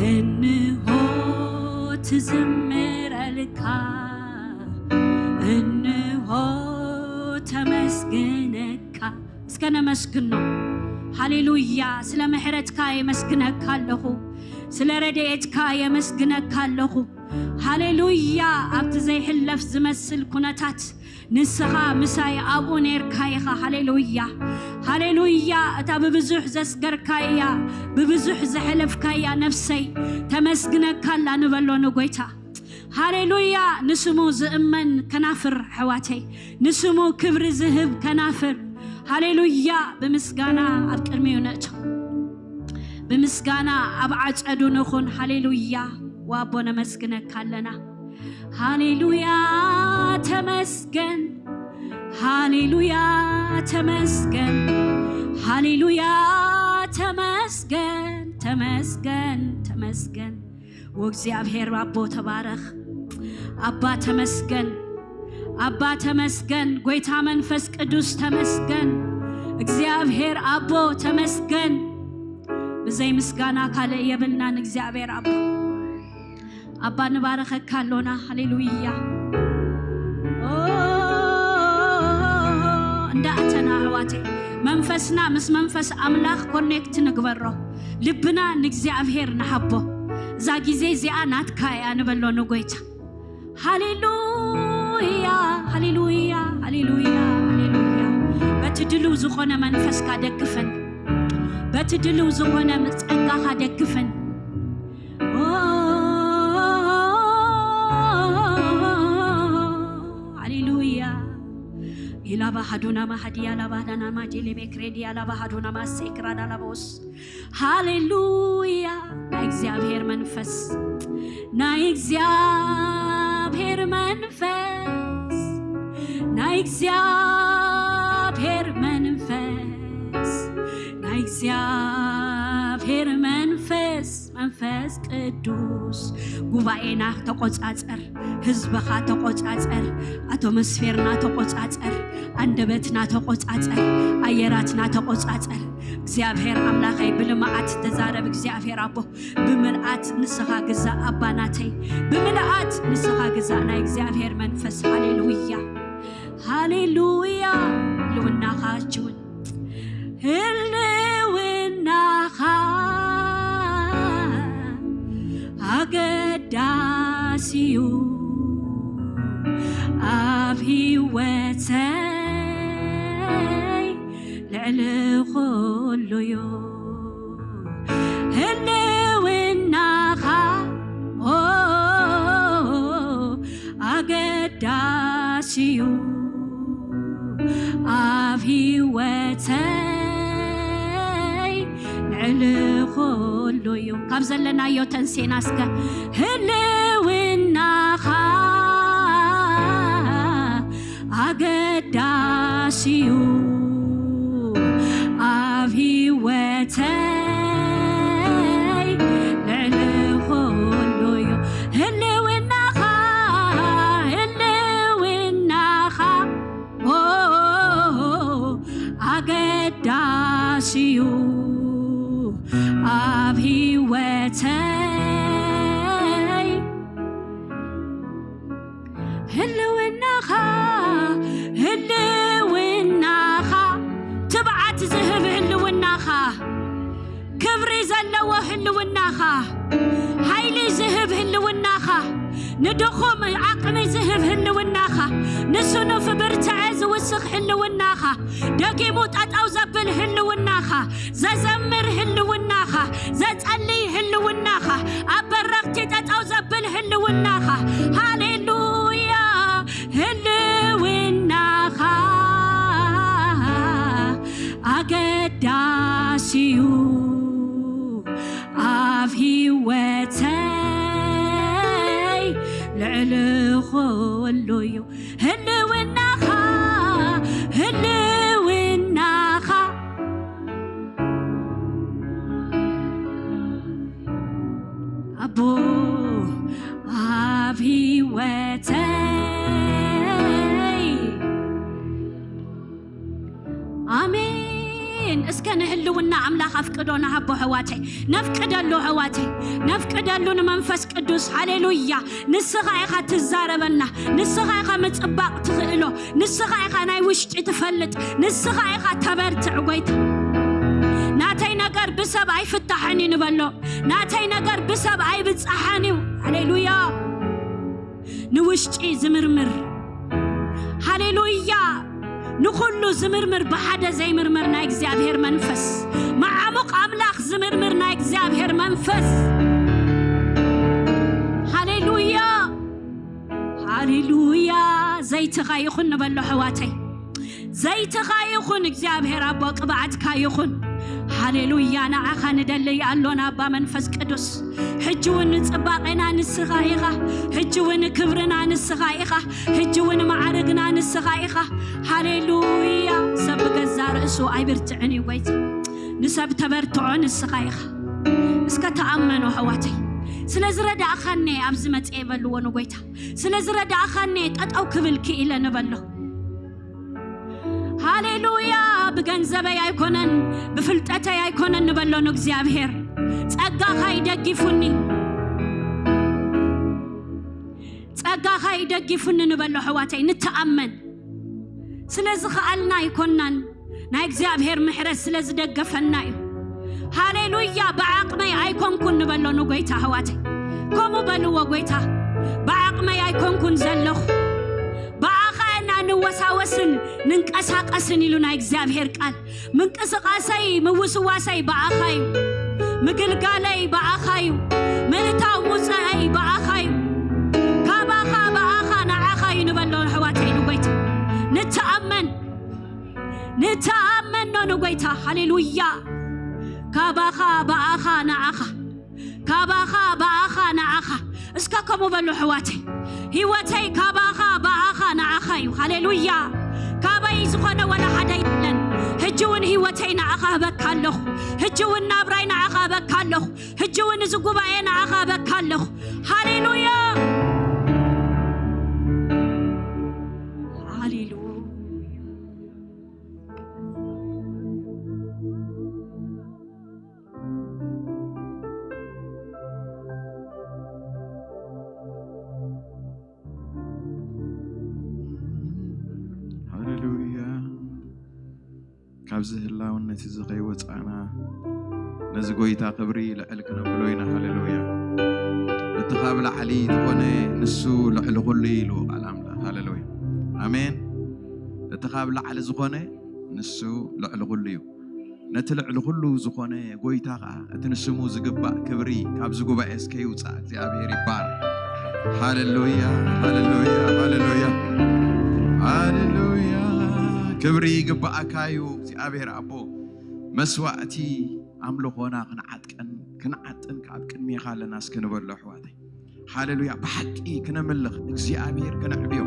እንሆ ትዝምረልካ፣ እንሆ ተመስግነካ። እስከ ነመስግኖ። ሃሌሉያ። ስለ ምሕረትካ የመስግነካ ኣለኹ፣ ስለ ረድኤትካ የመስግነካ ኣለኹ። ሃሌሉያ። ኣብቲ ዘይሕለፍ ዝመስል ኩነታት ንስኻ ምሳይ ኣብኡ ኔርካ ኢኻ። ሃሌሉያ፣ ሃሌሉያ። እታ ብብዙሕ ዘስገርካያ፣ ብብዙሕ ዘሕለፍካያ ነፍሰይ ተመስግነካ ኣላ ንበሎ ንጎይታ። ሃሌሉያ። ንስሙ ዝእመን ከናፍር ኣሕዋተይ፣ ንስሙ ክብሪ ዝህብ ከናፍር። ሃሌሉያ። ብምስጋና ኣብ ቅድሚኡ ነእቶ፣ ብምስጋና ኣብ ዓጸዱ ንኹን። ሃሌሉያ። ወኣቦ ነመስግነካ ኣለና። ሃሌሉያ ተመስገን፣ ሃሌሉያ ተመስገን፣ ሃሌሉያ ተመስገን፣ ተመስገን፣ ተመስገን። ወእግዚኣብሔር ኣቦ ተባረኽ። ኣባ ተመስገን፣ ኣባ ተመስገን። ጎይታ መንፈስ ቅዱስ ተመስገን። እግዚኣብሔር ኣቦ ተመስገን። ብዘይ ምስጋና ካልእ የብልናን እግዚኣብሔር ኣቦ። ኣባ ንባረኸካ ኣሎና። ሃሌሉያ። ኦ፣ እንዳእተና ኣሕዋተይ መንፈስና ምስ መንፈስ ኣምላኽ ኮኔክት ንግበሮ። ልብና ንእግዚኣብሔር ንሃቦ። እዛ ግዜ እዚኣ ናትካ እያ ንበሎ ንጎይታ። ሃሌሉያ፣ ሃሌሉያ፣ ሃሌሉያ፣ ሃሌሉያ። በቲ ድልው ዝኾነ መንፈስካ ደግፈን፣ በቲ ድልው ዝኾነ ጸጋኻ ደግፈን። ኦ፣ ሃሌሉያ። ኢላባ ሃዱና ማሃዲያ ላባ ዳና ማጄሌ ቤክሬዲያ ላባ ሃዱና ማሴክራ ዳላቦስ። ሃሌሉያ። ናይ እግዚኣብሔር መንፈስ፣ ናይ እግዚኣብሔር መንፈስ፣ ናይ እግዚኣብሔር መንፈስ፣ ናይ እግዚኣብሔር መንፈስ፣ መንፈስ ቅዱስ ጉባኤና ተቆጻጸር፣ ህዝብኻ ተቆጻጸር፣ ኣቶሞስፌርና ተቆጻጸር፣ ኣንደበትና ተቆጻጸር፣ ኣየራትና ተቆጻጸር። እግዚኣብሔር ኣምላኸይ ብልምዓት ተዛረብ። እግዚኣብሔር ኣቦ ብምልኣት ንስኻ ግዛእ ኣባ ናተይ፣ ብምልኣት ንስኻ ግዛእ ናይ እግዚኣብሔር መንፈስ። ሃሌሉያ፣ ሃሌሉያ። ህልውናኻ እጅውን ህልውናኻ ኣገዳሲዩ ኣብ ህይወተይ ልዕሊ ኩሉዩ። ህልውናኻ ኦ ኣገዳሲዩ ኣብ ህይወተይ ልዕሊ ኩሉዩ። ካብ ዘለናዮ ተንሴና እስከ ህልውናኻ ኣገዳሲዩ ኣብ ህይወተይ ልዕሊ ኩሉዩ። ህልውናኻ፣ ህልውናኻ ኦ ኣገዳሲዩ ኣብ ህይወተይ። ህልውናኻ፣ ህልውናኻ፣ ትብዓት ዝህብ ህልውናኻ፣ ክብሪ ዘለዎ ህልውናኻ፣ ሓይሊ ዝህብ ህልውናኻ፣ ንድኹም ዓቕሚ ዝህብ ህልውናኻ፣ ንስኑፍ ብርትዐ ዝውስኽ ህልውናኻ፣ ደጊሙ ጠጠው ዘብል ህልውናኻ፣ ዘዘምር ህልውናኻ፣ ዘጸልይ ህልውናኻ፣ ኣብ በረኽቲ ጠጠው ዘብል ህልውናኻ። ሃሌሉያ። ህልውናኻ ኣገዳሲዩ ኣብ ህይወተይ ልዕሊ ኩሉዩ። ህልውናኻ፣ ህልውናኻ ኣቦ ኣብ ህይወተይ። ኣሜን። እስከ ንህልውና ኣምላኽ ኣፍቅዶ ንሃቦ ኣሕዋተይ። ነፍቅደሉ ኣሕዋተይ። ነፍቅደሉ ንመንፈስ ቅዱስ። ሃሌሉያ። ንስኻ ኢኻ ትዛረበና። ንስኻ ኢኻ ምጽባቕ ትኽእሎ። ንስኻ ኢኻ ናይ ውሽጢ ትፈልጥ። ንስኻ ኢኻ ተበርትዕ ጎይታ። ናተይ ነገር ብሰብ ኣይፍታሕን እዩ ንበሎ። ናተይ ነገር ብሰብ ኣይብጻሕን እዩ። ሃሌሉያ። ንውሽጢ ዝምርምር። ሃሌሉያ። ንኹሉ ዝምርምር ብሓደ ዘይምርመር ናይ እግዚኣብሔር መንፈስ። መዓሙቕ ኣምላኽ ዝምርምር ናይ እግዚኣብሔር መንፈስ። ሃሌሉያ። ሃሌሉያ። ዘይትኻ ይኹን ንበሎ ኣሕዋተይ። ዘይትኻ ይኹን እግዚኣብሔር ኣቦ ቅብኣትካ ይኹን። ሃሌሉያ። ንዓኻ ንደልይ ኣሎና ኣባ መንፈስ ቅዱስ። ሕጂ እውን ንጽባቄና ንስኻ ኢኻ። ሕጂ እውን ክብርና ንስኻ ኢኻ። ሕጂ እውን ማዕርግና ንስኻ ኢኻ። ሃሌሉያ። ሰብ ብገዛ ርእሱ ኣይብርትዕን እዩ ጎይታ። ንሰብ ተበርትዖ ንስኻ ኢኻ። እስከ ተኣመኑ ኣሕዋተይ። ስለ ዝረዳእኻኒ ኣብዚ መጽኤ በልዎ ንጎይታ። ስለ ዝረዳእኻኒ ጠጠው ክብል ክኢለ ንበሎ። ሃሌሉያ። ብገንዘበይ ኣይኮነን፣ ብፍልጠተይ ኣይኮነን ንበሎ ንእግዚኣብሔር። ጸጋኻ ይደጊፉኒ። ጸጋኻ ይደጊፉኒ ንበሎ ኣሕዋተይ። ንተኣመን። ስለ ዝኸኣልና ኣይኮናን። ናይ እግዚኣብሔር ምሕረት ስለ ዝደገፈና እዩ። ሃሌሉያ። ብዓቕመይ ኣይኮንኩን ንበሎ ንጎይታ ኣሕዋተይ። ከምኡ በልዎ ጎይታ። ብዓቕመይ ኣይኮንኩን ዘለኹ። ብኣኻ ኢና ንወሳወስን ንንቀሳቐስን ኢሉ ናይ እግዚኣብሔር ቃል። ምንቅስቃሰይ፣ ምውስዋሰይ ብኣኻ እዩ። ምግልጋለይ ብኣኻ እዩ። ምእታው ሙፀኣይ ብኣኻ እዩ። ካባኻ፣ ብኣኻ፣ ንዓኻ እዩ ንበሎ ኣሕዋተይ ንጎይታ። ንተኣመን። ንተኣመኖ ንጎይታ። ሃሌሉያ። ካባኻ፣ ብኣኻ፣ ንዓኻ። ካባኻ፣ ብኣኻ፣ ንዓኻ። እስከ ከምኡ በሉ ኣሕዋተይ። ህይወተይ ካባኻ፣ ብኣኻ፣ ንዓኻ እዩ። ሃሌሉያ። ካበይ ዝኾነ ወላ ሓደ የለን። ሕጂ እውን ህይወተይ ንዓኻ ህበካ ኣለኹ። ሕጂ እውን ናብራይ ንዓኻ ህበካ ኣለኹ። ሕጂ እውን እዚ ጉባኤ ንዓኻ ህበካ ኣለኹ። ሃሌሉያ። ሃሌሉያ። ሃሌሉያ። ካብዚ ህላውነት እዚ ከይወጻእና ነዚ ጎይታ ክብሪ ልዕል ክነብሎ ኢና። ሃሌሉያ። እቲ ካብ ላዕሊ ዝኾነ ንሱ ልዕሊ ኩሉ እዩ ኢሉ ቃል ኣምላኽ። ሃሌሉያ። ኣሜን። እቲ ካብ ላዕሊ ዝኾነ ንሱ ልዕሊ ኩሉ እዩ። ነቲ ልዕሊ ኩሉ ዝኾነ ጎይታ ኸዓ እቲ ንስሙ ዝግባእ ክብሪ ካብዚ ጉባኤ እስከ ይውፃእ። እግዚኣብሔር ይባረክ። ሃሌሉያ፣ ሃሌሉያ፣ ሃሌሉያ፣ ሃሌሉያ። ክብሪ ይግባኣካ እዩ እግዚኣብሔር ኣቦ። መስዋእቲ ኣምልኾና ክንዓጥቀን፣ ክንዓጥን ካብ ቅድሜኻ ኣለና እስኪ ንበሎ ኣሕዋተይ። ሃሌሉያ። ብሓቂ ክነምልኽ፣ እግዚኣብሔር ክነዕብዮ፣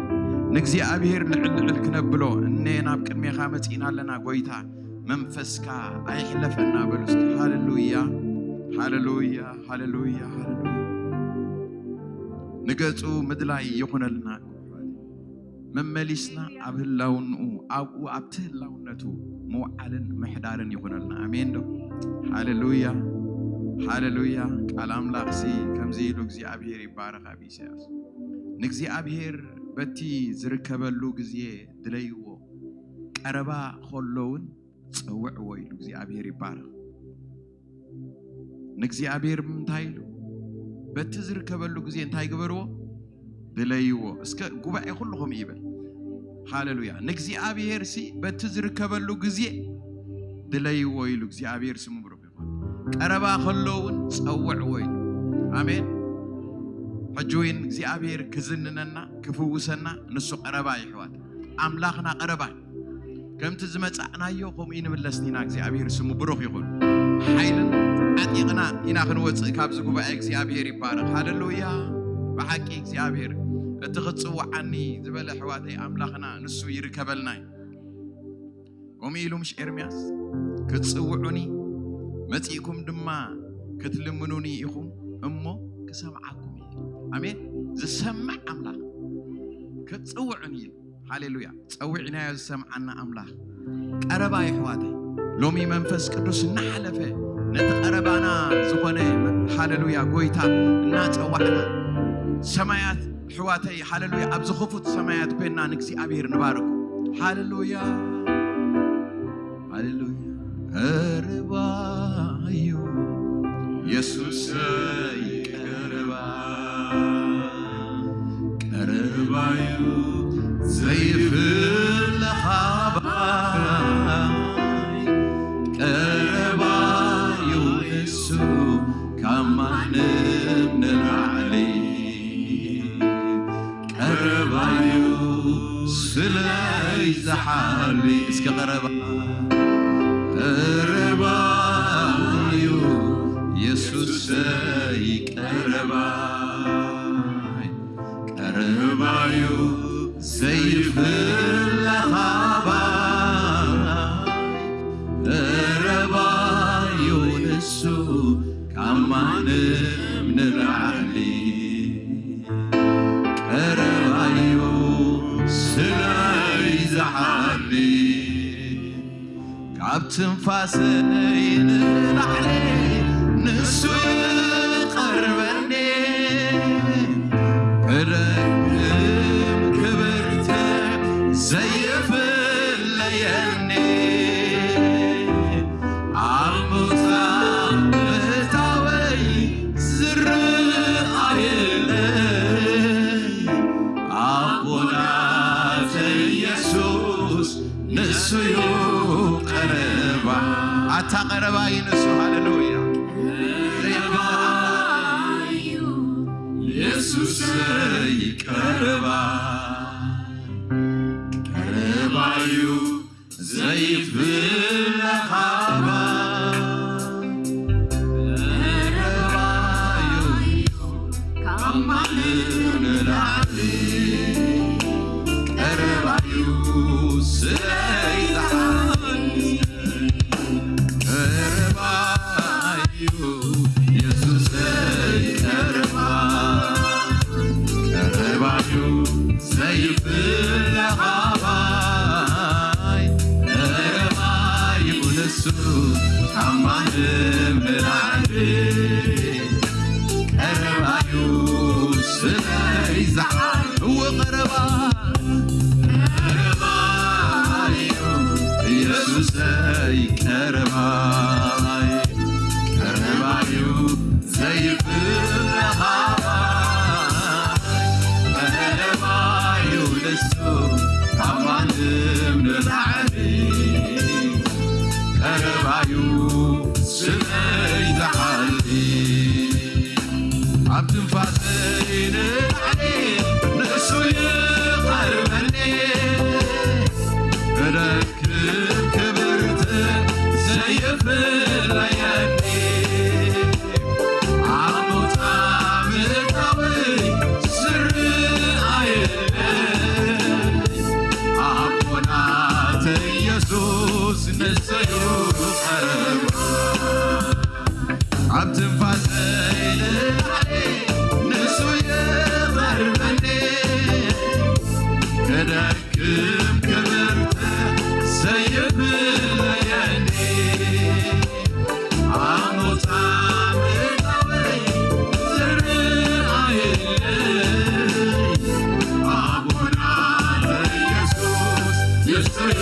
ንእግዚኣብሔር ልዕል ልዕል ክነብሎ፣ እነ ናብ ቅድሜኻ መጺእና ኣለና ጎይታ፣ መንፈስካ ኣይሕለፈና በሉ እስኪ። ሃሌሉያ፣ ሃሌሉያ፣ ሃሌሉያ፣ ሃሌሉያ። ንገጹ ምድላይ ይኹነልና። መመሊስና ኣብ ህላውንኡ፣ ኣብኡ ኣብቲ ህላውነቱ ምውዓልን ምሕዳርን ይኹነልና። ኣሜን ዶ? ሃሌሉያ፣ ሃሌሉያ። ቃል ኣምላኽሲ ከምዚ ኢሉ እግዚኣብሔር ይባረኽ ኣብ ኢሳያስ። ንእግዚኣብሔር በቲ ዝርከበሉ ግዜ ድለይዎ፣ ቀረባ ኸሎ እውን ጸውዕዎ ኢሉ እግዚኣብሔር ይባረኽ። ንእግዚኣብሔር እንታይ ኢሉ? በቲ ዝርከበሉ ግዜ እንታይ ግበርዎ? ድለይዎ። እስከ ጉባኤ ኩሉ ከምኡ ይበል። ሃሌሉያ። ንእግዚኣብሔርሲ በቲ ዝርከበሉ ግዜ ድለይዎ ኢሉ እግዚኣብሔር ስሙ ብሩኽ ይኹን። ቀረባ ከሎ እውን ጸውዕዎ ኢሉ። ኣሜን። ሕጂ እውን እግዚኣብሔር ክዝንነና፣ ክፍውሰና፣ ንሱ ቀረባ እዩ ኣሕዋት። ኣምላኽና ቀረባ እዩ። ከምቲ ዝመጻእናዮ ከምኡ ይንብለስኒና። እግዚኣብሔር ስሙ ብሩኽ ይኹን። ሓይልን ዓጢቕና ኢና ክንወጽእ ካብዚ ጉባኤ። እግዚኣብሔር ይባረኽ። ሃሌሉያ። ብሓቂ እግዚኣብሔር እቲ ክትጽውዓኒ ዝበለ ኣሕዋተይ ኣምላኽና ንሱ ይርከበልና እዩ። ከምኡ ኢሉ ምሽ ኤርምያስ፣ "ክትጽውዑኒ መጺእኩም ድማ ክትልምኑኒ ኢኹም እሞ ክሰምዓኩም እየ።" ኣሜን። ዝሰምዕ ኣምላኽ ክትጽውዑኒ ኢሉ። ሃሌሉያ። ጸዊዕናዮ ዝሰምዓና ኣምላኽ ቀረባ እዩ ኣሕዋተይ። ሎሚ መንፈስ ቅዱስ እናሓለፈ ነቲ ቀረባና ዝኾነ፣ ሃሌሉያ፣ ጎይታ እናጸዋዕና፣ ሰማያት ኣሕዋተይ፣ ሃሌሉያ፣ ኣብዚ ክፉት ሰማያት ኮይንና ንእግዚኣብሔር ንባርኩ። ሃሌሉያ፣ ሃሌሉያ። ቀረባዩ የሱሰይ ቀረባ፣ ቀረባዩ ዘይፍለኻ ባይ፣ ቀረባዩ እሱ ካብ ማንም ንላዕሊ፣ ቀረባዩ ስለይ ዝሓሊ። እስከ ቀረባ፣ ቀረባዩ የሱሰይ ቀረባ፣ ቀረባዩ ዘይፍለኻ ባይ፣ ቀረባዩ ንሱ ካብ ማንም ንላዕሊ፣ ቀረባዩ ስለይ ዝሓሊ። ካብ ትንፋሰይ ንላዕሊ ንሱ ይቐርበኒ፣ ክደክም ክብርትዕ ዘይፍለየኒ፣ ኣብ ምውጻእ ምእታወይ ዝረኣየለይ፣ ኣቦናተይ የሱስ ንሱዩ ቀረባ። ኣታ ቀረባይ ንሱ፣ ሃሌሉያ። የሱሰይ ቀረባ፣ ቀረባዩ ዘይፍለኻ ባይ፣ ቀረባዩ ካብ ማንም ንላዕሊ፣ ቀረባዩ ስለይ ዝሓሊ፣ ቀረባዩ የሱሰይ ቀረባ፣ ቀረባዩ ዘይፍለኻ ባይ፣ ቀረባዩ ንሱ ካብ ማንም ንላዕሊ፣ ቀረባዩ ስለይ ዝሓሊ። እወ ቀረባ፣ ቀረባዩ የሱሰይ ቀረባይ፣ ቀረባዩ ዘይፍለኻ ባይ፣ ቀረባዩ ንሱ ካብ ማንም ንላዕሊ፣ ቀረባዩ ስለይ ዝሓሊ። ኣብ ትንፋሰይ ንላዕሊ ንሱ ይቐርበኒ፣ ክደክም ክብርትዕ ዘይፍለየኒ፣ ኣብ ምውጻእ ምእታወይ ዝረኣየለይ፣ ኣቦናተይ የሱስ ንሱዩ ቀረባ። ኣብ ትንፋሰይ ንላዕሊ ንሱ ይቐርበኒ፣ ክደክም ክብርትዕ ዘይፍለየኒ፣ ኣብ ምውጻእ ምእታወይ ዝረኣየለይ፣ ኣቦናተይ የሱስ ንሱዩ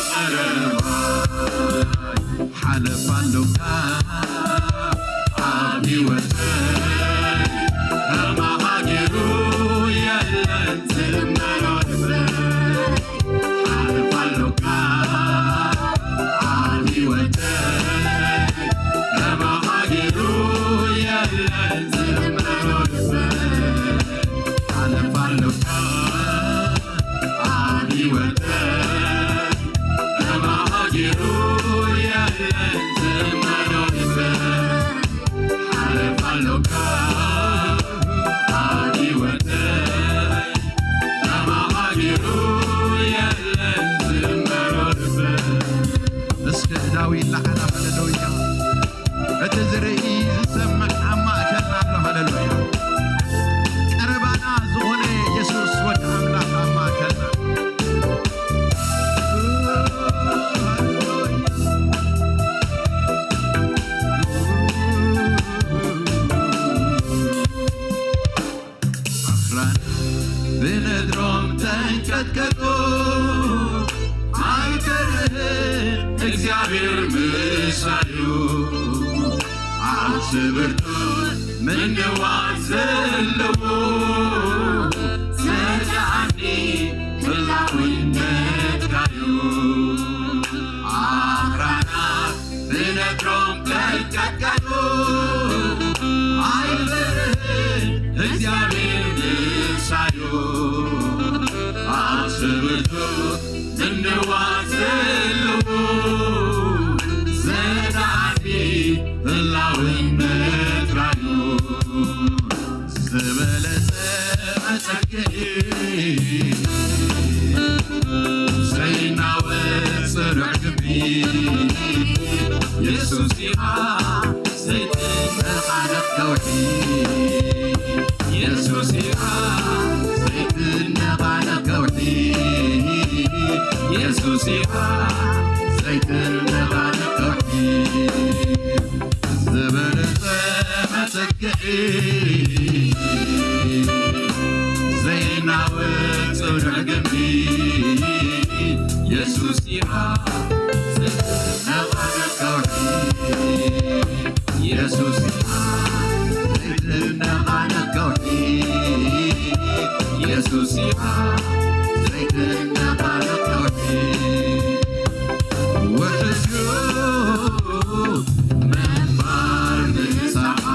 ቀረባ። ሓለፋ ኣሎካ ኣብ ህይወተይ፣ ከማኻ ገይሩ የለን ዝእመኖ ልበይ። ሓለፋ ኣሎካ ኣብ ህይወተይ፣ ከማኻ ገይሩ የለን ዝእመኖ ልበይ። ሓለፋ ኣሎካ ኣብ ህይወተይ፣ ከማኻ ገይሩ የለን ዝእመኖ ልበይ። ሓለፋ ኣሎካ ኣብ ህይወተይ፣ ከማኻ ገይሩ የለን ዝእመኖ ልበይ። እስከ ዳዊት ለዓላ፣ ሃሌሉያ። እቲ ዝርኢ ዝሰምዕ ኣብ ማእከልና ኣሎ። ሃሌሉያ። ቀረባና ዝኾነ የሱስ ወዲ ኣምላኽ ኣብ ማእከልና። ምሳዩ ኣብ ስብርቱ ምንዋት ዘለዎ ሰላም ህላውነትካዩ ኣኽራናት ብነግሮም ተንቀጥቀጡ ኣይበርህን እግዚኣብሔር ምሳዩ ኣብ ስብርቱ ምንዋት ዘለዎ ዘዳዲ ህላውን መትራዩ ዝበለጸ መጸግዒ ዘይናወጽ ጽኑዕ ግቢ የሱስ ኢኻ ዘይትነቓነቕ ከውሒ የሱስ ኢኻ ዘይትነቓነቕ ከውሒ የሱስ ኢኻ ዘይትነቓነቕ ከውሒ ዝበለጸ መጸግዒ ዘይናወጽ ጽኑዕ ግቢ የሱስ ኢኻ ዘይትነቓነቕ ከውሒ የሱስ ኢኻ ዘይትነቓነቕ ከውሒ የሱስ ኢኻ ዘይትነቓነቕ ከውሒ ውሕስዩ ምንባር ምሳኻ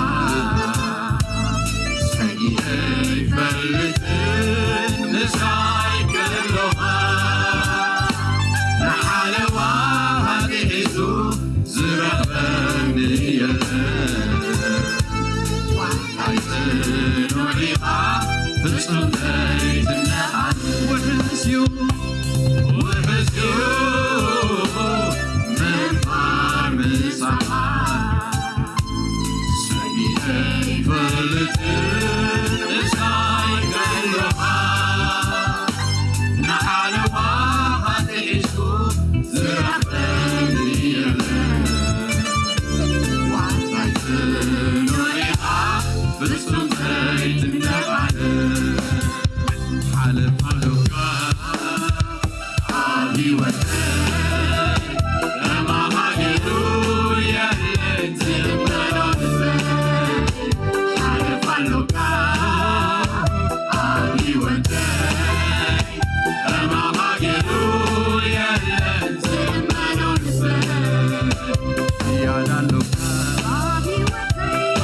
ሰጊኤ ይፈልጥን ምሳይ ከሎኻ ንሓለዋ ኣትሒዙ ዝረኽበኒ የለን ዋሕዳይ ጽኑዕ ኢኻ ፍጹም ዘይትነቓነቕ ውሕስዩ ውሕስዩ ምንባር ምሳኻ ሰጊኤ ይፈልጥን ምሳይ ከሎኻ ንሓለዋ ኣትሒዙ ዝረኽበኒ የለን ዋሕዳይ ጽኑዕ ኢኻ ፍጹም ዘይትነቓነቕ ሓለፋ ሎካ ኣብ ህይወተይ ከማኻ ገይሩ የለን ዝእመኖ ንሰይ ሓለፋ ሎካ ኣብ ህይወተይ ከማኻ ገይሩ የለን ዝእመኖ ንሰይ ዝያዳ ሎካ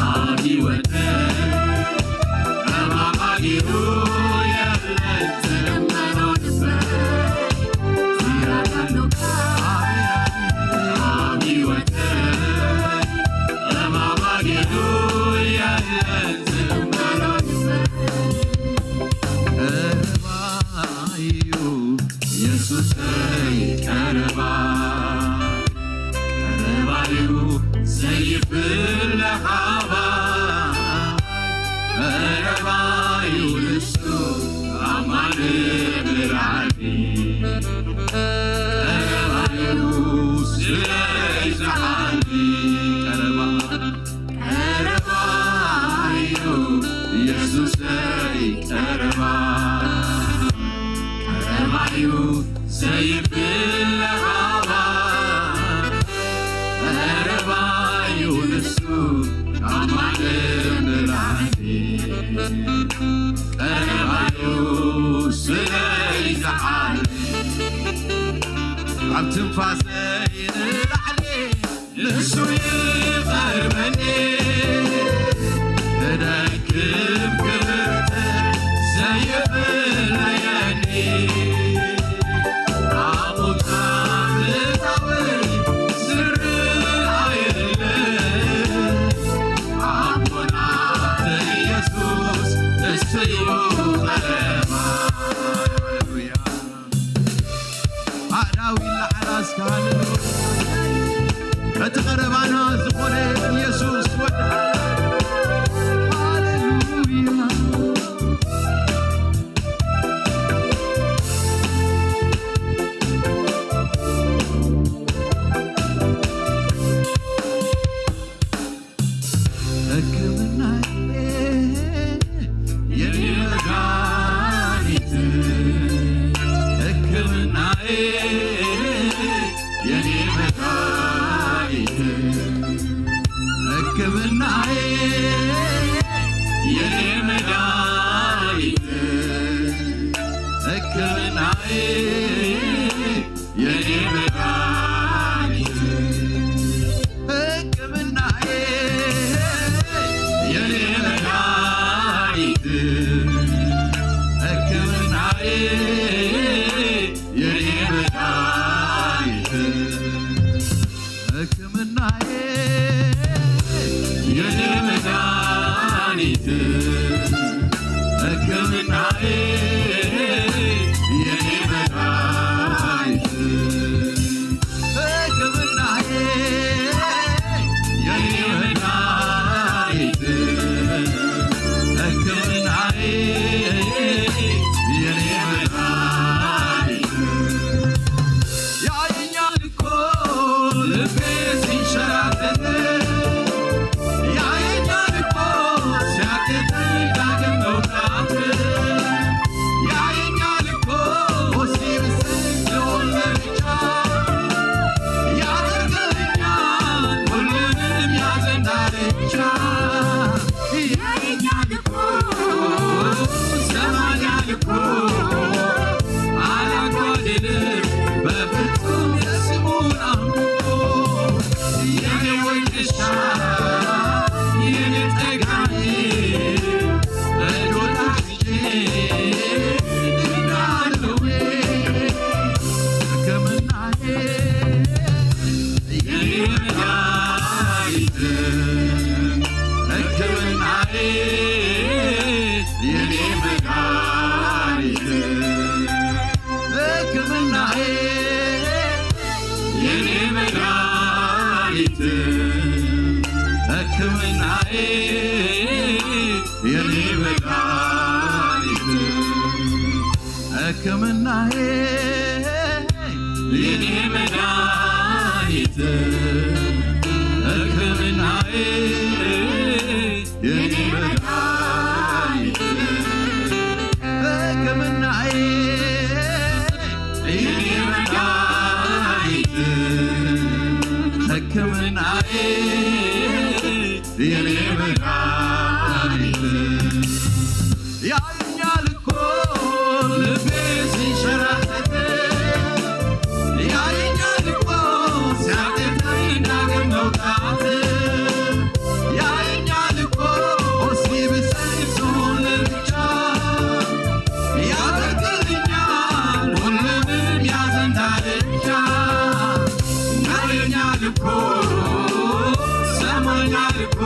ኣብ ህይወተይ ከማኻ ገይሩ የለን ዝእመኖ ንሰይ ዝያዳ ሎካ ኣብ ህይወተይ ከማኻ ገይሩ የለን ዝእመኖ ንሰይ ቀረባ እዩ የሱሰይ ቀረባ ቀረባዩ ዘይፍለ ሓባይ ቀረባዩ ንሱ ኣማን ብርዓቲ ቀረባዩ ስለይ ዝዓቢ ቀረባ ቀረባዩ የሱሰይ ቀረባ ቀረባዩ ዘይብለ ሓባር ቀረባዩ ንሱ ካብ ማንም ንላዕሊ ቀረባዩ ስለይ ዝዓቢ ኣብ ትንፋሰይ ንላዕሊ ንሱ ይቐርበኒ ክደክም ክብርተ ዘይብለየኒ ኣቦታ ብታወይ ዝረኣየለ ኣቦና ኢየሱስ እሱ እዩ ቀረባ ሃሌሉያ ኣእዳው ይለዓላ እስከ ሃሌሉያ እቲ ቀረባና ዝኾነ ኢየሱስ ወድሓ ሃሌሉያ ሕክምናዬ የኔ መድኃኒት ሕክምናዬ የኔ መድኃኒት በፍጹም የስሙን አምልኮ የኔ ወጌሻ የኔ ጠጋኝ በእጆች ይዤ ድኛለሁ ሕክምናዬ የኔ መድኃኒት ሕክምናዬ የኔ መድኃኒት ሕክምናዬ የኔ መድኃኒት ሕክምናዬ የኔ መድኃኒት ሕክምናዬ የኔ መድኃኒት ሕክምናዬ የኔ መድኃኒት ሕክምናዬ የኔ መድኃኒት ሕክምናዬ የኔ መድኃኒት ያየኛል እኮ ልቤ ሲንሸራተት ያየኛል እኮ ሲያቅተኝ ዳግም መውጣት ያየኛል እኮ ሲብሰኝ እሱን እርምጃ ያደርግልኛል ሁሉንም ያዘን ዳርቻ ያየኛል እኮ ሰማኛል እኮ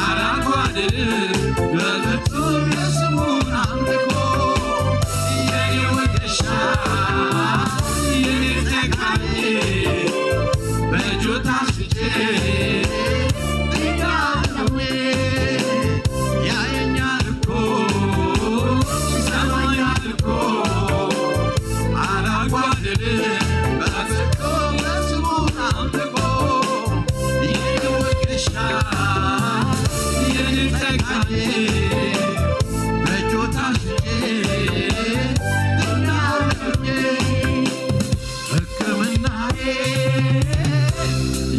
አላጓድልም በፍጹም የስሙን አምልኮ የኔ ወጌሻ የኔ ጠጋኝ በእጁ ታሽቼ እያለሁ ያየኛል እኮ ይሰማኛል እኮ አላጓድልም በፍጹም የስሙን አምልኮ የኔ ወጌሻ የኔ ጠጋኝ በእጁ ታሽቼ እያለሁ ሕክምናዬ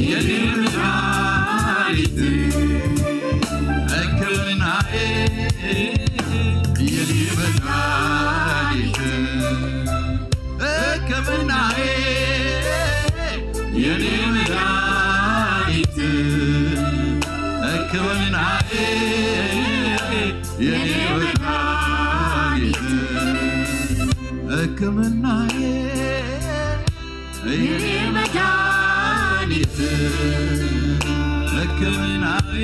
የኔ መድኃኒት ሕክምናዬ የኔ መድኃኒት ሕክምናዬ የኔ መድኃኒት ሕክምናዬ የኔ መድኃኒት ሕክምናዬ የኔ መድኃኒት ሕክምናዬ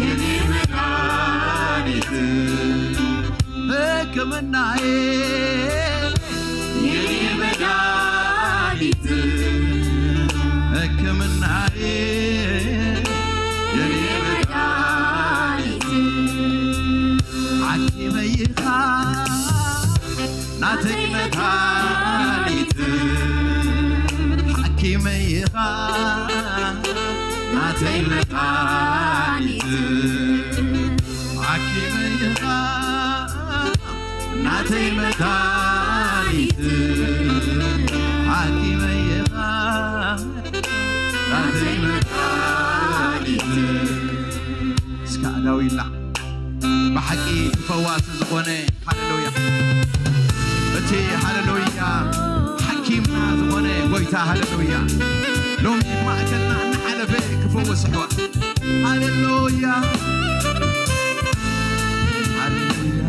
የኔ መድኃኒት ሕክምናዬ የኔ መድኃኒት ሕክምናዬ የኔ መድኃኒት ሓኪመይ ኢኻ ናተይ መድሃኒት ሓኪመይ ኢኻ ናተይ መድሃኒት ሓኪመይ ኢኻ ናተይ መድሃኒት ሓኪመይ ኢኻ ናተይ መድሃኒት እስከ ኣዳው ይላዕ ብሓቂ እቲ ፈዋሲ ዝኾነ ሃሌሉያ እቲ ሃሌሉያ ሓኪምና ዝኾነ ጎይታ ሃሌሉያ ሎሚ ማእከልና እናሓለፈ ክፍውስ ኣሕዋት ሃሌሉያ ሃሌሉያ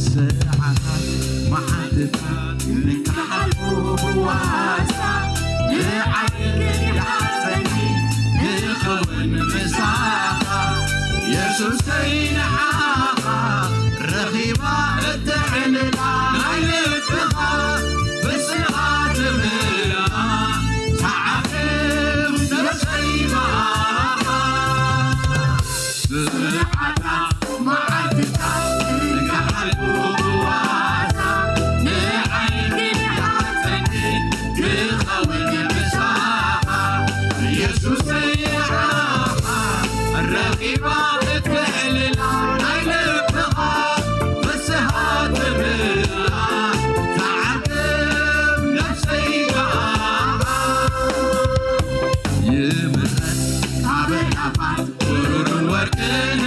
ሰዓታት መዓልትታት ንክሓልፉ ብዋሳ ንዓይ ክሓሰኒ ንኸውን ምሳኻ የሱሰይ ንዓኻ ረኺባ እትዕልላ ናይ ልብኻ ብስኻ ትምላ ተዓፍም ነብሰይ ብኣኻ ስዓታ መዓልትታት ንክሓልፉ ብዋሳ ንዓይ ክሓሰኒ ክኸውን ምሳኻ የሱሰይ ንዓኻ ረኺባ እትዕልላ ናይ ልብኻ ፍስሃ ትምላ ተዓግብ ነብሰይ ብኣኻ ይምረጽ ካብ ኣእላፋት ብሩርን ወርቅን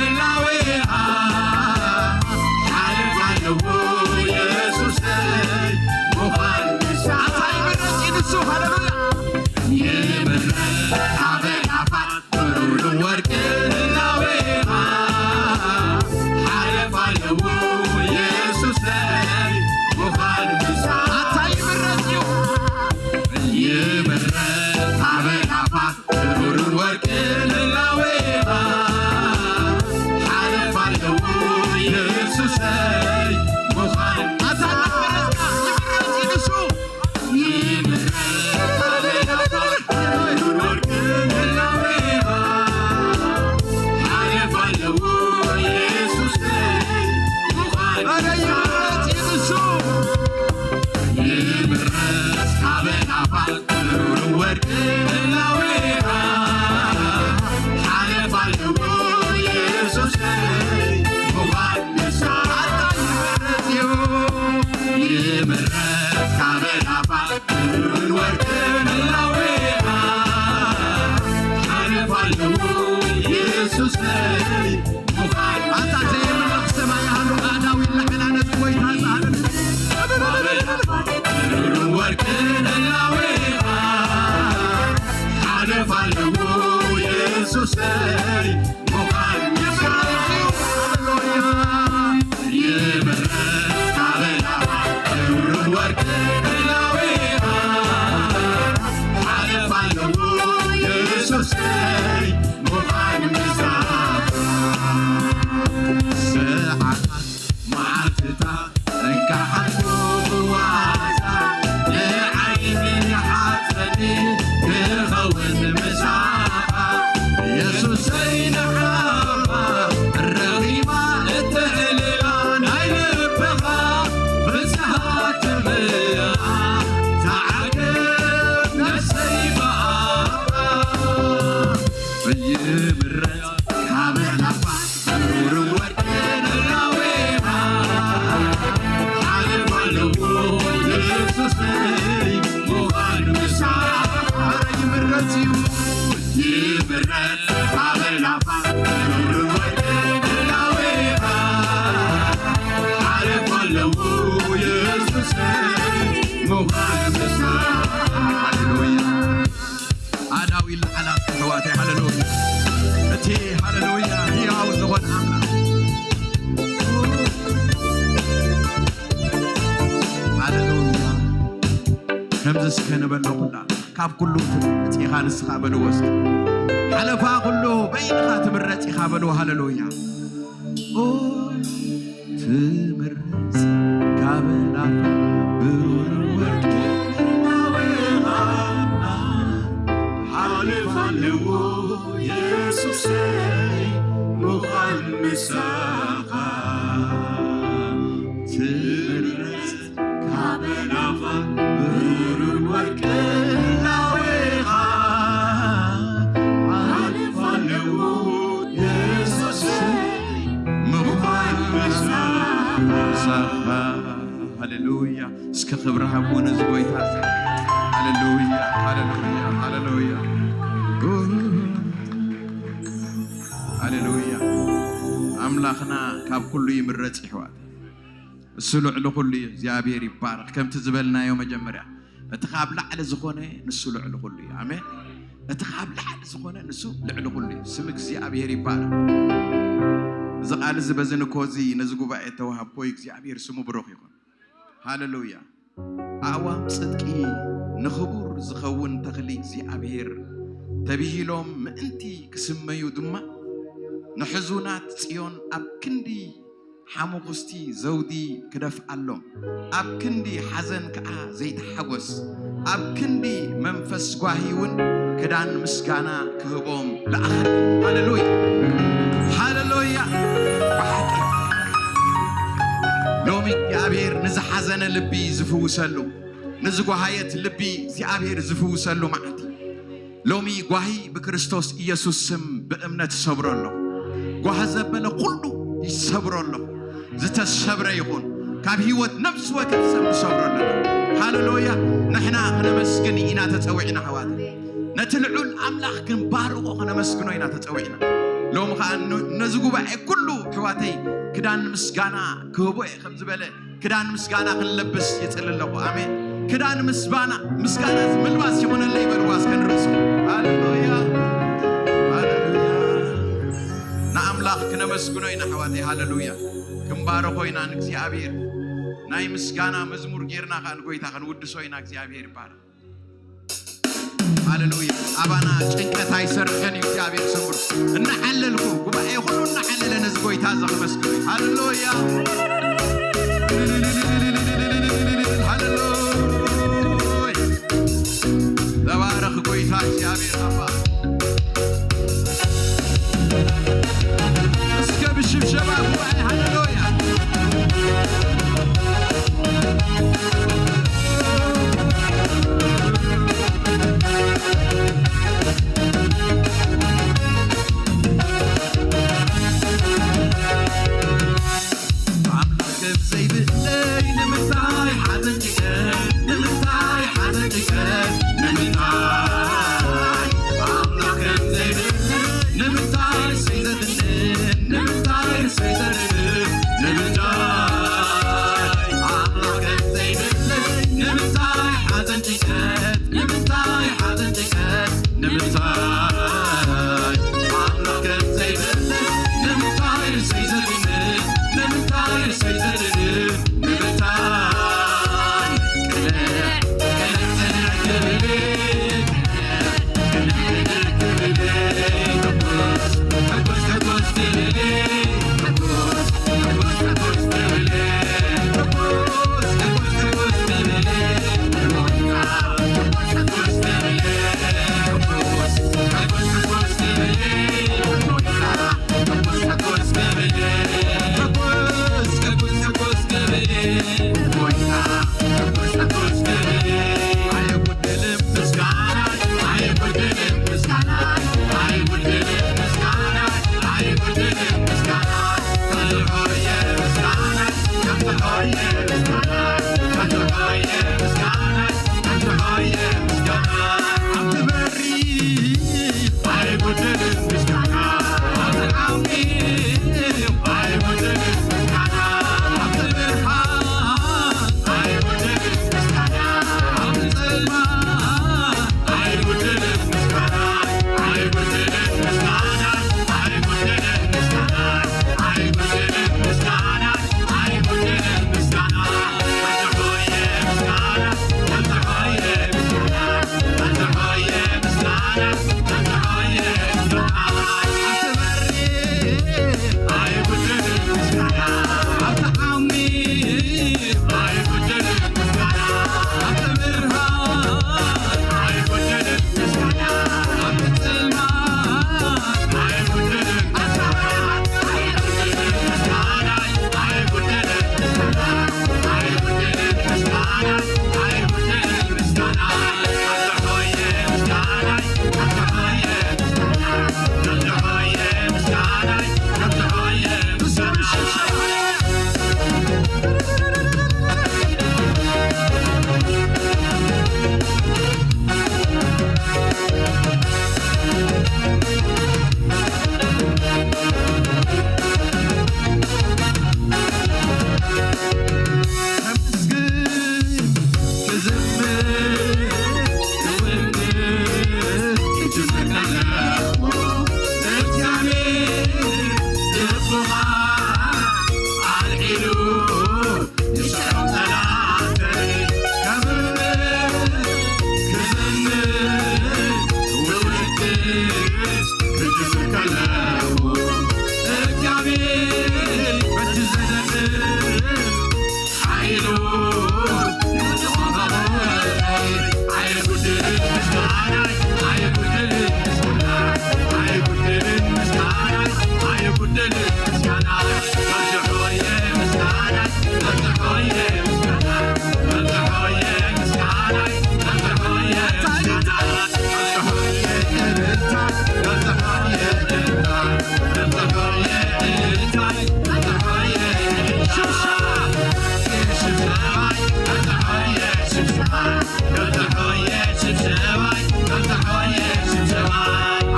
እስከ ንበሎ ኩላ፣ ካብ ኩሉ ትምረጽ ኢኻ ንስኻ በልዎ እስከ። ሓለፋ ኩሉ በይንኻ ትምረጽ ኢኻ በልዎ። ሃሌሉያ። ኦ ትምረጽ ካብ ናፍ ብሩር ወርቂ ናውኻ ሓለፋ ኣለዎ የሱሰይ ምዃን ምሳኻ ትምረጽ ካብ ናፋ ብሩር ወርቂ ላውኻ ሓልፍ ኣለዎ የሱስ ምዃን ምሳኻ። ሃሌሉያ። እስከ ክብሪ ሃብዎ ነዚ ጎይታ። ሃሌሉያ፣ ሃሌሉያ፣ ሃሌሉያ፣ ሃሌሉያ። ኣምላኽና ካብ ኩሉ ይምረጽ ይሕዋት። እሱ ልዕሊ ኩሉ እዩ። እግዚኣብሔር ይባረኽ። ከምቲ ዝበልናዮ መጀመርያ፣ እቲ ካብ ላዕሊ ዝኾነ ንሱ ልዕሊ ኩሉ እዩ። ኣሜን። እቲ ካብ ላዕሊ ዝኾነ ንሱ ልዕሊ ኩሉ እዩ። ስም እግዚኣብሔር ይባረኽ። እዚ ቃል እዚ በዚ ንኮዚ ነዚ ጉባኤ ተዋህብኮ እዩ። እግዚኣብሔር ስሙ ብሩኽ ይኹን። ሃሌሉያ። ኣእዋም ጽድቂ ንኽቡር ዝኸውን ተኽሊ እግዚኣብሔር ተብሂሎም ምእንቲ ክስመዩ ድማ፣ ንሕዙናት ጽዮን ኣብ ክንዲ ሓሙኽስቲ ዘውዲ ክደፍኣሎም፣ ኣብ ክንዲ ሓዘን ከኣ ዘይተሓጎስ፣ ኣብ ክንዲ መንፈስ ጓሂ እውን ክዳን ምስጋና ክህቦም ለኣኸ። ሃሌሉያ፣ ሃሌሉያ። ብሓቂ ሎሚ እግዚኣብሔር ንዝሓዘነ ልቢ ዝፍውሰሉ፣ ንዝጓሃየት ልቢ እግዚኣብሔር ዝፍውሰሉ መዓልቲ። ሎሚ ጓሂ ብክርስቶስ ኢየሱስ ስም ብእምነት እሰብሮ ኣለኹ። ጓሂ ዘበለ ኩሉ ይሰብሮ ኣለኹ። ዝተሰብረ ይኹን። ካብ ህይወት ነፍሲ ወከፍ ሰብ ንሰብሮ ኣለና። ሃሌሉያ። ንሕና ክነመስግን ኢና ተጸዊዕና ኣሕዋት። ነቲ ልዑል ኣምላኽ ክንባርኾ ክነመስግኖ ኢና ተጸዊዕና። ሎሚ ኸኣ ን-፣ ነዚ ጉባኤ ኩሉ ኣሕዋተይ ክዳን ምስጋና ክህቦ እየ ከም ዝበለ ክዳን ምስጋና ክንለብስ ይጽሊ ኣለኹ። ኣሜን። ክዳን ምስባና፣ ምስጋና ምልባስ ይኹነለይ በልዋ እስከ ንርእሱ። ሃሌሉያ፣ ሃሌሉያ። ንኣምላኽ ክነመስግኖ ኢና ኣሕዋተይ። ሃሌሉያ። ክንባርኾ ኢና ንእግዚኣብሔር። ናይ ምስጋና መዝሙር ጌርና ኸኣ ንጎይታ ክንውድሶ ኢና። እግዚኣብሔር ይባረኽ። ሃሌሉያ። ኣባና ጭንቀት ኣይሰርሕን እዩ እግዚኣብሔር ስሙ። እናዓለልኩ ጉባኤ ኩሉ እናዓለለ ነዚ ጎይታ እዚ ከመስግኑ እዩ። ሃሌሉያ። ሃሌሉያ። ተባረኽ ጎይታ እግዚኣብሔር ኣባ። እስከ ብሽብሸባ ጉባኤ ሃሌሉያ። ኣምላኽ ከም ዘይብለይ ንምንታይ ሓዘን ጭንቀት? ንምንታይ ሓዘን ጭንቀት? ንምንታይ ኣምላኽ ከም ዘይብለይ ንምንታይ ንሰይ ዘድንን? ንምንታይ ንሰይ ዘድንን?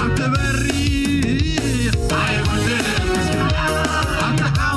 ኣብ ተበሪኽ ኣይጉድልን ምስጋና፣ ኣብ ተሓ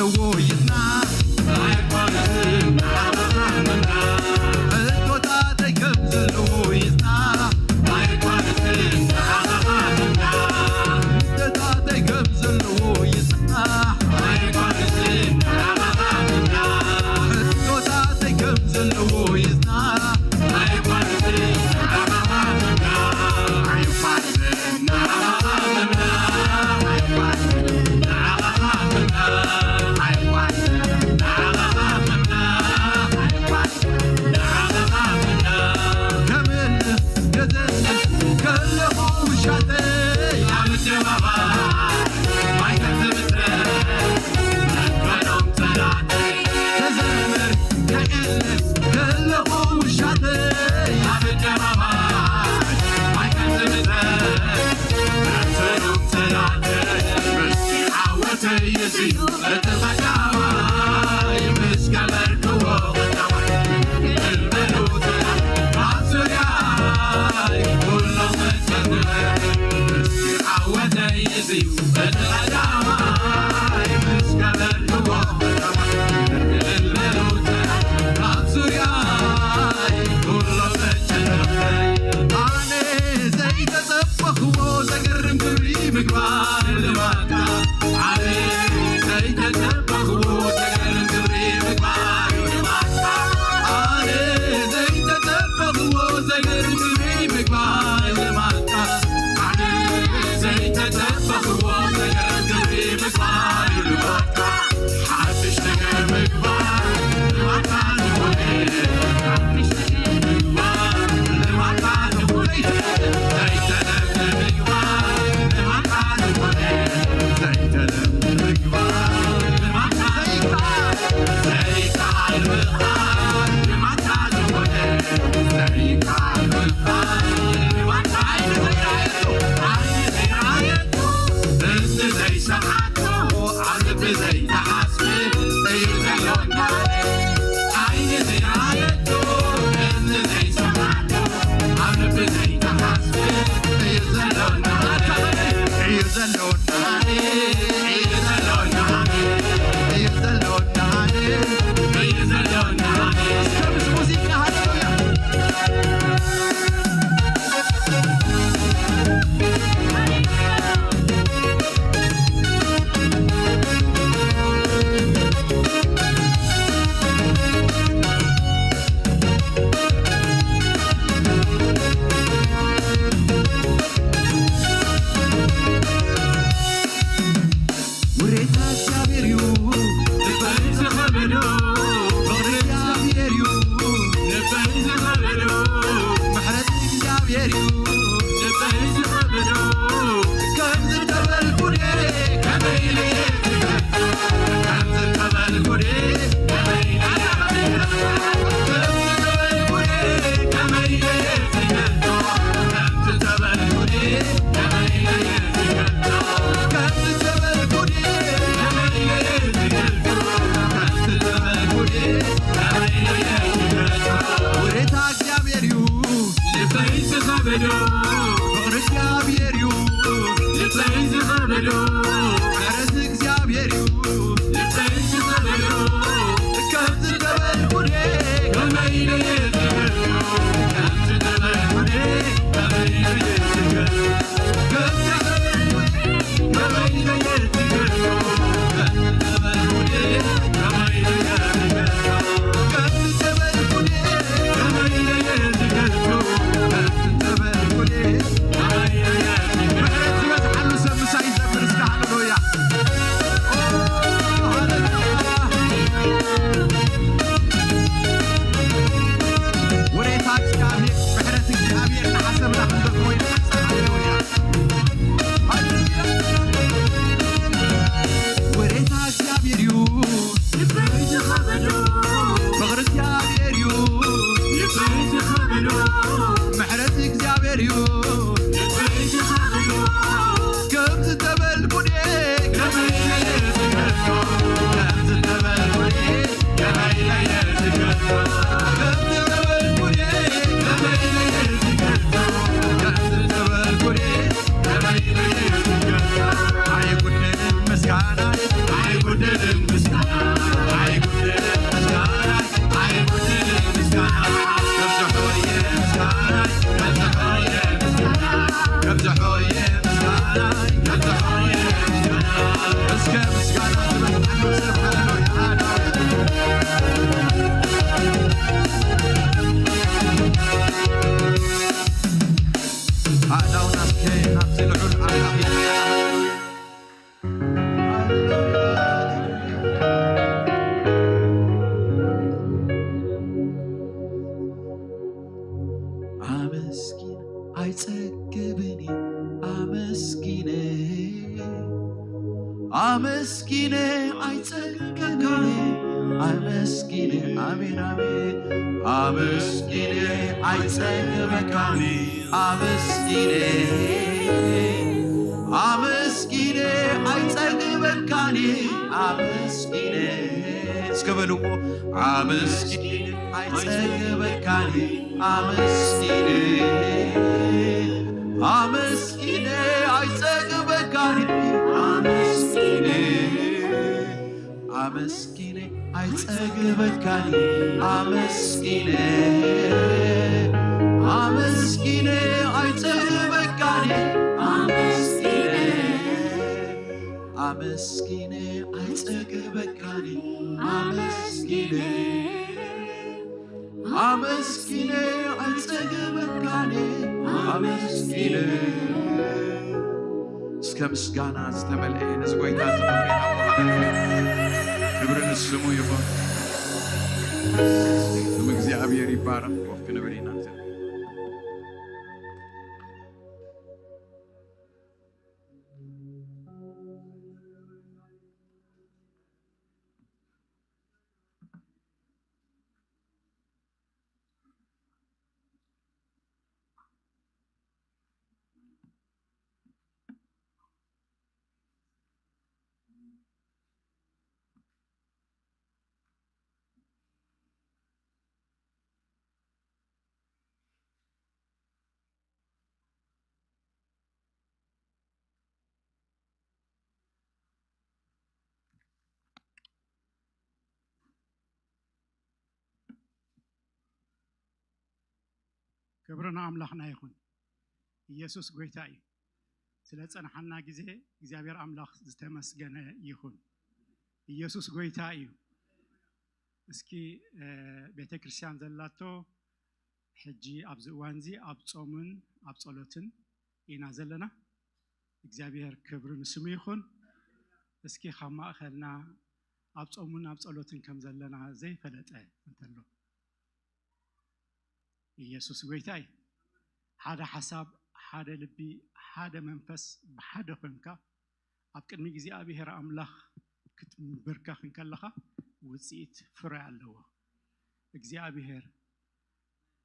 ኣለዎ ይጽናሕ ኣይቋረጽን ንዓኻ ምምና ሕቶታተይ ከም ዘለዉ ይጽናሕ ኣይቋረጽን ንዓኻ ምምና ሕቶታተይ ከም ዘለዉ ይጽናሕ ኣይቋረጽን ንዓኻ ምምና ሕቶታተይ ከም ዘለዉ ይጽናሕ ኣይቋረጽን ንዓኻ ምምና ኣይቋረጽን ኣእዳውና እስከ ናብቲ ልዑል ኣምላኽ ይነሳ። ኣመስኪን ኣይጸግብን እዩ፣ ኣመስኪነ፣ ኣመስኪነ ኣይጸግበካን፣ ኣመስኪነ፣ ኣሜን፣ ኣሜን። ኣመስኪነ ኣይጸግበካን፣ ኣመስኪነ፣ ኣመስኪነ ኣይጸግበካን፣ ኣመስኪነ። እስከ በልዎ፣ ኣመስኪነ ኣይጸግበካን፣ ኣመስኪነ፣ ኣመስኪነ ኣይጸግበካን፣ ኣመስኪነ፣ ኣመስኪነ ኣይጸግበካን፣ ኣመስኪነ፣ ኣመስኪነ ኣይጸግበካን፣ ኣመስኪነ፣ ኣመስኪነ ኣይጸግበካን፣ ኣመስኪነ፣ ኣመስኪነ ኣይጸግበካን፣ ኣመስኪነ። እስከ ምስጋና ዝተመልአ ነዚ ጎይታ ክብሪ ንስሙ ይኹን። ስም እግዚኣብሔር ይባረክ። ኮፍ ክንብል ኢና። ክብሪ ንኣምላኽና ይኹን። ኢየሱስ ጎይታ እዩ። ስለ ጸንሓና ግዜ እግዚኣብሔር ኣምላኽ ዝተመስገነ ይኹን። ኢየሱስ ጎይታ እዩ። እስኪ፣ እ፣ ቤተ ክርስቲያን ዘላቶ ሕጂ ኣብዚ እዋንዚ ኣብ ጾምን ኣብ ጸሎትን ኢና ዘለና። እግዚኣብሔር ክብሪ ንስሙ ይኹን። እስኪ ካብ ማእኸልና ኣብ ጾምን ኣብ ጸሎትን ከም ዘለና ዘይፈለጠ እንተሎ። ኢየሱስ ጎይታ እዩ። ሓደ ሓሳብ፣ ሓደ ልቢ፣ ሓደ መንፈስ ብሓደ ኮንካ ኣብ ቅድሚ እግዚኣብሔር ኣምላኽ ክትምብርከኽ እንከለኻ ውጽኢት ፍረ ኣለዎ። እግዚኣብሔር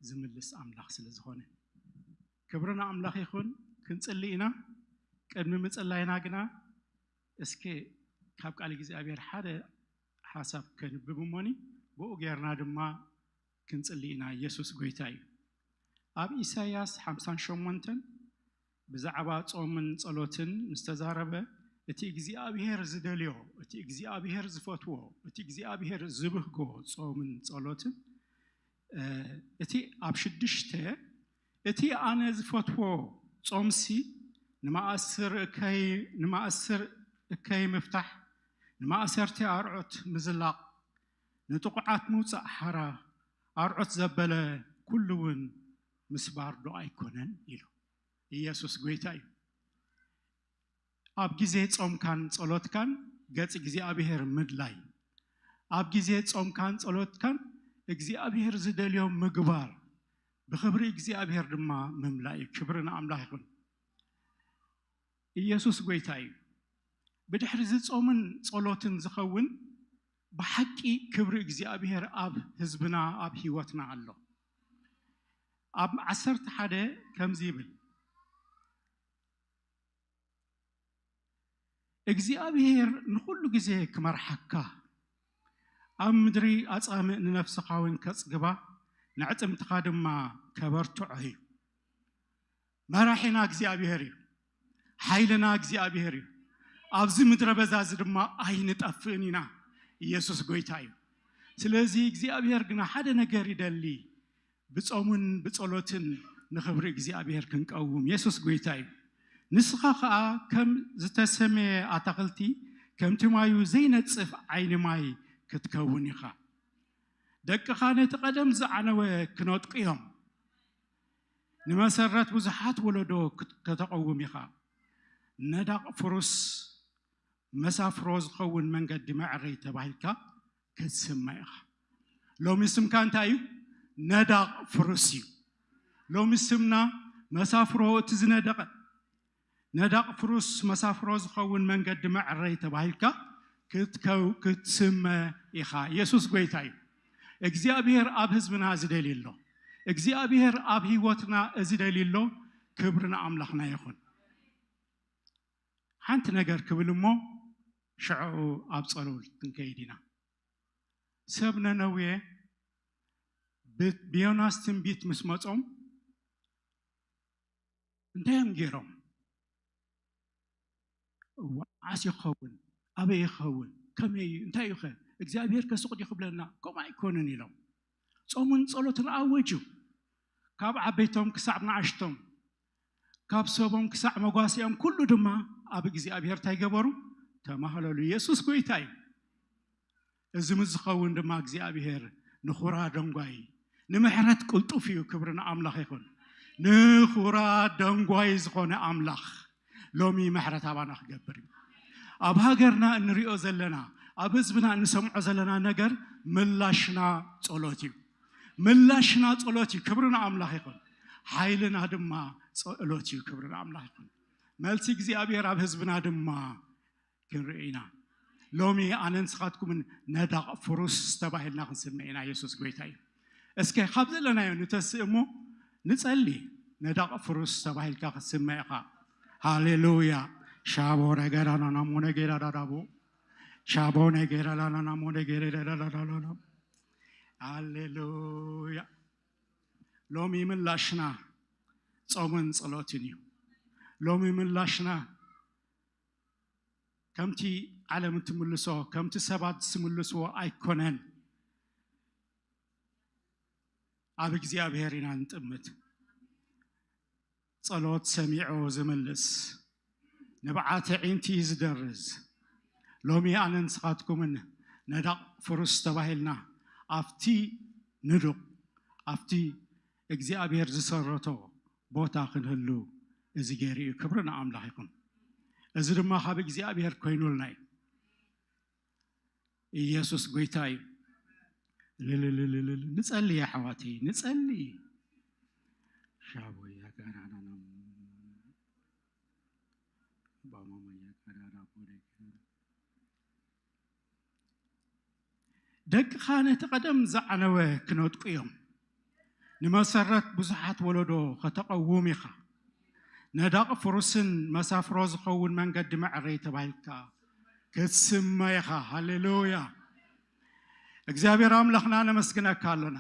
ዝምልስ ኣምላኽ ስለ ዝኾነ ክብሪ ንኣምላኽ ይኹን። ክንጽሊ ኢና። ቅድሚ ምጽላይና ግና እስከ ካብ ቃል እግዚኣብሔር ሓደ ሓሳብ ከንብብ እሞኒ ብኡ ጌርና ድማ ክንጽሊ ኢና። ኢየሱስ ጎይታ እዩ። ኣብ ኢሳይያስ ሓምሳን ሸሞንተን ብዛዕባ ጾምን ጸሎትን ምስ ተዛረበ፣ እቲ እግዚኣብሔር ዝደልዮ፣ እቲ እግዚኣብሔር ዝፈትዎ፣ እቲ እግዚኣብሔር ዝብህጎ ጾምን ጸሎትን፣ እ፣ እቲ ኣብ ሽዱሽተ፣ እቲ ኣነ ዝፈትዎ ጾምሲ ንማእስር እከይ፣ ንማእስር እከይ ምፍታሕ፣ ንማእሰርቲ ኣርዑት ምዝላቕ፣ ንጥቑዓት ምውጻእ ሓራ፣ ኣርዑት ዘበለ ኩሉ እውን ምስባር ዶ ኣይኮነን? ኢሉ። ኢየሱስ ጎይታ እዩ። ኣብ ግዜ ጾምካን ጸሎትካን ገጽ እግዚኣብሔር ምድላይ፣ ኣብ ግዜ ጾምካን ጸሎትካን እግዚኣብሔር ዝደልዮ ምግባር፣ ብኽብሪ እግዚኣብሔር ድማ ምምላእ እዩ። ክብሪ ንኣምላኽ ይኹን። ኢየሱስ ጎይታ እዩ። ብድሕሪ እዚ ጾምን ጸሎትን ዝኸውን ብሓቂ ክብሪ እግዚኣብሔር ኣብ ህዝብና፣ ኣብ ህይወትና ኣሎ። ኣብ ዓሰርተ ሓደ ከምዚ ይብል፣ እግዚኣብሔር ንኹሉ ግዜ ክመርሓካ፣ ኣብ ምድሪ ኣጻምእ ንነፍስኻ እውን ከጽግባ፣ ንዕጽምትኻ ድማ ከበርትዖ እዩ። መራሒና እግዚኣብሔር እዩ። ሓይልና እግዚኣብሔር እዩ። ኣብዚ ምድረ በዛ እዚ ድማ ኣይንጠፍእን ኢና። ኢየሱስ ጎይታ እዩ። ስለዚ እግዚኣብሔር ግና ሓደ ነገር ይደሊ፣ ብጾምን ብጸሎትን ንኽብሪ እግዚኣብሔር ክንቀውም። የሱስ ጎይታ እዩ። ንስኻ ኸኣ ከም ዝተሰመየ ኣታኽልቲ ከምቲ ማዩ ዘይነጽፍ ዓይኒ ማይ ክትከውን ኢኻ። ደቅኻ ነቲ ቀደም ዝዓነወ ክነጥቁ እዮም። ንመሰረት ብዙሓት ወለዶ ክት-፣ ከተቐውም ኢኻ። ነዳቕ ፍሩስ መሳፍሮ ዝኸውን መንገዲ መዕረይ ተባሂልካ ክትስመ ኢኻ። ሎሚ ስምካ እንታይ እዩ? ነዳቕ ፍሩስ እዩ። ሎሚ ስምና መሳፍሮ እቲ ዝነደቐ። ነዳቕ ፍሩስ መሳፍሮ ዝኸውን መንገዲ መዕረይ ተባሂልካ ክትከው-፣ ክትስመ ኢኻ። ኢየሱስ ጎይታ እዩ። እግዚኣብሔር ኣብ ህዝብና እዚ ደልዩ ኣሎ። እግዚኣብሔር ኣብ ህይወትና እዚ ደልዩ ኣሎ። ክብሪ ንኣምላኽና ይኹን። ሓንቲ ነገር ክብል እሞ ሽዕኡ ኣብ ጸሎት ክንከይድ ኢና። ሰብ ነነዌ ብ-፣ ብዮናስ ትንቢት ምስ መጾም እንታይ እዮም ገይሮም? እዋ፣ ዓስ ይኸውን፣ ኣበይ ይኸውን፣ ከመይ እዩ፣ እንታይ እዩ ኸ? እግዚኣብሔር ከ ስቕ ድዩ ክብለና? ከምኡ ኣይኮንን ኢሎም ጾምን ጸሎትን ኣወጁ። ካብ ዓበይቶም ክሳብ ንኣሽቶም፣ ካብ ሰቦም ክሳዕ መጓሲኦም ኩሉ ድማ ኣብ እግዚኣብሔር እንታይ ገበሩ? ተማህለሉ። ኢየሱስ ጎይታ እዩ። እዚ ምስ ዝኸውን ድማ እግዚኣብሔር ንኹራ ደንጓይ ንምሕረት ቅልጡፍ እዩ። ክብሪ ንኣምላኽ ይኹን። ንኹራ ደንጓይ ዝኾነ ኣምላኽ ሎሚ ምሕረት ኣባና ክገብር እዩ። ኣብ ሃገርና እንሪኦ ዘለና፣ ኣብ ህዝብና እንሰምዖ ዘለና ነገር ምላሽና ጸሎት እዩ። ምላሽና ጸሎት እዩ። ክብሪ ንኣምላኽ ይኹን። ሓይልና ድማ ጸሎት እዩ። ክብሪ ንኣምላኽ ይኹን። መልሲ እግዚኣብሔር ኣብ ህዝብና ድማ ክንርኢ ኢና። ሎሚ ኣነ ንስኻትኩምን ነዳቕ ፍሩስ ተባሂልና ክንስመ ኢና። ኢየሱስ ጎይታ እዩ። እስከ ካብ ዘለናዮ ንተስእ እሞ ንጸሊ። ነዳቕ ፍሩስ ተባሂልካ ክትስመ ኢኻ። ሃሌሉያ። ሻቦ ነገራና ናሞ ነገራ ዳዳቦ ሻቦ ነገራ ላና ናሞ ነገራ ዳዳዳዳዳዳ። ሃሌሉያ። ሎሚ ምላሽና ጾምን ጸሎትን እዩ። ሎሚ ምላሽና ከምቲ ዓለም እትምልሶ፣ ከምቲ ሰባት ዝምልስዎ ኣይኮነን። ኣብ እግዚኣብሔር ኢና ንጥምት። ጸሎት ሰሚዑ ዝምልስ፣ ንብዓት ኣዒንቲ ዝደርዝ። ሎሚ ኣነ ንስኻትኩምን ነዳቕ ፍሩስ ተባሂልና ኣብቲ ንዱቕ፣ ኣብቲ እግዚኣብሔር ዝሰረቶ ቦታ ክንህሉ እዚ ገይሩ እዩ። ክብሪ ንኣምላኽ ይኹን። እዚ ድማ ካብ እግዚኣብሔር ኮይኑልና እዩ። ኢየሱስ ጎይታ እዩ። ልልልልልል። ንጸሊ ኣሕዋተይ፣ ንጸሊ። ሻቦያ ጋራናና ባማማያ ጋራና ቦደገ። ደቅኻ ነቲ ቀደም ዝዓነወ ክነጥቁ እዮም። ንመሰረት ብዙሓት ወለዶ ከተቐውም ኢኻ። ነዳቕ ፍሩስን መሳፍሮ ዝኸውን መንገዲ መዕረይ ተባሂልካ ክትስመ ኢኻ። ሃሌሉያ። እግዚኣብሔር ኣምላኽና ነመስግነካ ኣሎና።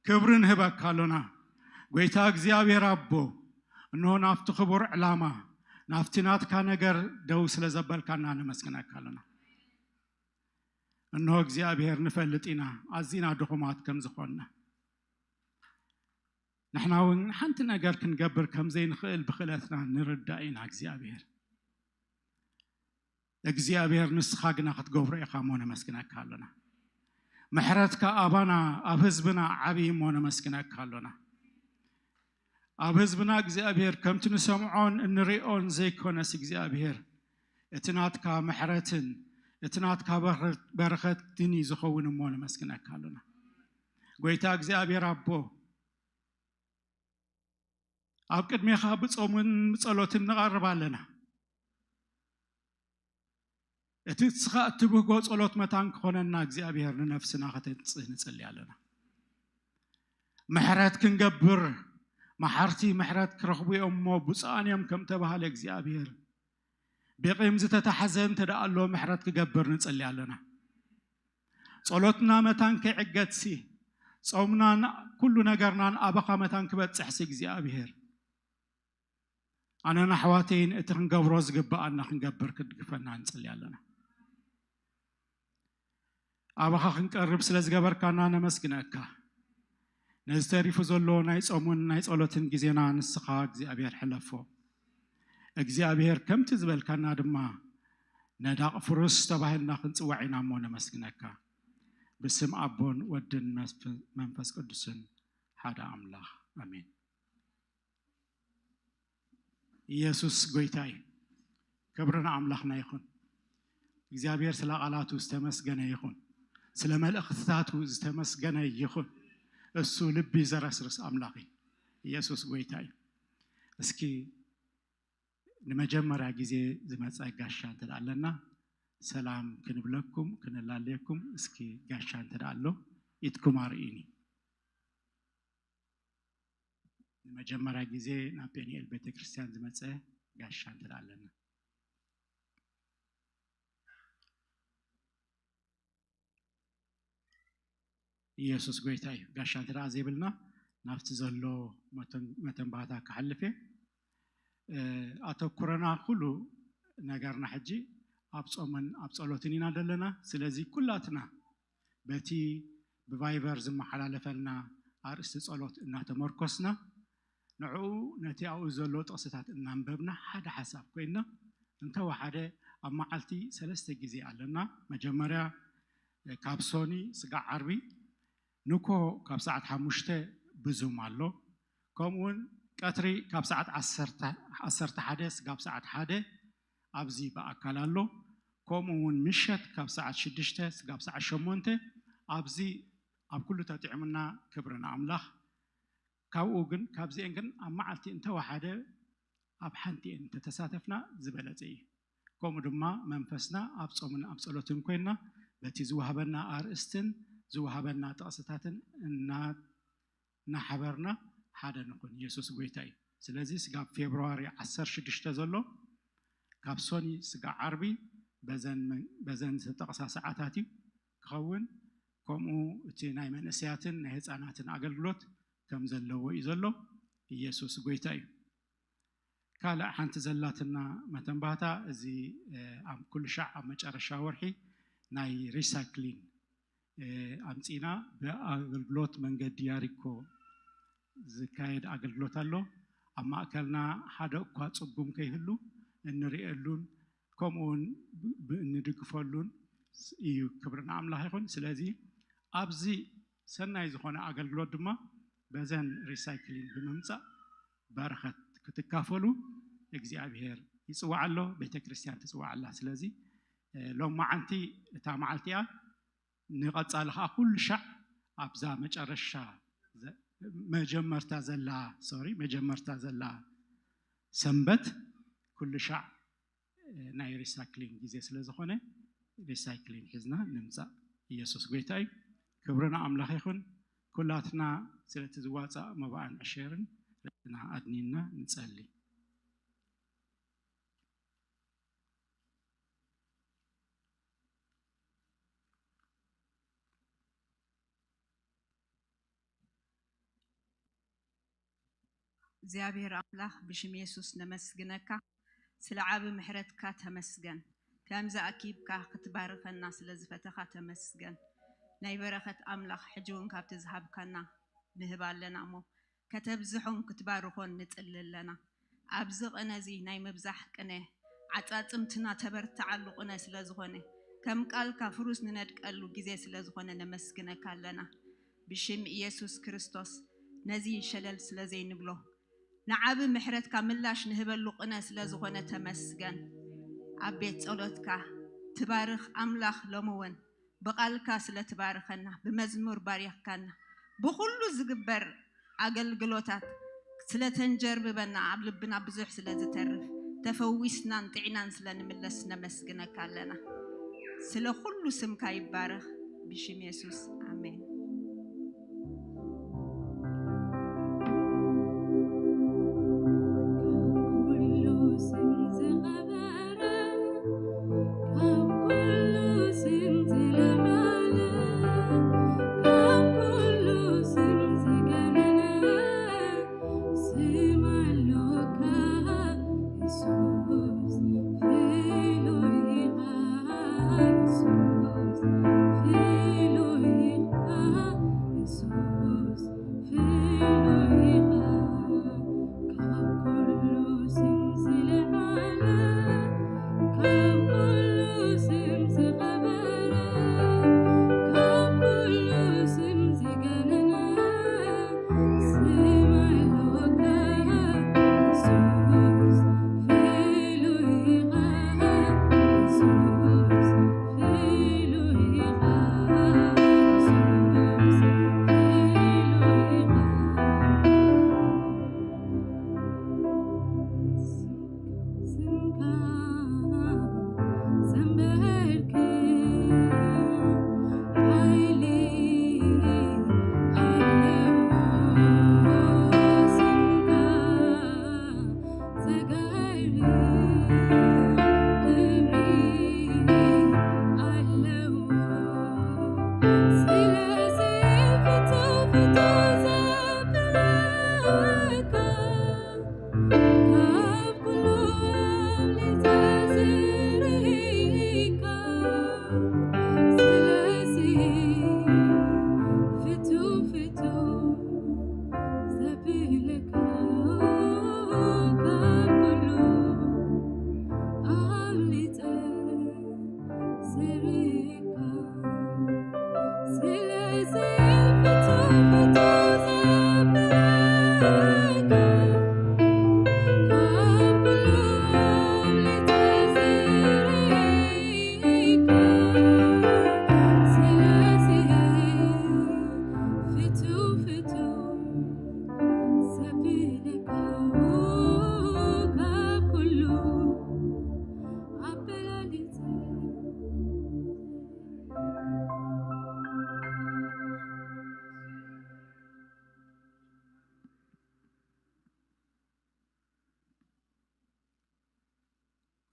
ክብሪ ንህበካ ኣሎና። ጎይታ እግዚኣብሔር ኣቦ፣ እንሆ ናብቲ ክቡር ዕላማ፣ ናብቲ ናትካ ነገር ደው ስለ ዘበልካና ነመስግነካ ኣሎና። እንሆ እግዚኣብሔር ንፈልጥ ኢና ኣዚና ድኹማት ከም ዝኾንና። ንሕና እውን ሓንቲ ነገር ክንገብር ከም ዘይንኽእል ብኽእለትና ንርዳእ ኢና እግዚኣብሔር። እግዚኣብሔር ንስኻ ግና ክትገብሮ ኢኻ እሞ ነመስግነካ ኣሎና። ምሕረትካ ኣባና ኣብ ህዝብና ዓብዪ እሞ ነመስግነካ ኣሎና። ኣብ ህዝብና እግዚኣብሔር ከምቲ ንሰምዖን እንሪኦን ዘይኮነስ እግዚኣብሔር እቲ ናትካ ምሕረትን እቲ ናትካ በረኸት-፣ በረኸትን እዩ ዝኸውን እሞ ነመስግነካ ኣሎና። ጎይታ እግዚኣብሔር ኣቦ ኣብ ቅድሜኻ ብጾምን ብጸሎትን ንቐርብ ኣለና። እቲ እስኻ እትብህጎ ጸሎት መታን ክኾነና እግዚኣብሔር ንነፍስና ከተንጽህ ንጽሊ ኣለና። ምሕረት ክንገብር መሓርቲ ምሕረት ክረኽቡ እዮም እሞ ብፁዓን እዮም ከም ተባሃለ እግዚኣብሔር ብቂም ዝተታሕዘ እንተ ደኣ ኣሎ ምሕረት ክገብር ንጽሊ ኣለና። ጸሎትና መታን ከይዕገትሲ ጾምናን ኩሉ ነገርናን ኣባኻ መታን ክበጽሕሲ እግዚኣብሔር ኣነን ኣሕዋተይን እቲ ክንገብሮ ዝግብኣና ክንገብር ክትድግፈና ንጽሊ ኣለና። ኣባኻ ክንቀርብ ስለ ዝገበርካና ነመስግነካ። ነዚ ተሪፉ ዘሎ ናይ ጾሙን ናይ ጸሎትን ግዜና ንስኻ እግዚኣብሔር ሕለፎ። እግዚኣብሔር ከምቲ ዝበልካና ድማ ነዳቕ ፍሩስ ተባሂልና ክንጽዋዕ ኢና እሞ ነመስግነካ። ብስም ኣቦን ወድን መስፍ-፣ መንፈስ ቅዱስን ሓደ ኣምላኽ፣ ኣሜን። ኢየሱስ ጎይታ እዩ። ክብሪ ንኣምላኽና ይኹን። እግዚኣብሔር ስለ ቃላቱ ዝተመስገነ ይኹን። ስለ መልእኽትታቱ ዝተመስገነ ይኹን። እሱ ልቢ ዘረስርስ ኣምላኽ እዩ። ኢየሱስ ጎይታ እዩ። እስኪ ንመጀመርያ ግዜ ዝመጸ ጋሻ እንተ ደኣ ኣለና፣ ሰላም ክንብለኩም፣ ክንላለየኩም፣ እስኪ ጋሻ እንተ ደኣ ኣሎ፣ ኢድኩም ኣርእዩኒ። ንመጀመርያ ግዜ ናብ ፔኒኤል ቤተክርስትያን ዝመጸ ጋሻ እንተ ደኣ ኣለና። ኢየሱስ ጎይታ እዩ። ጋሻ እንተ ደኣ ዘይብልና፣ ናብቲ ዘሎ መተን-፣ መተንባታ ክሓልፍ እየ። እ፣ ኣተኩረና ኩሉ ነገርና ሕጂ ኣብ ጾምን ኣብ ጸሎትን ኢና ዘለና። ስለዚ ኩላትና በቲ ብቫይበር ዝመሓላለፈልና ኣርእስቲ ጸሎት እናተመርኮስና፣ ንዕኡ ነቲ ኣብኡ ዘሎ ጥቕስታት እናንበብና ሓደ ሓሳብ ኮይንና፣ እንተወሓደ ኣብ መዓልቲ ሰለስተ ግዜ ኣለና። መጀመርያ፣ እ፣ ካብ ሶኒ ስጋዕ ዓርቢ፣ ንኮ ካብ ሰዓት ሓሙሽተ ብዙም ኣሎ። ከምኡውን ቀትሪ ካብ ሰዓት ዓሰርተ፣ ዓሰርተ ሓደ ስጋብ ሰዓት ሓደ ኣብዚ ብኣካል ኣሎ። ከምኡ እውን ምሸት ካብ ሰዓት ሽዱሽተ ስጋብ ሰዓት ሸሞንተ ኣብዚ ኣብ ኩሉ ተጥዕሙና፣ ክብሪ ንኣምላኽ። ካብኡ ግን፣ ካብዚኤን ግን ኣብ መዓልቲ እንተወሓደ ኣብ ሓንቲ እየን እንተተሳተፍና ዝበለጸ እዩ። ከምኡ ድማ መንፈስና ኣብ ጾምን ኣብ ጸሎትን ኮይንና በቲ ዝወሃበና ኣርእስትን ዝወሃበና ጥቕስታትን እና-፣ እናሓበርና ሓደ ንኹን። ኢየሱስ ጎይታ እዩ። ስለዚ ስጋብ ፌብርዋሪ ዓሰርተ ሽዱሽተ ዘሎ ካብ ሶኒ ስጋዕ ዓርቢ በዘን መን-፣ በዘን ዝተጠቕሳ ሰዓታት እዩ ክኸውን። ከምኡ እቲ ናይ መንእሰያትን ናይ ህፃናትን ኣገልግሎት ከም ዘለዎ እዩ ዘሎ። ኢየሱስ ጎይታ እዩ። ካልእ ሓንቲ ዘላትና መተንባህታ እዚ፣ እ፣ ኣብ ኩሉ ሻዕ ኣብ መጨረሻ ወርሒ ናይ ሪሳይክሊን፣ እ፣ ኣምጺና ብኣገልግሎት መንገዲ ያሪኮ ዝካየድ ኣገልግሎት ኣሎ። ኣብ ማእከልና ሓደ እኳ ጽጉም ከይህሉ እንርእየሉን ከምኡውን ብ-፣ ብ-፣ እንድግፈሉን እዩ። ክብሪ ንኣምላኽ ይኹን። ስለዚ ኣብዚ ሰናይ ዝኾነ ኣገልግሎት ድማ በዘን ሪሳይክሊን ብምምጻእ በረኸት ክትካፈሉ እግዚኣብሔር ይጽዋዕ ኣሎ፣ ቤተ ክርስቲያን ትጽዋዕ ኣላ። ስለዚ፣ እ፣ ሎማዓንቲ እታ መዓልቲ እያ። ንቐጻሊ ኸዓ ኩሉ ሻዕ ኣብዛ መጨረሻ ዘ-፣ መጀመርታ ዘላ፣ ሶሪ፣ መጀመርታ ዘላ ሰንበት ኩሉ ሻዕ፣ እ፣ ናይ ሪሳይክሊን ግዜ ስለ ዝኾነ ሪሳይክሊን ሒዝና ንምጻእ። ኢየሱስ ጎይታ እዩ። ክብሪ ንኣምላኽ ይኹን። ኩላትና ስለቲ ዝዋጻእ መባእን ዕሸርን ርእስና ኣድኒና ንጸሊ። እግዚኣብሔር ኣምላኽ ብሽም የሱስ ነመስግነካ፣ ስለ ዓቢ ምሕረትካ ተመስገን። ከምዚ ኣኪብካ ክትባርኸና ስለ ዝፈተኻ ተመስገን። ናይ በረኸት ኣምላኽ ሕጂ እውን ካብቲ ዝሃብካና ንህብ ኣለና እሞ ከተብዝሖን ክትባርኾን ንጽሊ ኣለና። ኣብዚ ቅነ እዚ ናይ ምብዛሕ ቅነ፣ ዓጻጽምትና ተበርትዓሉ ቅነ ስለ ዝኾነ፣ ከም ቃልካ ፍሩስ ንነድቀሉ ግዜ ስለ ዝኾነ ነመስግነካ ኣለና። ብሽም ኢየሱስ ክርስቶስ ነዚ ሸለል ስለ ዘይንብሎ፣ ንዓቢ ምሕረትካ ምላሽ ንህበሉ ቅነ ስለ ዝኾነ ተመስገን። ኣብ ቤት ጸሎትካ ትባርኽ ኣምላኽ ሎሚ እውን ብቓልካ ስለ ትባርኸና፣ ብመዝሙር ባሪኽካና፣ ብኹሉ ዝግበር ኣገልግሎታት ስለ ተንጀርብበና፣ ኣብ ልብና ብዙሕ ስለ ዝተርፍ፣ ተፈዊስናን ጥዒናን ስለ ንምለስ ነመስግነካ ኣለና። ስለ ኩሉ ስምካ ይባረኽ፣ ብሽም የሱስ፣ ኣሜን። ካብ ኩሉ ስም ዝኸበረ፣ ካብ ኩሉ ስም ዝለዓለ፣ ካብ ኩሉ ስም ዝገነነ ስም ኣሎካ የሱስ፣ ፍሉይ ኢኻ የሱስ፣ ፍሉይ ኢኻ።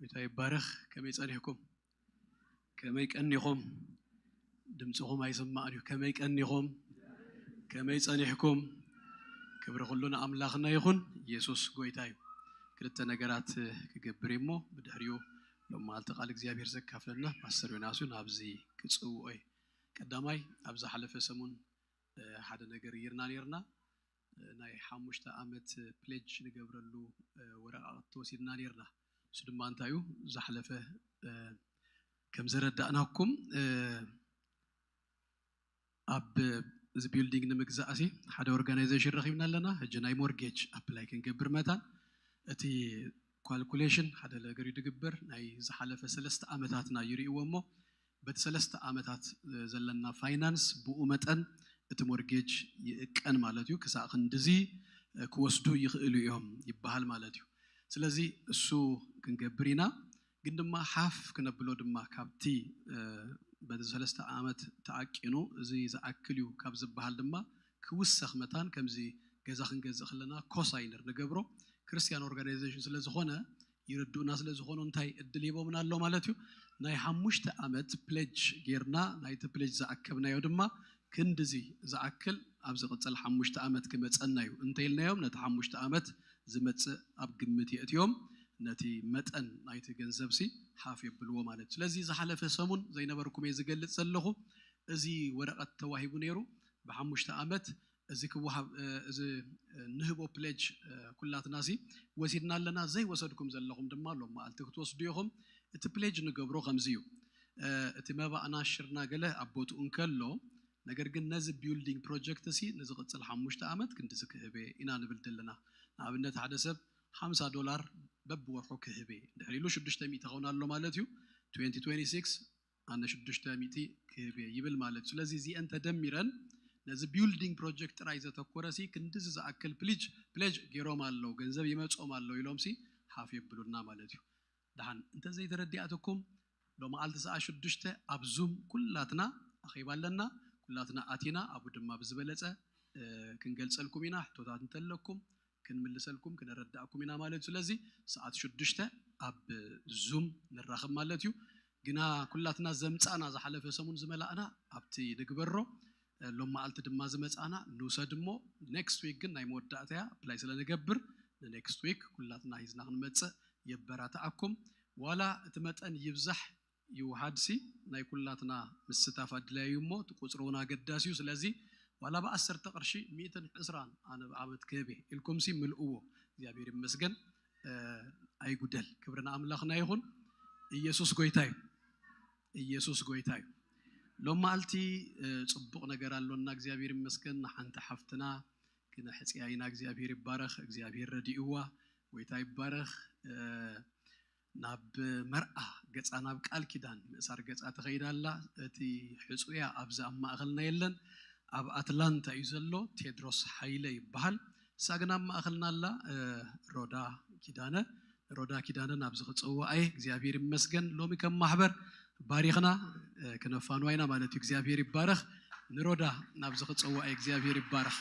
ጌታ ይባረኽ። ከመይ ጸኒሕኩም? ከመይ ቀኒኹም? ድምፅኹም ኣይስማዕን እዩ። ከመይ ቀኒኹም? ከመይ ጸኒሕኩም? ክብሪ ኩሉ ንኣምላኽና ይኹን። ኢየሱስ ጎይታ እዩ። ክልተ ነገራት ክገብር እየ እሞ ብድሕሪኡ ሎም መዓልቲ ቃል እግዚኣብሔር ዘካፍለና ፓስተር ዮናስ እዩ። ናብዚ ክጽውዖ እዩ። ቀዳማይ፣ ኣብ ዝሓለፈ ሰሙን ሓደ ነገር ይርና ነርና። ናይ ሓሙሽተ ዓመት ፕሌጅ ንገብረሉ ወረቓቕቲ ወሲድና ነርና። እሱ ድማ እንታይ እዩ? ዝሓለፈ ከም ዘረዳእናኩም ኣብ እዚ ቢልዲንግ ንምግዛእ ሲ ሓደ ኦርጋናይዜሽን ረኺብና ኣለና። ሕጂ ናይ ሞርጌጅ ኣፕላይ ክንገብር መታን እቲ ኳልኩሌሽን ሓደ ነገር እዩ ዝግበር። ናይ ዝሓለፈ ሰለስተ ዓመታትና ይርእይዎ እሞ በቲ ሰለስተ ዓመታት ዘለና ፋይናንስ ብኡ መጠን እቲ ሞርጌጅ ይእቀን ማለት እዩ። ክሳዕ ክንድዚ ክወስዱ ይኽእሉ እዮም ይበሃል ማለት እዩ። ስለዚ እሱ ክንገብር ኢና። ግን ድማ ሓፍ ክነብሎ ድማ ካብቲ በዚ ሰለስተ ዓመት ተኣቂኑ እዚ ዝኣክል እዩ ካብ ዝበሃል ድማ ክውሰኽ መታን ከምዚ ገዛ ክንገዝእ ከለና ኮሳይነር ንገብሮ ክርስቲያን ኦርጋናይዜሽን ስለ ዝኾነ ይርድኡና ስለ ዝኾኑ እንታይ እድል ሂቦምና ኣሎ ማለት እዩ። ናይ ሓሙሽተ ዓመት ፕሌጅ ጌርና ናይቲ ፕሌጅ ዝኣከብናዮ ድማ ክንድዚ ዝኣክል ኣብ ዝቕጽል ሓሙሽተ ዓመት ክመጸና እዩ እንተኢልናዮም ነቲ ሓሙሽተ ዓመት ዝመጽእ ኣብ ግምት የእትዮም ነቲ መጠን ናይቲ ገንዘብ ሲ ሓፍ የብልዎ ማለት እዩ። ስለዚ ዝሓለፈ ሰሙን ዘይነበርኩም እየ ዝገልጽ ዘለኹ። እዚ ወረቐት ተዋሂቡ ነይሩ ብሓሙሽተ ዓመት እዚ ክወሃብ እዚ ንህቦ ፕሌጅ ኩላትና ሲ ወሲድና ኣለና። ዘይወሰድኩም ዘለኹም ድማ ሎም መዓልቲ ክትወስዱ ኢኹም። እቲ ፕሌጅ ንገብሮ ከምዚ እዩ። እቲ መባእና ሽርና ገለ ኣብ ቦትኡ እንከሎ ነገር ግን ነዚ ቢልዲንግ ፕሮጀክት ሲ ንዝቕጽል ሓሙሽተ ዓመት ክንድዚ ክህበ ኢና ንብል ዘለና። ንኣብነት ሓደ ሰብ ሓምሳ ዶላር በብወርሑ ክህበ ድሕሪሉ ሽዱሽተ ሚእቲ ኸውን ኣሎ ማለት እዩ። ትዌንቲ ትዌንቲ ሲክስ ኣነ ሽዱሽተ ሚእቲ ክህብ እየ ይብል ማለት እዩ። ስለዚ እዚአን ተደሚረን ነዚ ቢልዲንግ ፕሮጀክት ጥራይ ዘተኮረ ሲ ክንድዚ ዝኣክል ፕሊጅ ፕሌጅ ገይሮም ኣለዉ ገንዘብ ይመጾም ኣለዉ ኢሎም ሲ ሓፍ የብሉና ማለት እዩ። ደሓን እንተዘይተረዲኣትኩም ሎመዓልቲ ሰዓት ሽዱሽተ ኣብ ዙም ኩላትና ኣኼባ ኣለና። ኩላትና ኣቲና ኣብኡ ድማ ብዝበለጸ ክንገልጸልኩም ኢና። ሕቶታት እንተለኩም ክንምልሰልኩም ክነረዳእኩም ኢና ማለት እዩ። ስለዚ ሰዓት ሽዱሽተ ኣብ ዙም ንራኸብ ማለት እዩ። ግና ኩላትና ዘምፃእና ዝሓለፈ ሰሙን ዝመላእና ኣብቲ ንግበሮ ሎም መዓልቲ ድማ ዝመፃእና ንውሰድ እሞ ኔክስት ዊክ ግን ናይ መወዳእታ እያ ኣፕላይ ስለ ንገብር ንኔክስት ዊክ ኩላትና ሂዝና ክንመፅእ የበራትዓኩም። ዋላ እቲ መጠን ይብዛሕ ይውሃድ ሲ ናይ ኩላትና ምስታፍ ኣድላዩ እሞ እቲ ቁፅሪ እውን ኣገዳሲ እዩ። ስለዚ ዋላ ብዓሰርተ ቅርሺ ሚእትን ዕስራን ኣነ ብዓመት ክህብ እየ ኢልኩም ሲ ምልእዎ። እግዚኣብሔር ይመስገን ኣይጉደል። ክብሪ ንኣምላኽና ይኹን። ኢየሱስ ጎይታ እዩ። ኢየሱስ ጎይታ እዩ። ሎም መዓልቲ ፅቡቕ ነገር ኣሎና። እግዚኣብሔር ይመስገን። ንሓንቲ ሓፍትና ክነሕፅያ ኢና። እግዚኣብሔር ይባረኽ። እግዚኣብሔር ረዲእዋ። ጎይታ ይባረኽ። ናብ መርዓ ገፃ ናብ ቃል ኪዳን ምእሳር ገፃ ትኸይድ ኣላ። እቲ ሕፁያ ኣብዚ ኣብ ማእኸልና የለን። ኣብ ኣትላንታ እዩ ዘሎ። ቴድሮስ ሓይለ ይበሃል። እሳ ግን ኣብ ማእኸልና ኣላ። ሮዳ ኪዳነ ሮዳ ኪዳነ ናብዚ ክፅውዓ እየ። እግዚኣብሔር ይመስገን። ሎሚ ከም ማሕበር ባሪኽና ክነፋንዋ ኢና ማለት እዩ። እግዚኣብሔር ይባረኽ። ንሮዳ ናብዚ ክፅውዓ እየ። እግዚኣብሔር ይባረኽ።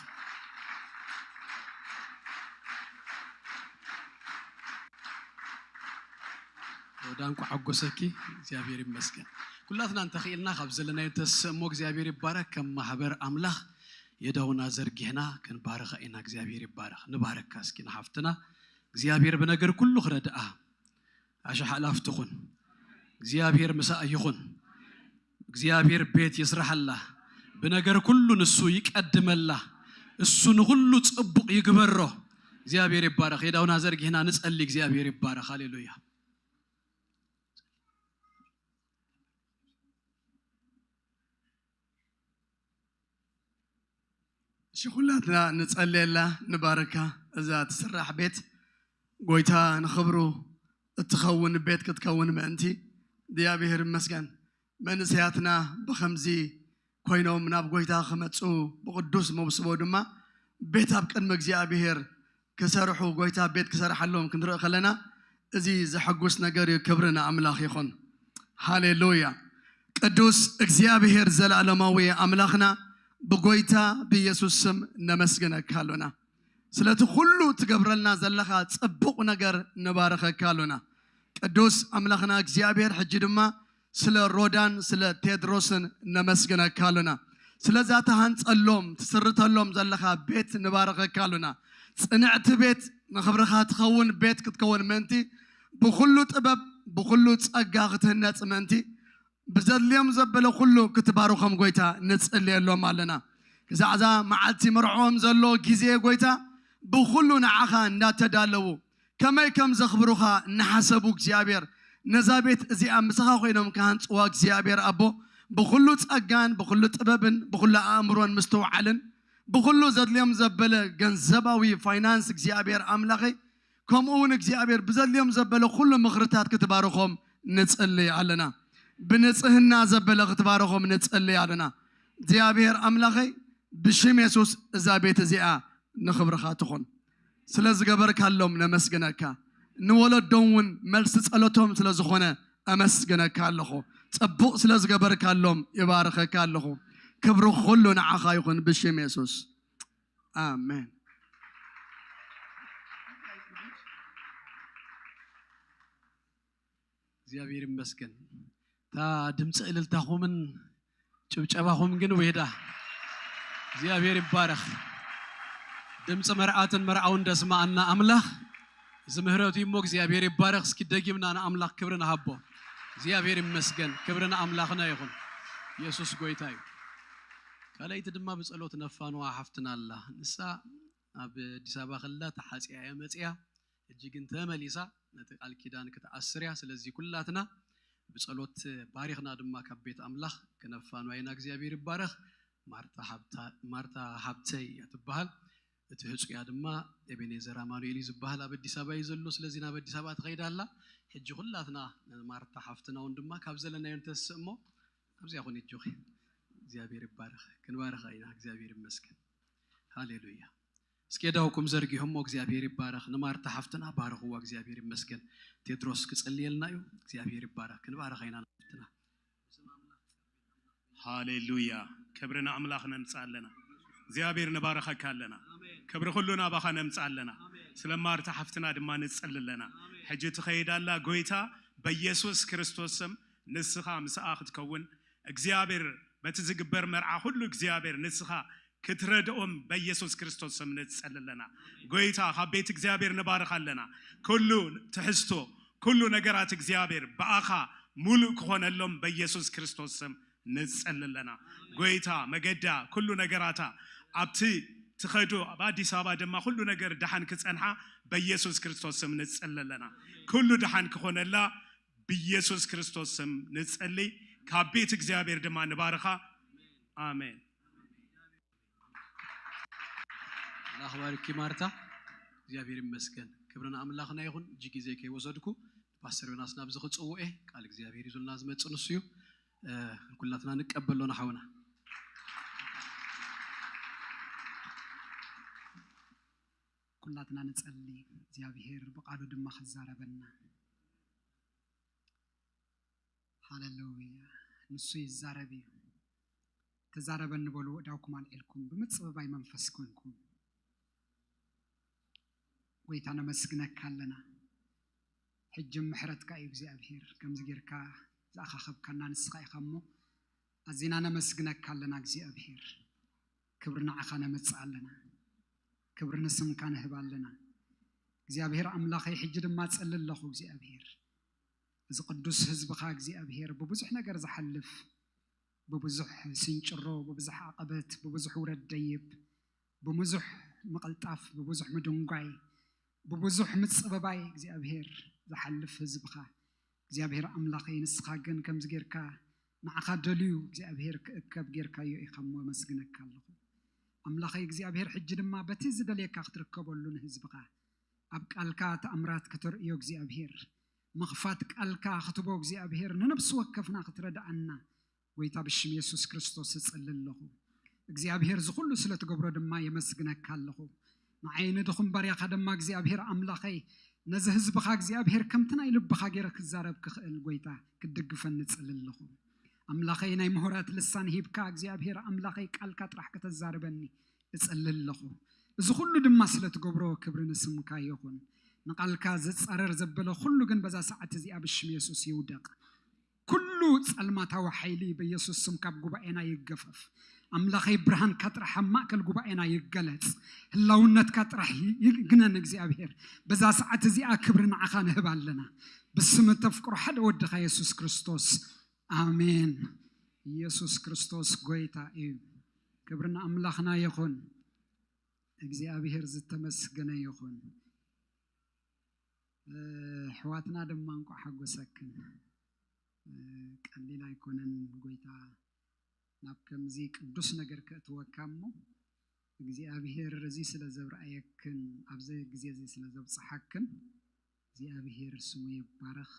ሮዳ እንኳዕ ሓጎሰኪ። እግዚኣብሔር ይመስገን። ኩላትና እንተኽኢልና ካብ ዘለናዮ ንተስእ እሞ እግዚኣብሔር ይባረኽ። ከም ማሕበር ኣምላኽ የዳውና ዘርጊሕና ክንባርኻ ኢና። እግዚኣብሔር ይባረኽ። ንባረካ እስኪ ንሓፍትና እግዚኣብሔር ብነገር ኩሉ ክረድኣ ኣሽሓላፍ ትኹን። እግዚኣብሔር ምሳኣ ይኹን። እግዚኣብሔር ቤት ይስራሓላ። ብነገር ኩሉ ንሱ ይቀድመላ። እሱ ንኹሉ ጽቡቕ ይግበሮ። እግዚኣብሔር ይባረኽ። የዳውና ዘርጊሕና ንጸሊ። እግዚኣብሔር ይባረኽ። ሃሌሉያ። እሺ ኩላትና ንጸልየላ ንባርካ። እዛ ትስራሕ ቤት ጎይታ ንኽብሩ እትኸውን ቤት ክትከውን ምእንቲ እግዚኣብሔር ይመስገን። መንእሰያትና ብኸምዚ ኮይኖም ናብ ጎይታ ክመጹ ብቕዱስ መውስቦ ድማ ቤት ኣብ ቅድሚ እግዚኣብሔር ክሰርሑ ጎይታ ቤት ክሰርሓሎም ክንርኢ ከለና እዚ ዘሐጉስ ነገር እዩ። ክብሪ ንኣምላኽ ይኹን። ሃሌሉያ። ቅዱስ እግዚኣብሔር ዘለኣለማዊ ኣምላኽና ብጎይታ ብኢየሱስ ስም ነመስግነካ ኣሎና። ስለቲ ኩሉ ትገብረልና ዘለኻ ጽቡቕ ነገር ንባረኸካ ኣሎና። ቅዱስ ኣምላኽና እግዚኣብሔር፣ ሕጂ ድማ ስለ ሮዳን ስለ ቴድሮስን ነመስግነካ ኣሎና። ስለዛ ተሃንጸሎም ትስርተሎም ዘለኻ ቤት ንባረኸካ ኣሎና። ጽንዕቲ ቤት፣ ንኽብርኻ ትኸውን ቤት ክትከውን ምእንቲ፣ ብኹሉ ጥበብ ብኹሉ ጸጋ ክትህነጽ ምእንቲ፣ ብዘድልዮም ዘበለ ኩሉ ክትባርኾም ጎይታ ንጽልየሎም ኣለና። ክዛዕዛ መዓልቲ መርዕኦም ዘሎ ግዜ ጎይታ ብኹሉ ንዓኻ እንዳተዳለዉ ከመይ ከም ዘኽብሩኻ እናሓሰቡ እግዚኣብሔር ነዛ ቤት እዚኣ ምሳኻ ኮይኖም ክሃንጽዋ እግዚኣብሔር ኣቦ ብኹሉ ጸጋን ብኹሉ ጥበብን ብኹሉ ኣእምሮን ምስትውዓልን ብኹሉ ዘድልዮም ዘበለ ገንዘባዊ ፋይናንስ እግዚኣብሔር ኣምላኸይ ከምኡ እውን እግዚኣብሔር ብዘድልዮም ዘበለ ኩሉ ምኽርታት ክትባርኾም ንጽልይ ኣለና። ብንጽህና ዘበለ ክትባርኾም ንጽልይ ኣለና። እግዚኣብሔር ኣምላኸይ ብሽም የሱስ እዛ ቤት እዚኣ ንኽብርኻ ትኹን። ስለ ዝገበርካሎም ነመስግነካ። ንወለዶም እውን መልሲ ጸሎቶም ስለ ዝኾነ ኣመስግነካ ኣለኹ። ጽቡቕ ስለ ዝገበርካሎም ይባርኸካ ኣለኹ። ክብሪ ኩሉ ንዓኻ ይኹን ብሽም የሱስ። ኣሜን። እግዚኣብሔር ይመስገን። እታ ድምፂ እልልታኹምን ጭብጨባኹም ግን ውሕዳ። እግዚኣብሔር ይባረኽ። ድምፂ መርዓትን መርዓውን ደስማኣና ኣምላኽ እዚ ምህረቱ እሞ እግዚኣብሔር ይባረኽ። እስኪ ደጊምና ንኣምላኽ ክብሪ ንሃቦ። እግዚኣብሔር ይመስገን። ክብሪ ንኣምላኽና ይኹን። ኢየሱስ ጎይታ እዩ። ካልኣይቲ ድማ ብጸሎት ነፋንዋ ሓፍትና ኣላ። ንሳ ኣብ ኣዲስ ኣበባ ከላ ተሓጽያ እያ መጽያ። ሕጂ ግን ተመሊሳ ነቲ ቃል ኪዳን ክትኣስር እያ። ስለዚ ኩላትና ብጸሎት ባሪኽና ድማ ካብ ቤት ኣምላኽ ክነፋንዋ ኢና። እግዚኣብሔር ይባረኽ። ማርታ ሓብታ- ማርታ ሃብተይ እያ ትበሃል። እቲ ህጹያ ድማ ኤቤኔዘር ኣማኑኤል እዩ ዝበሃል። ኣብ ኣዲስ ኣበባ እዩ ዘሎ። ስለዚ ናብ ኣዲስ ኣበባ ትኸይድ ኣላ። ሕጂ ኩላትና ንማርታ ሓፍትና እውን ድማ ካብ ዘለናዮ ንተስእ እሞ ኣብዚኣ ኹን እጆኺ። እግዚኣብሔር ይባረኽ። ክንባርኻ ኢና። እግዚኣብሔር ይመስገን። ሃሌሉያ። እስኪ የዳውኩም ዘርጊሑ እሞ እግዚኣብሔር ይባረኽ። ንማርታ ሓፍትና ባርኽዋ። እግዚኣብሔር ይመስገን። ቴድሮስ ክጽልየልና እዩ። እግዚኣብሔር ይባረኽ። ክንባርኻ ኢና ንሓፍትና። ሃሌሉያ። ክብሪ ንኣምላኽ ነምጽእ ኣለና። እግዚኣብሔር ንባረኸካ ኣለና። ክብሪ ኩሉ ናባኻ ነምጽእ ኣለና። ስለ ማርታ ሓፍትና ድማ ንጸሊ ኣለና። ሕጂ ትኸይድ ኣላ። ጎይታ በኢየሱስ ክርስቶስ ስም ንስኻ ምስኣ ክትከውን እግዚኣብሔር በቲ ዝግበር መርዓ ኩሉ እግዚኣብሔር ንስኻ ክትረድኦም በኢየሱስ ክርስቶስ ስም ንጸሊ ኣለና። ጎይታ ካብ ቤት እግዚኣብሔር ንባርኽ ኣለና። ኩሉ ትሕዝቶ ኩሉ ነገራት እግዚኣብሔር ብኣኻ ሙሉእ ክኾነሎም በኢየሱስ ክርስቶስ ስም ንጸሊ ኣለና። ጎይታ መገዳ ኩሉ ነገራታ ኣብቲ ትኸዶ ኣብ ኣዲስ ኣበባ ድማ ኩሉ ነገር ደሓን ክጸንሓ በኢየሱስ ክርስቶስ ስም ንጸሊ ኣለና። ኩሉ ደሓን ክኾነላ ብኢየሱስ ክርስቶስ ስም ንጸሊ። ካብ ቤት እግዚኣብሔር ድማ ንባርኻ። ኣሜን። ኣምላኽ ባርኪ ማርታ። እግዚኣብሔር ይመስገን። ክብሪ ንኣምላኽና ይኹን። እጂ ግዜ ከይወሰድኩ ፓስተር ዮናስ ናብዚ ክጽውዕ እየ። ቃል እግዚኣብሔር ይዙልና ዝመጽእ ንሱ እዩ። እ፣ ኩላትና ንቀበሎ ንሓውና። ኩላትና ንጸሊ፣ እግዚኣብሔር ብቃሉ ድማ ክዛረበና። ሃሌሉያ። ንሱ ይዛረብ እዩ። ተዛረበኒ በሉ፣ እዳውኩም ኣልዒልኩም ብምጽብባይ መንፈስ ኮንኩም። ጎይታ ነመስግነካ ኣለና። ሕጂ ምሕረትካ እዩ እግዚኣብሔር፣ ከምዚ ጌርካ ዝኣኻኸብካና ንስኻ ኢኻ እሞ፣ ኣዚና ነመስግነካ ኣለና እግዚኣብሔር። ክብሪ ንዓኻ ነመጽእ ኣለና። ክብሪ ንስምካ ንህብ ኣለና። እግዚኣብሔር ኣምላኸይ፣ ሕጂ ድማ ጸሊ ኣለኹ እግዚኣብሔር። እዚ ቅዱስ ህዝብኻ እግዚኣብሔር ብብዙሕ ነገር ዝሓልፍ፣ ብብዙሕ ስንጭሮ፣ ብብዙሕ ዓቐበት፣ ብብዙሕ ውረድ ደይብ፣ ብብዙሕ ምቕልጣፍ፣ ብብዙሕ ምድንጓይ፣ ብብዙሕ ምጽብባይ እግዚኣብሔር ዝሓልፍ ህዝብኻ እግዚኣብሔር ኣምላኸይ፣ ንስኻ ግን ከምዚ ጌርካ ንዓኻ ደልዩ እግዚኣብሔር ክእከብ ጌርካዮ ኢኻ እሞ፣ ኣመስግነካ ኣለኹ። ኣምላኸይ እግዚኣብሔር፣ ሕጂ ድማ በቲ ዝደልየካ ክትርከበሉ ንህዝብኻ ኣብ ቃልካ ተኣምራት ከተርእዮ እግዚኣብሔር፣ ምኽፋት ቃልካ ክትቦ እግዚኣብሔር ንነብሲ ወከፍና ክትረድኣና ጎይታ ብሽም የሱስ ክርስቶስ እጽሊ ኣለኹ። እግዚኣብሔር ዝኹሉ ስለ ትገብሮ ድማ የመስግነካ ኣለኹ። ንዓይ ንድኹም ባርያኻ ድማ እግዚኣብሔር ኣምላኸይ ነዚ ህዝብኻ እግዚኣብሔር ከምቲ ናይ ልብኻ ገይረ ክዛረብ ክኽእል ጎይታ ክትድግፈኒ እጽሊ ኣለኹ። ኣምላኸይ ናይ ምሁራት ልሳን ሂብካ እግዚኣብሔር ኣምላኸይ ቃልካ ጥራሕ ከተዛርበኒ እጽሊ ኣለኹ። እዚ ኩሉ ድማ ስለ ትገብሮ ክብሪ ንስምካ ይኹን። ንቓልካ ዝጻረር ዘበለ ኩሉ ግን በዛ ሰዓት እዚኣ ብሽም የሱስ ይውደቕ። ኩሉ ጸልማታዊ ሓይሊ በየሱስ ስም ካብ ጉባኤና ይገፈፍ። ኣምላኸይ ብርሃንካ ጥራሕ ኣብ ማእከል ጉባኤና ይገለጽ። ህላውነትካ ጥራሕ ይግነን እግዚኣብሔር። በዛ ሰዓት እዚኣ ክብሪ ንዓኻ ንህብ ኣለና። ብስም እተፍቅሮ ሓደ ወድኻ የሱስ ክርስቶስ ኣሜን። ኢየሱስ ክርስቶስ ጎይታ እዩ። ክብሪ ንኣምላኽና ይኹን። እግዚኣብሔር ዝተመስገነ ይኹን። ኣሕዋትና ድማ እንቋዕ ሓጎሰክን። ቀሊል ኣይኮነን ጎይታ ናብ ከምዚ ቅዱስ ነገር ከእትወካ እሞ እግዚኣብሔር እዚ ስለ ዘብርኣየክን ኣብዚ ግዜ እዚ ስለ ዘብፅሓክን እግዚኣብሔር ስሙ ይባረኽ።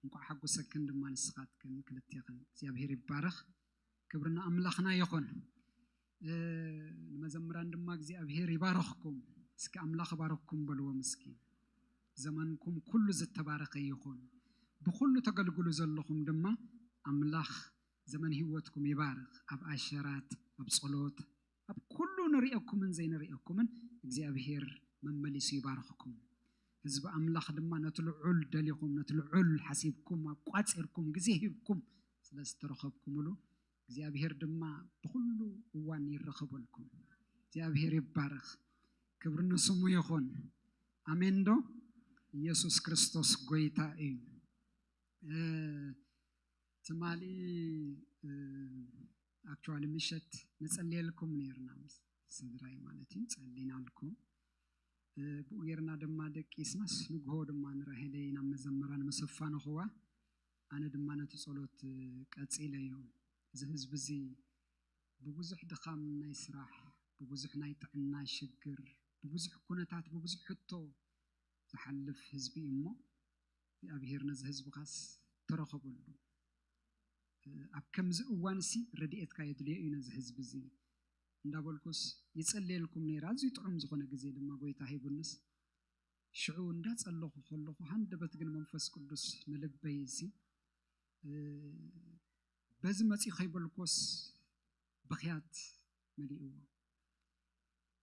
እንቋዕ ሓጎሰክን ድማ ንስኻትክን ክልቴኽን እግዚኣብሔር ይባረኽ። ክብሪ ንኣምላኽና ይኹን። ንመዘምራን ድማ እግዚኣብሔር ይባረኽኩም። እስኪ ኣምላኽ ባረኽኩም በልዎም እስኪ። ዘመንኩም ኩሉ ዝተባረኸ ይኹን። ብኹሉ ተገልግሉ ዘለኹም ድማ ኣምላኽ ዘመን ህይወትኩም ይባርኽ። ኣብ ኣሸራት፣ ኣብ ጸሎት፣ ኣብ ኩሉ ንርእየኩምን ዘይንርእየኩምን እግዚኣብሔር መመሊሱ ይባርኽኩም። ህዝቢ ኣምላኽ ድማ ነቲ ልዑል ደሊኹም፣ ነቲ ልዑል ሓሲብኩም፣ ኣቋጺርኩም፣ ግዜ ሂብኩም ስለ ዝተረኸብኩምሉ እግዚኣብሔር ድማ ብኹሉ እዋን ይረኸበልኩም። እግዚኣብሔር ይባረኽ። ክብሪ ንስሙ ይኹን። ኣሜን ዶ? ኢየሱስ ክርስቶስ ጎይታ እዩ። ትማሊ ኣክቹዋሊ ምሸት ንጸልየልኩም ነርና ምስ ስድራይ ማለት እዩ። ጸሊናልኩም። ብኡ ጌርና ድማ ደቂስናስ ንግሆ ድማ ንራሄለይ ናብ መዘምራን ምስ ኣፋነኽዋ ኣነ ድማ ነቲ ጸሎት ቀጺለዮ። እዚ ህዝቢ እዚ ብብዙሕ ድኻም ናይ ስራሕ፣ ብብዙሕ ናይ ጥዕና ሽግር፣ ብብዙሕ ኩነታት፣ ብብዙሕ ሕቶ ዝሓልፍ ህዝቢ እዩ እሞ እግዚኣብሔር ነዚ ህዝብኻስ ተረኸበሉ። ኣብ ከምዚ እዋንሲ ረድኤትካ የድልዮ እዩ ነዚ ህዝቢ እዚ እንዳበልኩስ ይጸልየልኩም ነይረ። ኣዝዩ ጥዑም ዝኾነ ግዜ ድማ ጎይታ ሂቡንስ ሽዑ እንዳጸለኹ ከለኹ ሃንደበት ግን መንፈስ ቅዱስ ንልበይ እዚ በዚ መጺ ከይበልኮስ ብኽያት መሊእዎ።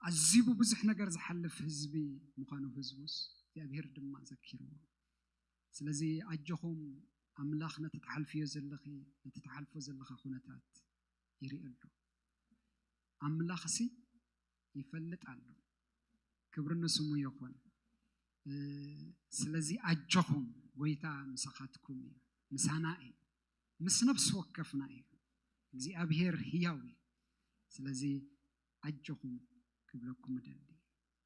ኣዝዩ ብዙሕ ነገር ዝሓልፍ ህዝቢ ምዃኑ ህዝቡስ እግዚኣብሔር ድማ ዘኪርዎ። ስለዚ ኣጆኹም ኣምላኽ ነቲ ትሓልፍዮ ዘለኺ ነቲ ትሓልፎ ዘለኻ ኩነታት ይርኢ ኣሎ። ኣምላኽሲ ይፈልጥ ኣሎ። ክብሪ ንስሙ ይኹን። ስለዚ ኣጆኹም ጎይታ ምሳኻትኩም እዩ፣ ምሳና እዩ፣ ምስ ነፍሲ ወከፍና እዩ። እግዚኣብሔር ህያው እዩ። ስለዚ ኣጆኹም ክብለኩም እደሊ።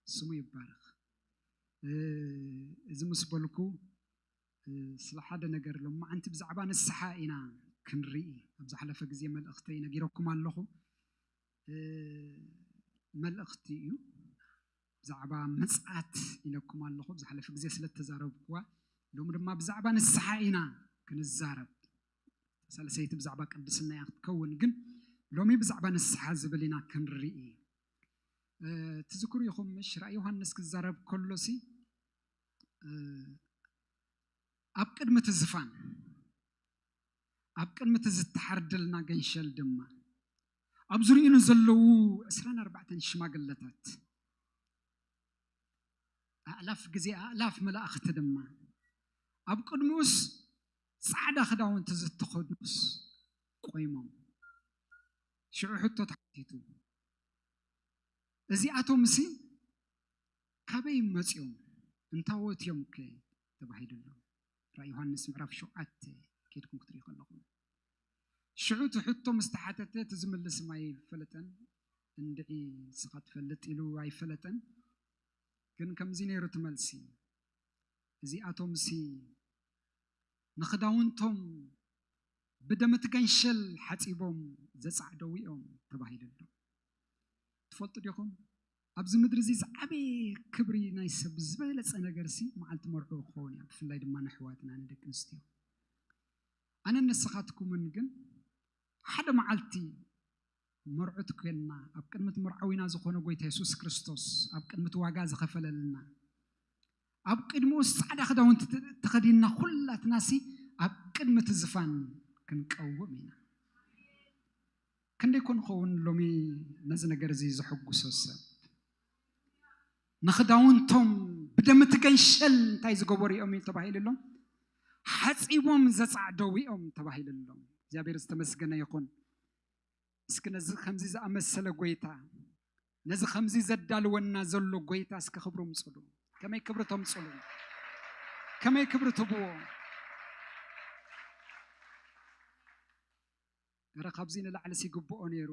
ስሙ ይባረኽ። እዚ ምስ በልኩ ስለ ሓደ ነገር ሎማዓንቲ ብዛዕባ ንስሓ ኢና ክንርኢ። ኣብ ዝሓለፈ ግዜ መልእኽተይ ነጊረኩም ኣለኹ። መልእኽቲ እዩ። ብዛዕባ ምጽኣት ኢለኩም ኣለኹ። ብዝሓለፈ ግዜ ስለ እተዛረብኩዋ ሎሚ ድማ ብዛዕባ ንስሓ ኢና ክንዛረብ። ሳልሰይቲ ብዛዕባ ቅድስና እያ ክትከውን፣ ግን ሎሚ ብዛዕባ ንስሓ ዝብል ኢና ክንርኢ። ትዝክሩ ኢኹም ምሽ ራእይ ዮሃንስ ክዛረብ ከሎሲ ኣብ ቅድሚ እቲ ዝፋን ኣብ ቅድሚ እቲ ዝተሓርደልና ገንሸል ድማ ኣብ ዙሪኡ ንዘለዉ ዕስራን ኣርባዕተን ሽማግለታት ኣእላፍ ግዜ ኣእላፍ መላእኽቲ ድማ ኣብ ቅድሚኡስ ጻዕዳ ክዳውንቲ ዝተኸድኑስ ቆይሞም። ሽዑ ሕቶ ተሓቲቱ፣ እዚኣቶምሲ ካበይ መጺኦም እንታዎት እዮም ከ ተባሂሉ ኣሎ። ራእይ ዮሃንስ ምዕራፍ ሸውዓተ ኬድኩም ክትሪኡ ከለኹም ሽዑ እቲ ሕቶ ምስ ተሓተተ እቲ ዝምልስ ማይ ፈለጠን እንድዒ ንስኻ ትፈልጥ ኢሉ ኣይፈለጠን። ግን ከምዚ ነይሩ እቲ መልሲ፣ እዚኣቶምሲ ንኽዳውንቶም ብደም እቲ ገንሸል ሓጺቦም ዘጻዕደዉ እዮም ተባሂሉ ኣሎ። ትፈልጡ ዲኹም ኣብዚ ምድሪ እዚ ዝዓበየ ክብሪ ናይ ሰብ ዝበለጸ ነገርሲ መዓልቲ መርዑ ክኸውን እያ፣ ብፍላይ ድማ ንኣሕዋትና ንደቂ ኣንስትዮ። ኣነን ንስኻትኩምን ግን ሓደ መዓልቲ መርዑት ኮይንና ኣብ ቅድሚ እቲ መርዓዊና ዝኾነ ጎይታ የሱስ ክርስቶስ ኣብ ቅድሚ እቲ ዋጋ ዝኸፈለልና ኣብ ቅድሚኡስ ጻዕዳ ክዳውንቲ ተኸዲንና ኩላትናሲ ኣብ ቅድሚ እቲ ዝፋን ክንቀውም ኢና። ክንደይ ኮን ኸውን ሎሚ ነዚ ነገር እዚ ዘሐጉሶ ሰብ ንኽዳውንቶም ደምቲ ገንሸል እንታይ ዝገበሩ እዮም ተባሂሉሎም? ሓጺቦም ዘጻዕደው እዮም ተባሂሉሎም። እግዚኣብሔር ዝተመስገነ ይኹን። እስኪ ነዚ ከምዚ ዝኣመሰለ ጎይታ፣ ነዚ ከምዚ ዘዳልወና ዘሎ ጎይታ እስኪ ክብሩ ምጽሉ። ከመይ ክብሪ ተምጽሉ? ከመይ ክብሪ ትብዎ? እረ ካብዚ ንላዕሊ ሲግብኦ ነይሩ።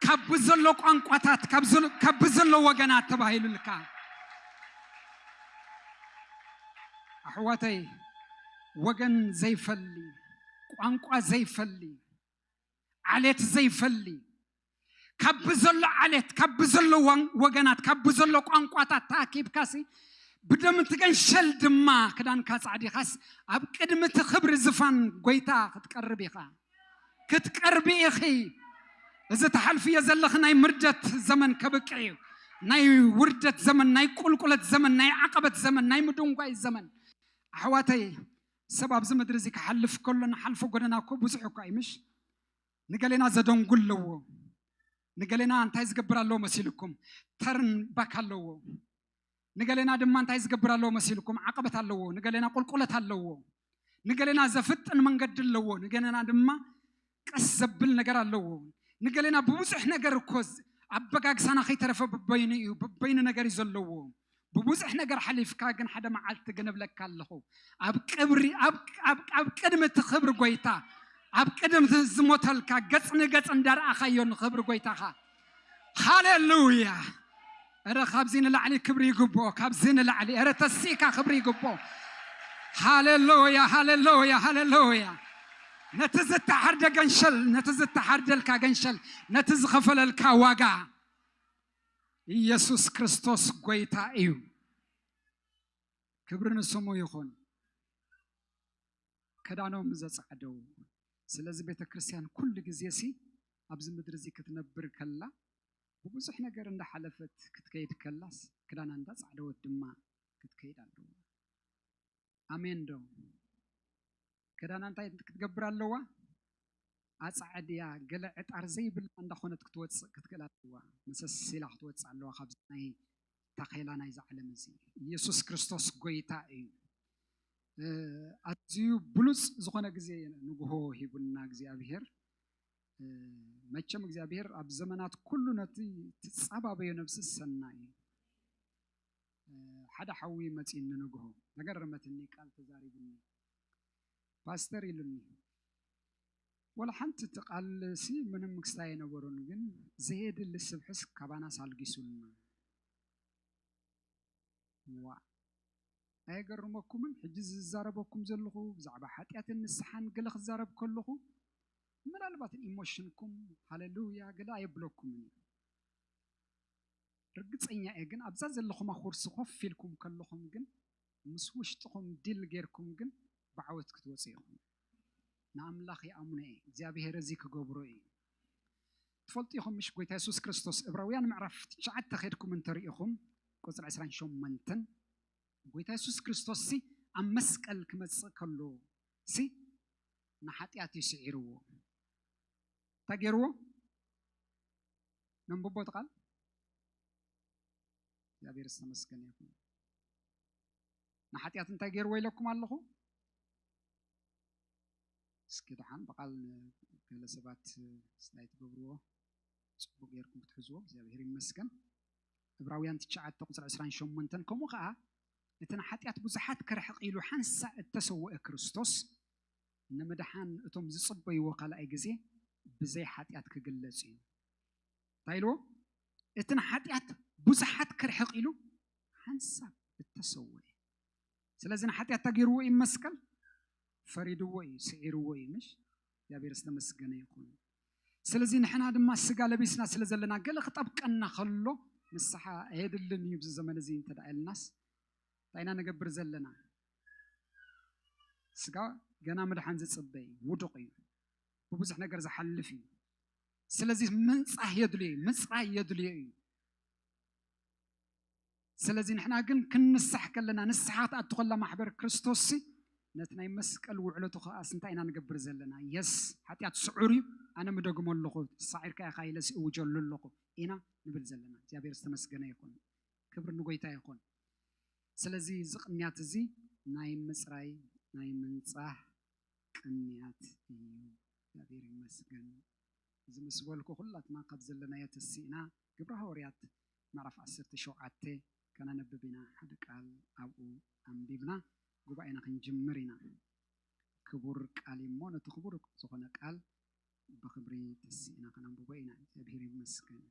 ካብ ዘሎ ቋንቋታት፣ ካብ ዘሎ፣ ካብ ዘሎ ወገናት ተባሂሉልካ። ኣሕዋተይ፣ ወገን ዘይፈሊ፣ ቋንቋ ዘይፈሊ፣ ዓሌት ዘይፈሊ፣ ካብ ዘሎ ዓሌት፣ ካብ ዘሎ ወን-፣ ወገናት፣ ካብ ዘሎ ቋንቋታት ተኣኪብካሲ ብደም ትገንሸል ድማ ክዳንካ ጻዕዲኻስ ኣብ ቅድሚ እቲ ክብሪ ዝፋን ጎይታ ክትቀርብ ኢኻ። ክትቀርቢ ኢኺ። እዚ ትሓልፍዮ ዘለኺ ናይ ምርደት ዘመን ከብቅዕ እዩ። ናይ ውርደት ዘመን፣ ናይ ቁልቁለት ዘመን፣ ናይ ዓቐበት ዘመን፣ ናይ ምድንጓይ ዘመን። ኣሕዋተይ፣ ሰብ ኣብዚ ምድሪ እዚ ክሓልፍ ከሎ ንሓልፎ ጎደና እኮ ብዙሕ እኳ እዩ፣ ምሽ? ንገሌና ዘደንጉ ኣለዎ። ንገሌና እንታይ ዝገብር ኣለዎ መሲልኩም? ተርን ባክ ኣለዎ። ንገሌና ድማ እንታይ ዝገብር ኣለዎ መሲልኩም? ዓቐበት ኣለዎ። ንገሌና ቁልቁለት ኣለዎ። ንገሌና ዘፍጥን መንገዲ ኣለዎ። ንገሌና ድማ ቀስ ዘብል ነገር ኣለዎ። ንገሌና ብብዙሕ ነገር እኮ ዝ-፣ ኣበጋግሳና ከይተረፈ በበይኑ እዩ፣ በበይኑ ነገር እዩ ዘለዎ። ብብዙሕ ነገር ሓሊፍካ ግን ሓደ መዓልቲ ግን እብለካ ኣለኹ፣ ኣብ ቅብሪ፣ ኣብ፣ ኣብ፣ ኣብ ቅድሚ እቲ ክብሪ ጎይታ፣ ኣብ ቅድሚ እቲ ዝሞተልካ ገጽ ንገጽ እንዳረኣኻዮ ንኽብሪ ጎይታኻ። ሃሌሉያ! እረ ካብዚ ንላዕሊ ክብሪ ይግብኦ፣ ካብዚ ንላዕሊ። እረ ተሲእካ ክብሪ ይግብኦ። ሃሌሉያ፣ ሃሌሉያ፣ ሃሌሉያ። ነቲ ዝተሓርደ ገንሸል፣ ነቲ ዝተሓርደልካ ገንሸል፣ ነቲ ዝኸፈለልካ ዋጋ። ኢየሱስ ክርስቶስ ጎይታ እዩ። ክብሪ ንስሙ ይኹን። ክዳኖም ዘጻዕደው። ስለዚ ቤተ ክርስቲያን ኩሉ ግዜ ሲ ኣብዚ ምድሪ እዚ ክትነብር ከላ፣ ብብዙሕ ነገር እንዳሓለፈት ክትከይድ ከላስ፣ ክዳና እንዳጻዕደወት ድማ ክትከይድ ኣለዋ። ኣሜን ዶ? ክዳና እንታይ ክትገብር ኣለዋ? ኣጻዕድያ፣ ገለ ዕጣር ዘይብላ እንዳኾነት ክትወጽእ ክትክእል ኣለዋ። መሰስ ኢላ ክትወጽእ ኣለዋ ካብዚ ናይ ታኼላ ናይዚ ዓለም እዚ። ኢየሱስ ክርስቶስ ጎይታ እዩ። እ፣ ኣዝዩ ብሉጽ ዝኾነ ግዜ ንግሆ ሂቡና እግዚኣብሔር። እ፣ መቸም እግዚኣብሔር ኣብ ዘመናት ኩሉ ነቲ ትጻባበዮ ነብሲ ሰናይ እዩ። እ፣ ሓደ ሓዊ መጺኡኒ ንግሆ። ተገረመትኒ ቃል ተዛሪቡኒ። ፓስተር ኢሉኒ። ወላ ሓንቲ እቲ ቃልሲ ምንም ክስታይ ኣይነበሩን፣ ግን ዘየድሊ ስብሕስ ካባናስ ኣልጊሱልና። ዋ፣ ኣየገርመኩምን? ሕጂ ዝዛረበኩም ዘለኹ ብዛዕባ ሓጢኣትን ንስሓን ገለ ክዛረብ ከለኹ፣ ምናልባት ኢሞሽንኩም ሃሌሉያ ገለ ኣየብለኩምን እዩ። ርግጸኛ እየ፣ ግን ኣብዛ ዘለኹማ ኩርሲ ኮፍ ኢልኩም ከለኹም ግን ምስ ውሽጥኹም ዲል ጌርኩም ግን ብዓወት ክትወጹ ኢኹም። ንኣምላኽ ይኣምኖ እየ፣ እግዚኣብሔር እዚ ክገብሮ እዩ። ትፈልጡ ኢኹም ምሽ? ጎይታ የሱስ ክርስቶስ፣ ዕብራውያን ምዕራፍ ትሽዓተ ኸድኩም እንተሪኢኹም፣ ቁጽሪ ዕስራን ሸሞንተን፣ ጎይታ የሱስ ክርስቶስ ሲ ኣብ መስቀል ክመጽእ ከሎ ሲ ንሓጢኣት እዩ ስዒርዎ። እንታይ ገይርዎ? ነንብቦ እቲ ቃል። እግዚኣብሔር ዝተመስገነ ይኹን። ንሓጢኣት እንታይ ገይርዎ ኢለኩም ኣለኹ? እስኪ ደሓን ብቓል ገለ ሰባት ስታይ ትገብርዎ፣ ጽቡቕ ጌርኩም ክትሕዝዎ እግዚኣብሔር ይመስገን። ዕብራውያን ትሽዓተ ቁጽሪ ዕስራን ሸሞንተን፣ ከምኡ ኸኣ እቲ ንሓጢኣት ብዙሓት ከርሕቕ ኢሉ ሓንሳእ እተሰውአ ክርስቶስ፣ ንምድሓን እቶም ዝጽበይዎ ካልኣይ ግዜ ብዘይ ሓጢኣት ክግለጽ እዩ። እንታይ ኢልዎ? እቲ ንሓጢኣት ብዙሓት ከርሕቕ ኢሉ ሓንሳብ እተሰወ እዩ። ስለዚ ንሓጢኣት ተገይርዎ እዩ መስቀል፣ ፈሪድዎ እዩ፣ ስዒርዎ እዩ። ምሽ እግዚኣብሔር ዝተመስገነ ይኹን። ስለዚ ንሕና ድማ ስጋ ለቢስና ስለ ዘለና ገለ ክጠብቀና ከሎ ንስሓ ኣየድልን እዩ ኣብዚ ዘመን እዚ እንተ ደኣ ኢልናስ እንታይ ኢና ንገብር ዘለና? ስጋ ገና ምድሓን ዝጽበ እዩ፣ ውዱቕ እዩ፣ ብብዙሕ ነገር ዝሓልፍ እዩ። ስለዚ ምንጻህ የድልዮ እዩ፣ ምጽራይ የድልዮ እዩ። ስለዚ ንሕና ግን ክንንሳሕ ከለና፣ ንስሓ ክትኣቱ ከላ ማሕበር ክርስቶስ ሲ ነቲ ናይ መስቀል ውዕለቱ ከኣስ እንታይ ኢና ንገብር ዘለና? የስ፣ ሓጢኣት ስዑር እዩ፣ ኣነ ምደግሞ ኣለኹ፣ ሳዒርካ ኢኻ ኢለ ሲ እውጀሉ ኣለኹ ኢና ንብል ዘለና። እግዚኣብሔር ዝተመስገነ ይኹን። ክብሪ ንጎይታ ይኹን። ስለዚ እዚ ቅንያት እዚ ናይ ምፅራይ ናይ ምንፃህ ቅንያት እዩ። እግዚኣብሔር ይመስገን። እዚ ምስ በልኩ ኩላትና ካብ ዘለናዮ ተሲእና ግብረ ሃዋርያት ምዕራፍ ዓሰርተ ሸውዓተ ከነንብብ ኢና። ሓደ ቃል ኣብኡ ኣንቢብና ጉባኤና ክንጅምር ኢና። ክቡር ቃል እሞ ነቲ ክቡር ዝኾነ ቃል ብክብሪ ተሲእና ከነንብቦ ኢና። እግዚኣብሔር ይመስገን።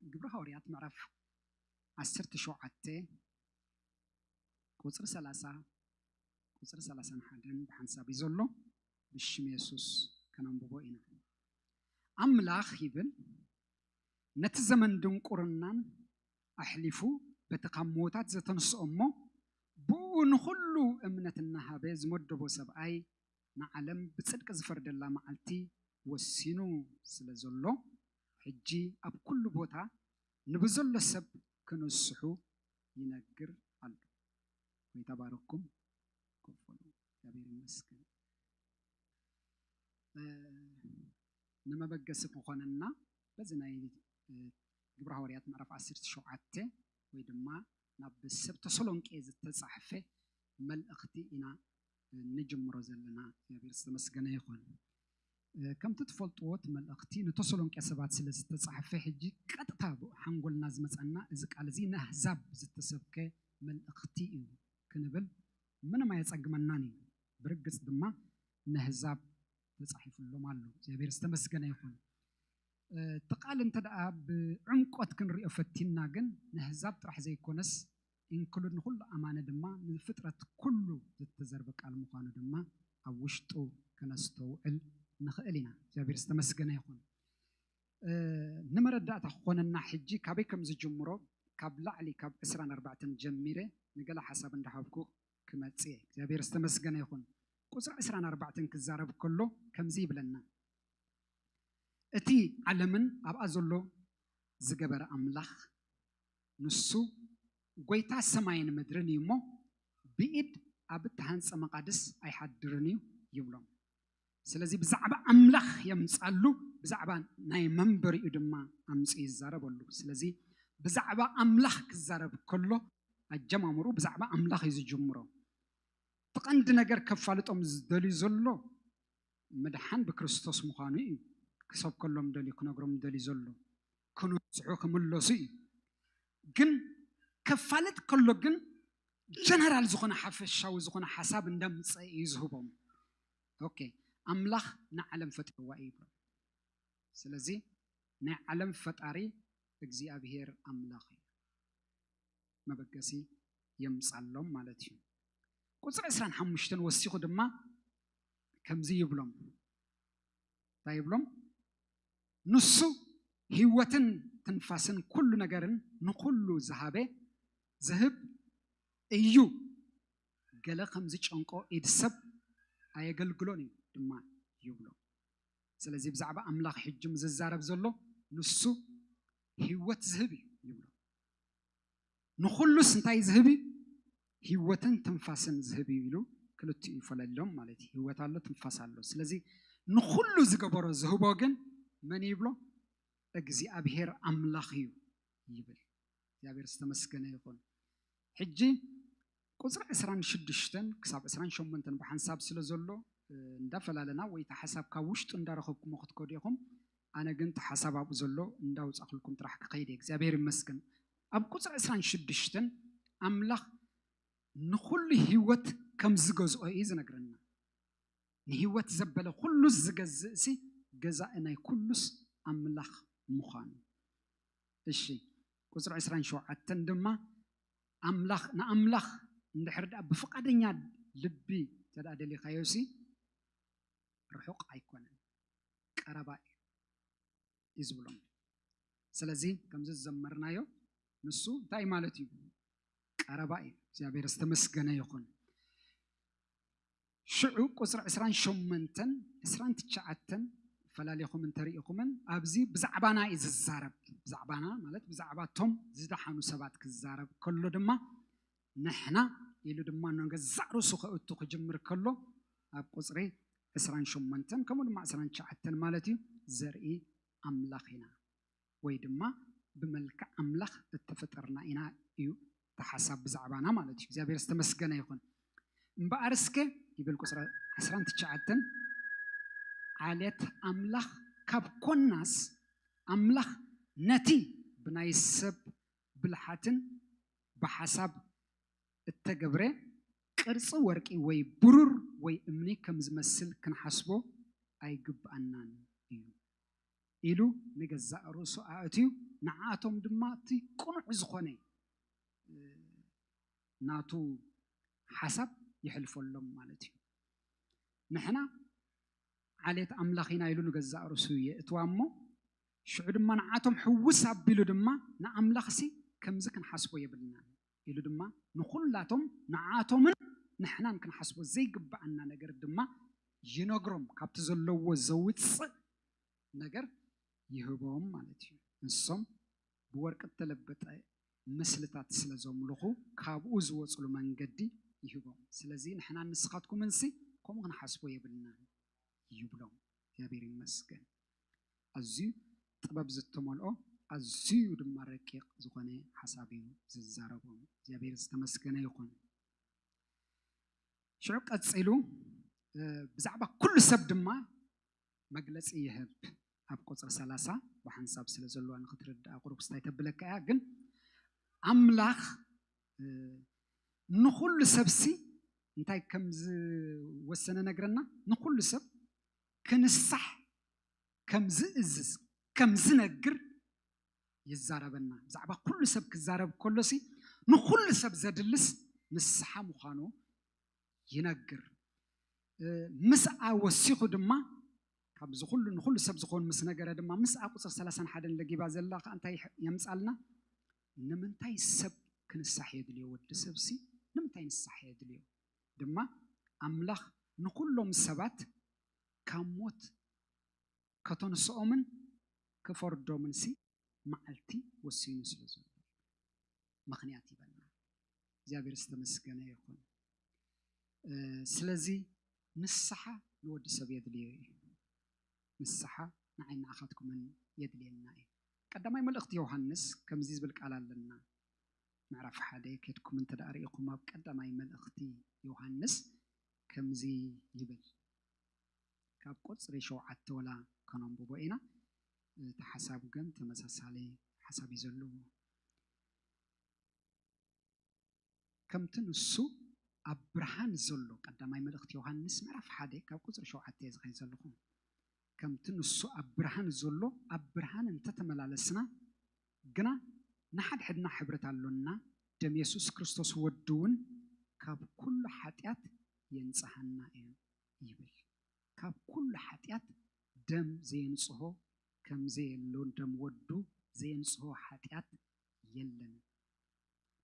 ግብረ ሃዋርያት ምዕራፍ ዓሰርተ ሸውዓተ ቁፅሪ ሰላሳ ቁፅሪ ሰላሳን ሓደን ብሓንሳብ እዩ ዘሎ። ብሽም የሱስ ከነንብቦ ኢና። ኣምላኽ ይብል ነቲ ዘመን ድንቁርናን ኣሕሊፉ በቲ ካብ ምዉታት ዘተንስኦ እሞ ብኡ ንኹሉ እምነት እናሃበ ዝመደቦ ሰብኣይ ንዓለም ብጽድቂ ዝፈርደላ መዓልቲ ወሲኑ ስለ ዘሎ ሕጂ ኣብ ኩሉ ቦታ ንብዘሎ ሰብ ክንስሑ ይነግር ኣሎ። ወይ ተባረኩም። ኮፈሉ። እግዚኣብሔር ይመስገን። እ፣ ንመበገሲ ክኾነና በዚ ናይ እ፣ ግብረ ሃዋርያት ምዕራፍ ዓሰርተ ሸውዓተ ወይ ድማ ናብ ሰብ ተሰሎንቄ ዝተጻሕፈ መልእኽቲ ኢና እ፣ ንጅምሮ ዘለና። እግዚኣብሔር ዝተመስገነ ይኹን። እ፣ ከምቲ ትፈልጥዎ እቲ መልእኽቲ ንተሰሎንቄ ሰባት ስለ ዝተጻሕፈ ሕጂ ቀጥታ ብኡ ሓንጎልና ዝመጸና እዚ ቃል እዚ ንኣህዛብ ዝተሰብከ መልእኽቲ እዩ ክንብል ምንም ኣየጸግመናን እዩ። ብርግጽ ድማ ንኣህዛብ ተጻሒፉሎም ኣሎ። እግዚኣብሔር ዝተመስገነ ይኹን። እ፣ እቲ ቃል እንተ ደኣ ብዕምቆት ክንሪኦ ፈቲንና ግን ንኣህዛብ ጥራሕ ዘይኮነስ ኢንክሉድ ንኹሉ ኣማኒ ድማ ንፍጥረት ኩሉ ዝተዘርበ ቃል ምዃኑ ድማ ኣብ ውሽጡ ከነስተውዕል ንኽእል ኢና። እግዚኣብሔር ዝተመስገነ ይኹን። እ፣ ንመረዳእታ ክኾነና ሕጂ ካበይ ከም ዝጅምሮ ካብ ላዕሊ ካብ ዕስራን ኣርባዕተን ጀሚረ ንገለ ሓሳብ እንዳሃብኩ ክመጽእ እየ። እግዚኣብሔር ዝተመስገነ ይኹን። ቁፅሪ ዕስራን ኣርባዕተን ክዛረብ ከሎ ከምዚ ይብለና፣ እቲ ዓለምን ኣብኣ ዘሎ ዝገበረ ኣምላኽ ንሱ ጎይታ ሰማይን ምድርን እዩ እሞ ብኢድ ኣብ እተሃንጸ መቓድስ ኣይሓድርን እዩ ይብሎም። ስለዚ ብዛዕባ ኣምላኽ የምጻሉ፣ ብዛዕባ ናይ መንበሪኡ ድማ ኣምጽኡ ይዛረበሉ። ስለዚ ብዛዕባ ኣምላኽ ክዛረብ ከሎ ኣጀማምሩ ብዛዕባ ኣምላኽ እዩ ዝጅምሮ። እቲ ቀንዲ ነገር ከፋልጦም ዝደልዩ ዘሎ ምድሓን ብክርስቶስ ምዃኑ እዩ ክሰብከሎም ደልዩ ክነግሮም ደልዩ ዘሎ። ክንስሑ ክምለሱ እዩ። ግን ከፋልጥ ከሎ ግን ጀነራል ዝኾነ ሓፈሻዊ ዝኾነ ሓሳብ እንዳምፀ እዩ ዝህቦም። ኦኬ፣ ኣምላኽ ንዓለም ፈጢርዋ እዩ ይብሎ። ስለዚ ናይ ዓለም ፈጣሪ እግዚኣብሔር ኣምላኽ እዩ። መበገሲ የምጻሎም ማለት እዩ። ቁፅሪ ዕስራን ሓሙሽተን ወሲኹ ድማ ከምዚ ይብሎም። እንታይ ይብሎም? ንሱ ህይወትን ትንፋስን ኩሉ ነገርን ንኩሉ ዝሃበ ዝህብ እዩ። ገለ ከም ዝጨንቆ ኢድ ሰብ ኣየገልግሎን እዩ ድማ ይብሎ። ስለዚ ብዛዕባ ኣምላኽ ሕጂ ዝዛረብ ዘሎ ንሱ ህይወት ዝህብ እዩ ይብሎ። ንኹሉስ እንታይ ዝህብ እዩ? ህይወትን ትንፋስን ዝህብ እዩ ኢሉ ክልቲኡ ይፈለሎም ማለት እዩ። ህይወት ኣሎ፣ ትንፋስ ኣሎ። ስለዚ ንኹሉ ዝገበሮ ዝህቦ ግን መን ይብሎ? እግዚኣብሔር ኣምላኽ እዩ ይብል። እግዚኣብሔር ዝተመስገነ ይኹን። ሕጂ ቁፅሪ ዕስራን ሽዱሽተን ክሳብ ዕስራን ሸሞንተን ብሓንሳብ ስለ ዘሎ እ፣ እንዳፈላለና ወይ እቲ ሓሳብ ካብ ውሽጡ እንዳረኸብኩሞ ክትከዱ ኢኹም። ኣነ ግን እቲ ሓሳብ ኣብኡ ዘሎ እንዳውፃእኩልኩም ጥራሕ ክኸይድ እየ። እግዚኣብሔር ይመስገን። ኣብ ቁፅሪ ዕስራን ሽዱሽተን ኣምላኽ ንኹሉ ህይወት ከም ዝገዝኦ እዩ ዝነግረና። ንህይወት ዘበለ ኩሉ ዝገዝእ ሲ ገዛኢ ናይ ኩሉስ ኣምላኽ ምዃኑ። እሺ፣ ቁፅሪ ዕስራን ሸውዓተን ድማ ኣምላኽ ንኣምላኽ እንድሕር ደኣ ብፍቓደኛ ልቢ ተደኣ ደሊኻዮ ሲ ርሑቕ ኣይኮነን፣ ቀረባ እዩ እዩ ዝብሎም። ስለዚ ከምዚ ዝዘመርናዮ ንሱ እንታይ ማለት እዩ? ቀረባ እዩ። እግዚኣብሔር ዝተመስገነ ይኹን። ሽዑ ቁፅሪ ዕስራን ሸሞንተን ዕስራን ትሽዓተን ፈላሊኹም እንተሪኢኹምን ኣብዚ ብዛዕባና እዩ ዝዛረብ። ብዛዕባና ማለት ብዛዕባ እቶም ዝደሓኑ ሰባት ክዛረብ ከሎ ድማ ንሕና ኢሉ ድማ ንገዛእ ርእሱ ከእቱ ክጅምር ከሎ ኣብ ቁፅሪ ዕስራን ሸሞንተን ከምኡ ድማ ዕስራን ትሽዓተን ማለት እዩ ዘርኢ ኣምላኽ ኢና ወይ ድማ ብመልክዕ ኣምላኽ እተፈጠርና ኢና እዩ ሓሳብ ብዛዕባና ማለት እዩ። እግዚኣብሔር ዝተመስገነ ይኹን። እምበኣር እስከ ይብል ቁፅሪ ዓሰርተ ትሽዓተ፣ ዓሌት ኣምላኽ ካብ ኮናስ፣ ኣምላኽ ነቲ ብናይ ሰብ ብልሓትን ብሓሳብ እተገብረ ቅርጺ ወርቂ ወይ ብሩር ወይ እምኒ ከም ዝመስል ክንሓስቦ ኣይግብኣናን እዩ ኢሉ ንገዛእ ርእሱ ኣእትዩ፣ ንዓቶም ድማ እቲ ቅኑዕ ዝኾነ ናቱ ሓሳብ የሕልፈሎም ማለት እዩ። ንሕና ዓሌት ኣምላኽ ኢና ኢሉ ንገዛእ ርእሱ የእትዋ እሞ፣ ሽዑ ድማ ንዓቶም ሕውስ ኣቢሉ ድማ ንኣምላኽሲ ከምዚ ክንሓስቦ የብልናን ኢሉ ድማ ንኹላቶም ንዓቶምን ንሕናን ክንሓስቦ ዘይግብኣና ነገር ድማ ይነግሮም፣ ካብቲ ዘለዎ ዘውፅእ ነገር ይህቦም ማለት እዩ። ንሶም ብወርቂ እተለበጠ ምስልታት ስለ ዘምልኹ ካብኡ ዝወፅሉ መንገዲ ይህቦም። ስለዚ ንሕናን ንስኻትኩምንሲ ከምኡ ክንሓስቦ የብልናን ይብሎም። እግዚኣብሔር ይመስገን። ኣዝዩ ጥበብ ዝተመልኦ ኣዝዩ ድማ ረቂቕ ዝኾነ ሓሳብ እዩ ዝዛረቦም። እግዚኣብሔር ዝተመስገነ ይኹን። ሽዑ ቀጺሉ ብዛዕባ ኩሉ ሰብ ድማ መግለጺ ይህብ። ኣብ ቁፅሪ ሰላሳ ብሓንሳብ ስለ ዘለዋ ንክትርድኣ ቁሩብ ስታይ ተብለካ እያ። ግን ኣምላኽ ንኹሉ ሰብሲ እንታይ ከም ዝወሰነ ነግረና። ንኹሉ ሰብ ክንሳሕ ከም ዝእዝዝ ከም ዝነግር ይዛረበና። ብዛዕባ ኩሉ ሰብ ክዛረብ ከሎሲ ንኹሉ ሰብ ዘድልስ ንስሓ ምዃኑ ይነግር። ምስኣ ወሲኹ ድማ ካብዚ ኩሉ ንኹሉ ሰብ ዝኾን ምስ ነገረ ድማ ምስኣ ቁፅር ሰላሳን ሓደን ለጊባ ዘላ ከዓ እንታይ የምፃልና? ንምንታይ ሰብ ክንሳሕ የድልዮ? ወዲ ሰብሲ ንምንታይ ንሳሕ የድልዮ? ድማ ኣምላኽ ንኹሎም ሰባት ካብ ሞት ከተንስኦምን ክፈርዶምን ሲ መዓልቲ ወሲኑ ስለ ዘሎ ምኽንያት ይበልና። እግዚኣብሔር ዝተመስገነ ይኹን። ስለዚ ንስሓ ንወዲ ሰብ የድልዮ እዩ። ንስሓ ንዓይ ንዓኻትኩምን የድልየና እዩ። ቀዳማይ መልእኽቲ ዮሃንስ ከምዚ ዝብል ቃል ኣለና። ምዕራፍ ሓደ ኬድኩም እንተ ደኣ ርኢኹም ኣብ ቀዳማይ መልእኽቲ ዮሃንስ ከምዚ ይብል። ካብ ቁፅሪ ሸውዓተ ወላ ከነንብቦ ኢና። እቲ ሓሳብ ግን ተመሳሳሊ ሓሳብ እዩ ዘለዎ። ከምቲ ንሱ ኣብ ብርሃን ዘሎ፣ ቀዳማይ መልእኽቲ ዮሃንስ ምዕራፍ ሓደ ካብ ቁፅሪ ሸውዓተ እየ ዝኸይድ ዘለኹ። ከምቲ ንሱ ኣብ ብርሃን ዘሎ ኣብ ብርሃን እንተተመላለስና ግና ንሓድሕድና ሕብረት ኣሎና፣ ደም የሱስ ክርስቶስ ወዱ እውን ካብ ኩሉ ሓጢኣት የንጽሃና እዩ ይብል። ካብ ኩሉ ሓጢኣት ደም ዘየንጽሆ ከም ዘየሎ፣ ደም ወዱ ዘየንጽሆ ሓጢኣት የለን።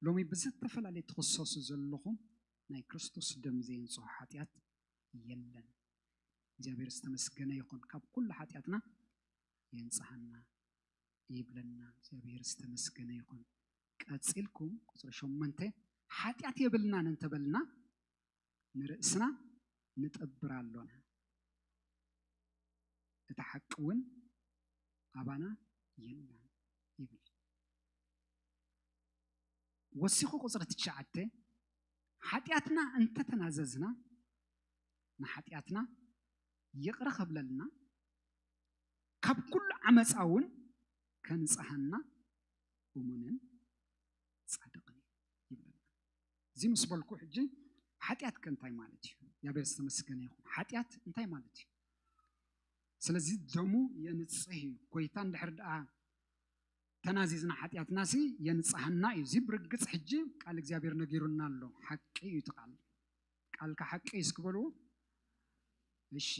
ሎሚ ብዝተፈላለየ ትኽሰሱ ዘለኹም ናይ ክርስቶስ ደም ዘየንጽሆ ሓጢኣት የለን። እግዚኣብሔር ዝተመስገነ ይኹን። ካብ ኩሉ ሓጢኣትና የንጽሃና ይብለና። እግዚኣብሔር ዝተመስገነ ይኹን። ቀጺልኩም ቁፅሪ ሸሞንተ፣ ሓጢኣት የብልናን እንተበልና ንርእስና ንጠብር ኣሎና፣ እቲ ሓቂ እውን ኣባና የለን ይብል። ወሲኹ ቁፅሪ ትሽዓተ፣ ሓጢኣትና እንተተናዘዝና ንሓጢኣትና ይቕረ ከብለልና ካብ ኩሉ ዓመፃ እውን ከንፅሃና እሙንን ጻድቕን እዩ ይብለና። እዚ ምስ በልኩ ሕጂ ሓጢኣት ከ እንታይ ማለት እዩ? እግዚኣብሔር ዝተመስገነ ይኹን። ሓጢኣት እንታይ ማለት እዩ? ስለዚ ደሙ የንጽህ እዩ። ጎይታ እንድሕር ደኣ ተናዚዝና ሓጢኣትናሲ የንጽሃና እዩ። እዚ ብርግጽ ሕጂ ቃል እግዚኣብሔር ነጊሩና ኣሎ። ሓቂ እዩ እቲ ቃል። ቃልካ ሓቂ እዩ እስኪ በልዎ። እሺ፣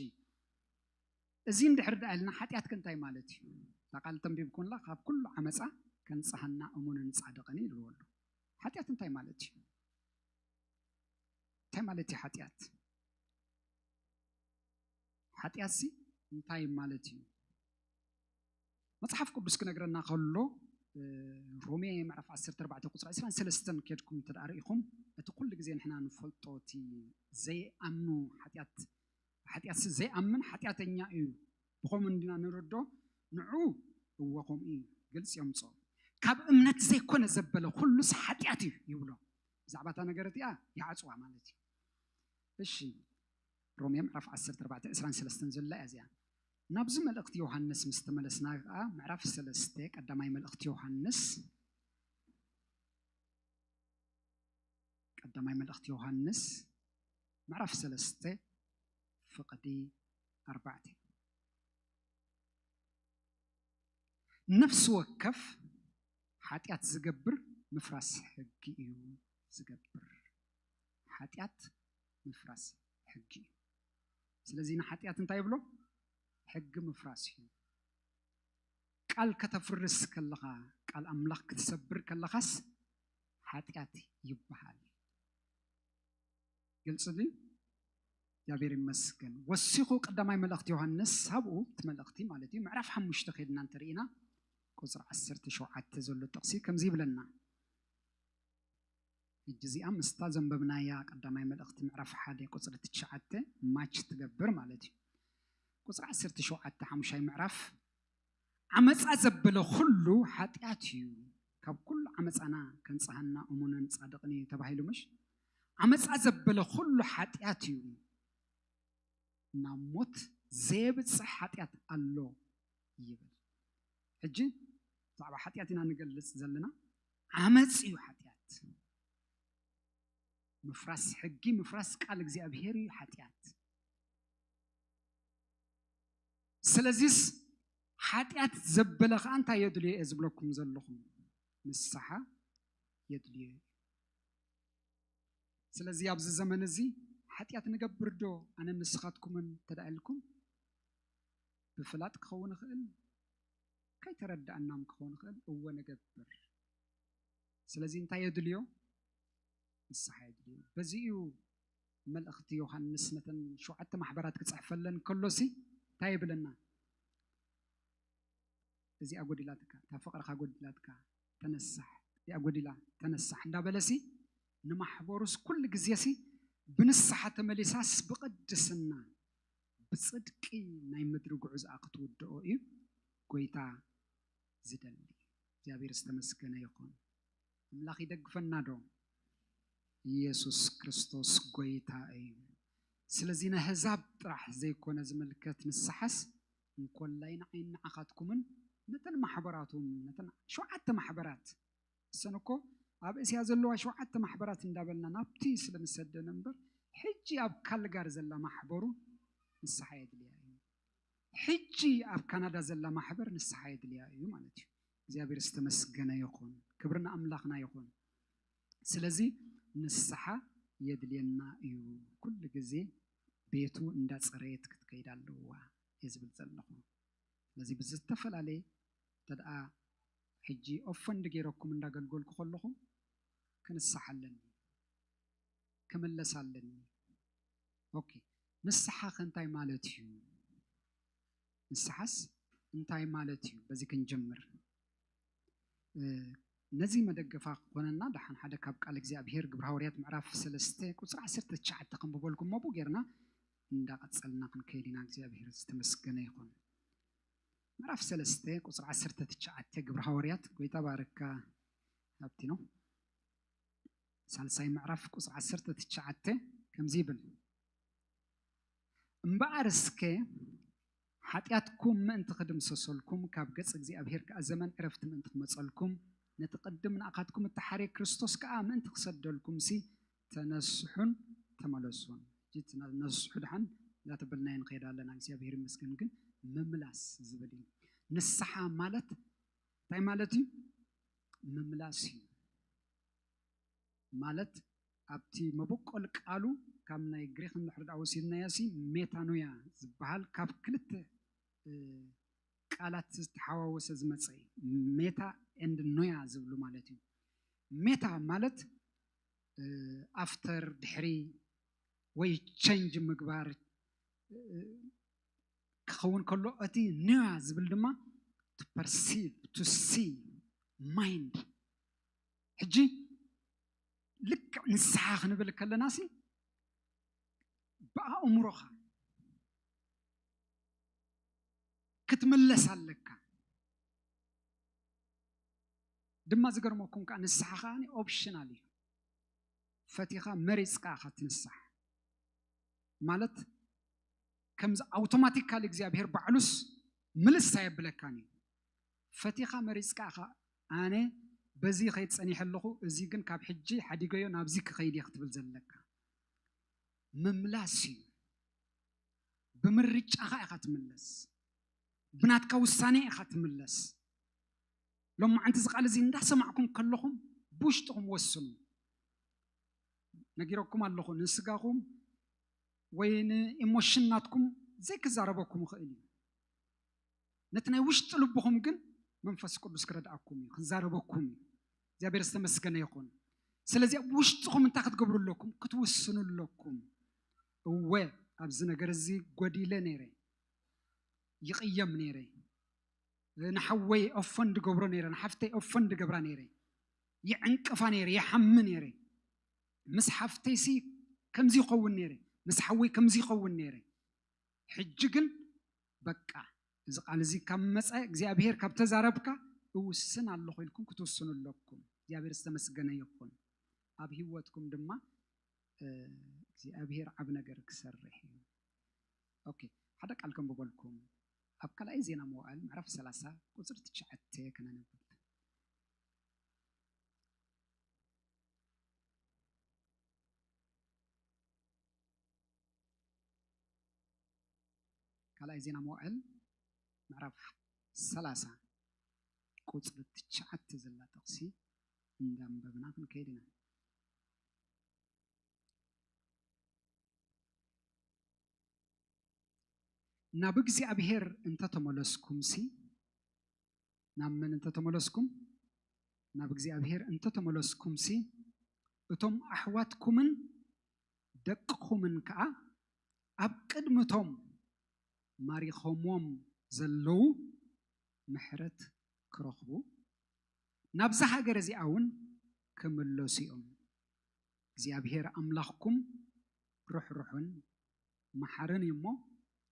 እዚ እንድሕር ደኣ ኢልና ሓጢኣት ከ እንታይ ማለት እዩ? እታ ቃል ተንቢብኩምላ ካብ ኩሉ ዓመፃ ከንጽሃና እሙንን ጻድቕን እዩ ኢልዎ ኣሎ። ሓጢኣት እንታይ ማለት እዩ? እንታይ ማለት እዩ ሓጢኣት? ሓጢኣትሲ እንታይ ማለት እዩ? መጽሓፍ ቅዱስ ክነግረና ከሎ እ፣ ሮሜ ምዕራፍ ዓሰርተ ኣርባዕተ ቁጽሪ ዕስራን ሰለስተን ኬድኩም እንተ ደኣ ርኢኹም፣ እቲ ኩሉ ግዜ ንሕና ንፈልጦ እቲ ዘይኣምኑ ሓጢኣት፣ ሓጢኣትሲ ዘይኣምን ሓጢኣተኛ እዩ፣ ብኸምኡ እንዲና ንርዶ፣ ንዑ እወ ከምኡ እዩ፣ ግልጺ የምጽኦ። ካብ እምነት ዘይኮነ ዘበለ ኩሉስ ሓጢኣት እዩ ይብሎ። ብዛዕባ እታ ነገር እቲኣ ይዓፅዋ ማለት እዩ። እሺ፣ ሮሜ ምዕራፍ ዓሰርተ ኣርባዕተ ዕስራን ሰለስተን ዘላ እያ እዚኣ። ናብዚ መልእኽቲ ዮሃንስ ምስ ተመለስና ከዓ ምዕራፍ ሰለስተ ቀዳማይ መልእኽቲ ዮሃንስ ቀዳማይ መልእኽቲ ዮሃንስ ምዕራፍ ሰለስተ ፍቕዲ ኣርባዕተ። ነፍሲ ወከፍ ሓጢኣት ዝገብር ምፍራስ ሕጊ እዩ ዝገብር። ሓጢኣት ምፍራስ ሕጊ እዩ። ስለዚ ንሓጢኣት እንታይ ይብሎ? ሕጊ ምፍራስ እዩ። ቃል ከተፍርስ ከለኻ፣ ቃል ኣምላኽ ክትሰብር ከለኻስ ሓጢኣት ይበሃል። ግልፂ ድዩ? እግዚኣብሔር ይመስገን። ወሲኹ ቀዳማይ መልእኽቲ ዮሃንስ፣ ሳብኡ እቲ መልእኽቲ ማለት እዩ፣ ምዕራፍ ሓሙሽተ ከይድና እንተርኢና ቁፅሪ ዓሰርተ ሸውዓተ ዘሎ ጥቕሲ ከምዚ ይብለና። ሕጂ እዚኣ ምስታ ዘንበብናያ ቀዳማይ መልእኽቲ ምዕራፍ ሓደ ቁፅሪ ትሽዓተ ማች ትገብር ማለት እዩ። ቁፅሪ ዓሰርተ ሸውዓተ ሓሙሻይ ምዕራፍ፣ ዓመፃ ዘበለ ኩሉ ሓጢኣት እዩ፣ ካብ ኩሉ ዓመፃና ከንፅሃና እሙንን ፃድቕን እዩ ተባሂሉ ምሽ? ዓመፃ ዘበለ ኩሉ ሓጢኣት እዩ፣ ናብ ሞት ዘየብፅሕ ሓጢኣት ኣሎ ይብል። ሕጂ ብዛዕባ ሓጢኣት ኢና ንገልፅ ዘለና። ዓመፅ እዩ ሓጢኣት። ምፍራስ ሕጊ፣ ምፍራስ ቃል እግዚኣብሔር እዩ ሓጢኣት። ስለዚስ ሓጢኣት ዘበለ ኸዓ እንታይ የድልዮ እየ ዝብለኩም ዘለኹም? ንስሓ የድልዮ እዩ። ስለዚ ኣብዚ ዘመን እዚ ሓጢኣት ንገብር ዶ ኣነ ንስኻትኩምን እንተ ደኣ ኢልኩም፣ ብፍላጥ ክኸውን ይኽእል፣ ከይተረዳእናም ክኸውን ይኽእል፣ እወ ንገብር። ስለዚ እንታይ የድልዮ? ንስሓ የድልዮ። በዚ እዩ መልእኽቲ ዮሃንስ ነተን ሸውዓተ ማሕበራት ክጽሕፈለን ከሎሲ እንታይ ይብለና? እዚኣ ጎዲላትካ፣ እታ ፍቕርኻ ጎዲላትካ፣ ተነሳሕ፣ እዚኣ ጎዲላ፣ ተነሳሕ እንዳበለሲ ንማሕበሩስ ኩሉ ግዜሲ ብንስሓ ተመሊሳስ ብቕድስና ብጽድቂ ናይ ምድሪ ጉዕዝኣ ክትውድኦ እዩ ጎይታ ዝደሊ። እግዚኣብሔር ዝተመስገነ ይኹን። ኣምላኽ ይደግፈና ዶ? ኢየሱስ ክርስቶስ ጎይታ እዩ። ስለዚ ነህዛብ ጥራሕ ዘይኮነ ዝምልከት ንስሓስ እንኮላይ ንዓይን ንዓኻትኩምን ነተን ማሕበራቱን ነተን ሸውዓተ ማሕበራት እሰን እኮ ኣብ እስያ ዘለዋ ሸውዓተ ማሕበራት እንዳበልና ናብቲ ስለ ንሰደን እምበር ሕጂ ኣብ ካልጋር ዘላ ማሕበሩ ንስሓ የድልያ እዩ። ሕጂ ኣብ ካናዳ ዘላ ማሕበር ንስሓ የድልያ እዩ ማለት እዩ። እግዚኣብሔር ዝተመስገነ ይኹን። ክብሪ ንኣምላኽና ይኹን። ስለዚ ንስሓ የድልየና እዩ። ኩሉ ግዜ ቤቱ እንዳጸረየት ክትከይድ ኣለዋ እየ ዝብል ዘለኹ። ስለዚ ብዝተፈላለየ እንተ ደኣ ሕጂ ኦፈንድ ገይረኩም እንዳገልገልኩ ከለኹ ክንስሓ ኣለኒ፣ ክምለስ ኣለኒ። ኦኬ፣ ንስሓ ከ እንታይ ማለት እዩ? ንስሓስ እንታይ ማለት እዩ? በዚ ክንጅምር። እ፣ ነዚ መደገፋ ክኾነና ደሓን ሓደ ካብ ቃል እግዚኣብሔር ግብረ ሃዋርያት ምዕራፍ ሰለስተ ቁጽሪ ዓሰርተ ትሽዓተ ከንብበልኩም እሞ ብኡ ጌርና እንዳቐጸልና ክንከይድ ኢና። እግዚኣብሔር ዝተመስገነ ይኹን። ምዕራፍ ሰለስተ ቁጽሪ ዓሰርተ ትሽዓተ ግብረ ሃዋርያት፣ ጎይታ ባረካ ሃብቲ ነው። ሳልሳይ ምዕራፍ ቁጽሪ ዓሰርተ ትሽዓተ ከምዚ ይብል፣ እምበኣር እስከ ሓጢኣትኩም ምእንቲ ክድምሰሰልኩም ካብ ገጽ እግዚኣብሔር ከኣ ዘመን ዕረፍቲ ምእንቲ ክመጸልኩም ነቲ ቅድም ንኣኻትኩም እተሓርየ ክርስቶስ ከኣ ምእንቲ ክሰደልኩምሲ ተነስሑን ተመለሱን። ሕጂ እቲ ነስሑ ደሓን እንዳተበልናዮ ንኸይድ ኣለና፣ እግዚኣብሔር ይመስገን። ግን ምምላስ ዝብል እዩ። ንስሓ ማለት እንታይ ማለት እዩ? ምምላስ እዩ። ማለት ኣብቲ መበቆል ቃሉ ካብ ናይ ግሪክ እንድሕር ደኣ ወሲድናዮ ሲ ሜታኖያ ዝበሃል ካብ ክልተ፣ እ፣ ቃላት ዝተሓዋወሰ ዝመጸ እዩ። ሜታ ኤንድ ኖያ ዝብሉ ማለት እዩ። ሜታ ማለት፣ እ፣ ኣፍተር ድሕሪ ወይ ቸንጅ ምግባር፣ እ፣ ክኸውን ከሎ እቲ ኖያ ዝብል ድማ to perceive, to see, mind። ሕጂ ልክዕ ንስሓ ክንብል ከለና ሲ ብኣእምሮኻ ክትምለስ ኣለካ። ድማ ዝገርመኩም ከዓ ንስሓ ከዓ ኦፕሽናል እዩ። ፈቲኻ መሪፅካ ኢኻ ትንሳሕ። ማለት ከምዚ ኣውቶማቲካሊ እግዚኣብሔር ባዕሉስ ምልስ ኣየብለካን እዩ። ፈቲኻ መሪፅካ ኢኻ፣ ኣነ በዚ ከይድ ፀኒሐ ኣለኹ፣ እዚ ግን ካብ ሕጂ ሓዲገዮ ናብዚ ክኸይድ እየ ክትብል ዘለካ። ምምላስ እዩ። ብምርጫኻ ኢኻ ትምለስ። ብናትካ ውሳኔ ኢኻ ትምለስ። ሎማዓንቲ እዚ ቃል እዚ እንዳሰማዕኩም ከለኹም ብውሽጥኹም ወስኑ። ነጊረኩም ኣለኹ፣ ንስጋኹም ወይ ንኢሞሽን ናትኩም ዘይክዛረበኩም ይኽእል እዩ። ነቲ ናይ ውሽጢ ልብኹም ግን መንፈስ ቅዱስ ክረድኣኩም እዩ፣ ክዛረበኩም እዩ። እግዚኣብሔር ዝተመስገነ ይኹን። ስለዚ ኣብ ውሽጥኹም እንታይ ክትገብሩ ኣለኩም? ክትውስኑ ኣለኩም። እወ፣ ኣብዚ ነገር እዚ ጎዲለ ነይረ፣ ይቕየም ነይረ፣ ንሓወይ ኦፈንድ ገብሮ ነይረ፣ ንሓፍተይ ኦፈንድ ገብራ ነይረ፣ ይዕንቅፋ ነይረ፣ ይሓሚ ነይረ። ምስ ሓፍተይሲ ከምዚ ይኸውን ነይረ፣ ምስ ሓወይ ከምዚ ይኸውን ነይረ። ሕጂ ግን በቃ፣ እዚ ቃል እዚ ካብ መጸ፣ እግዚኣብሔር ካብ ተዛረብካ፣ እውስን ኣለኹ ኢልኩም ክትውስኑ ኣለኩም። እግዚኣብሔር ዝተመስገነ ይኹን። ኣብ ህይወትኩም ድማ እግዚኣብሔር ዓብ ነገር ክሰርሕ እዩ። ኦኬ፣ ሓደ ቃል ከንብበልኩም። ኣብ ካልኣይ ዜና መዋዕል ምዕራፍ ሰላሳ ቁጽሪ ትሽዓተ ከነንብብ። ካልኣይ ዜና መዋዕል ምዕራፍ ሰላሳ ቁጽሪ ትሽዓተ ዘላ ጥቕሲ እንዳንበብና ክንከይድ ኢና። ናብ እግዚኣብሔር እንተተመለስኩምሲ፣ ናብ መን እንተተመለስኩም? ናብ እግዚኣብሔር እንተተመለስኩምሲ፣ እቶም ኣሕዋትኩምን ደቅኹምን ከኣ ኣብ ቅድሚ እቶም ማሪኾምዎም ዘለዉ ምሕረት ክረኽቡ፣ ናብዛ ሃገር እዚኣ እውን ክምለሱ እዮም። እግዚኣብሔር ኣምላኽኩም ርሕሩሕን መሓርን እዩ እሞ፣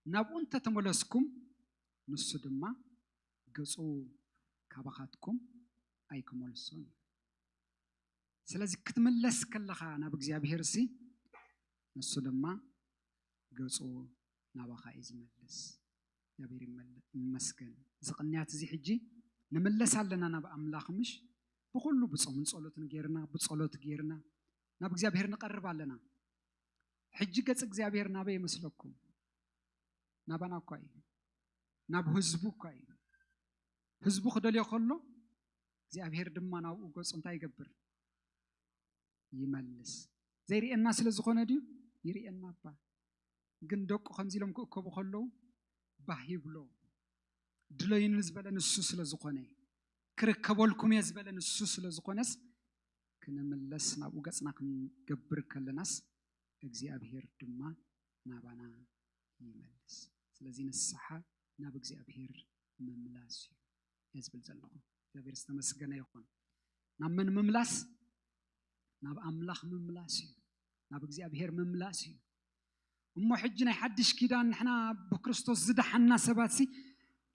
ናብኡ እንተተመለስኩም፣ ንሱ ድማ ገጹ ካባኻትኩም ኣይክመልሶን እዩ። ስለዚ ክትምለስ ከለኻ ናብ እግዚኣብሔር ሲ፣ ንሱ ድማ ገጹ ናባኻ እዩ ዝመልስ። እግዚኣብሔር ይመል-፣ ይመስገን። እዚ ቅንያት እዚ ሕጂ ንምለስ ኣለና ናብ ኣምላኽ፣ ምሽ? ብኹሉ ብጾምን ጸሎትን ጌርና፣ ብጸሎት ጌርና ናብ እግዚኣብሔር ንቐርብ ኣለና። ሕጂ ገጽ እግዚኣብሔር ናበይ ይመስለኩም? ናባና እኳ እዩ። ናብ ህዝቡ እኳ እዩ። ህዝቡ ክደልዮ ከሎ፣ እግዚኣብሔር ድማ ናብኡ ገጹ እንታይ ይገብር? ይመልስ። ዘይርእየና ስለ ዝኾነ ድዩ? ይርእየና እባ። ግን ደቁ ከምዚ ኢሎም ክእከቡ ከለዉ ባህ ይብሎ። ድለዩኒ ዝበለ ንሱ ስለ ዝኾነ፣ ክርከበልኩም እየ ዝበለ ንሱ ስለ ዝኾነስ፣ ክንምለስ ናብኡ ገጽና ክንገብር ከለናስ፣ እግዚኣብሔር ድማ ናባና ይመልስ። ስለዚ ንስሓ ናብ እግዚኣብሔር ምምላስ እዩ እየ ዝብል ዘለኹ። እግዚኣብሔር ዝተመስገነ ይኹን። ናብ መን ምምላስ? ናብ ኣምላኽ ምምላስ እዩ። ናብ እግዚኣብሔር ምምላስ እዩ። እሞ ሕጂ ናይ ሓድሽ ኪዳን ንሕና ብክርስቶስ ዝደሓንና ሰባትሲ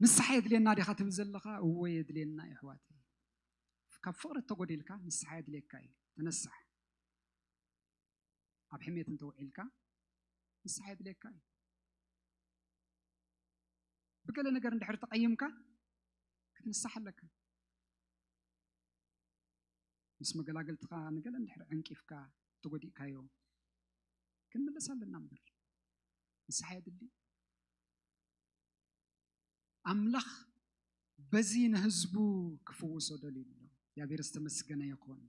ንስሓ የድልየና ዲኻ ትብል ዘለኻ? እወ የድልየና እዩ ኣሕዋተይ። ካብ ፍቕሪ እተጎዲልካ ንስሓ የድልየካ እዩ። ተነሳሕ። ኣብ ሕሜት እንተውዒልካ ንስሓ የድልየካ እዩ። ብገለ ነገር እንድሕር ተቐይምካ ክትንሳሕ ኣለካ። ምስ መገላገልትኻ ንገለ እንድሕር ዕንቂፍካ ተጎዲእካዮ ክንምለስ ኣለና እምበር ንስሓ የድሊ። ኣምላኽ በዚ ንህዝቡ ክፍውሶ ደልዩ ኣሎ። እግዚኣብሔር ዝተመስገነ ይኹን።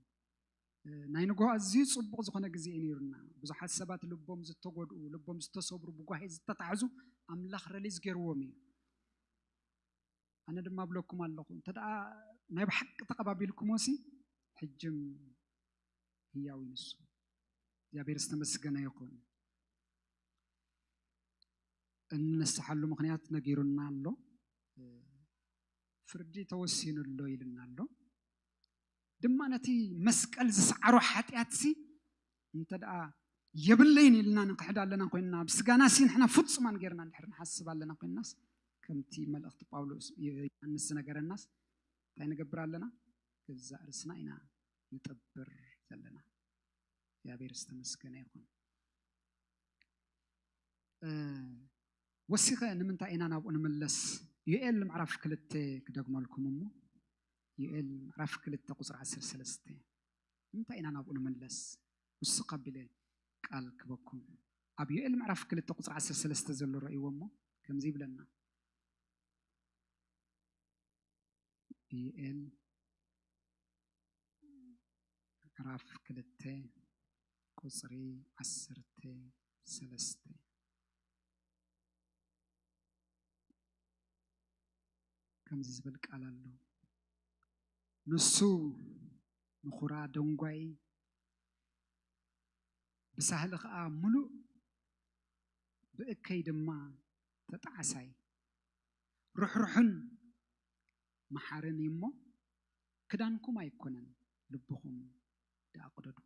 እ፣ ናይ ንግሆ ኣዝዩ ጽቡቕ ዝኾነ ግዜ እዩ ነይሩና። ብዙሓት ሰባት ልቦም ዝተጎድኡ፣ ልቦም ዝተሰብሩ፣ ብጓሂ ዝተታሕዙ ኣምላኽ ረሊዝ ገይርዎም እዩ። ኣነ ድማ እብለኩም ኣለኹ፣ እንተ ደኣ ናይ ብሓቂ ተቐባቢልኩሞሲ፣ ሕጅም ህያው እዩ ንሱ። እግዚኣብሔር ዝተመስገነ ይኹን። እንነስሓሉ ምኽንያት ነጊሩና ኣሎ። ፍርዲ ተወሲኑ ኣሎ ኢልና ኣሎ። ድማ ነቲ መስቀል ዝሰዓሮ ሓጢኣትሲ እንተ ደኣ የብለይን ኢልና ንክሕድ ኣለና ኮይንና፣ ኣብ ስጋናሲ ንሕና ፍጹማን ጌርና እንድሕር ንሓስብ ኣለና ኮይንናስ፣ ከምቲ መልእኽቲ ጳውሎስ፣ ዮሃንስ ዝነገረናስ እንታይ ንገብር ኣለና? ገዛእ ርእስና ኢና ንጥብር ዘለና። እግዚኣብሔር ዝተመስገነ ይኹን። እ፣ ወሲኸ ንምንታይ ኢና ናብኡ ንምለስ? ዮኤል ምዕራፍ ክልተ ክደግመልኩም እሞ፣ ዮኤል ምዕራፍ ክልተ ቁፅሪ ዓሰርተ ሰለስተ። ንምንታይ ኢና ናብኡ ንምለስ? ውስኽ ኣቢለ ቃል ክበኩም። ኣብ ዮኤል ምዕራፍ ክልተ ቁፅሪ ዓሰርተ ሰለስተ ዘሎ ረእይዎ እሞ፣ ከምዚ ይብለና። ዮኤል ምዕራፍ ክልተ ቁፅሪ ዓሰርተ ሰለስተ። ከምዚ ዝብል ቃል ኣሎ። ንሱ ንኹራ ደንጓይ፣ ብሳህሊ ኸኣ ምሉእ፣ ብእከይ ድማ ተጣዓሳይ፣ ርሕሩሕን መሓርን እዩ እሞ፣ ክዳንኩም ኣይኮነን፣ ልብኹም ደኣ ቅደዱ፣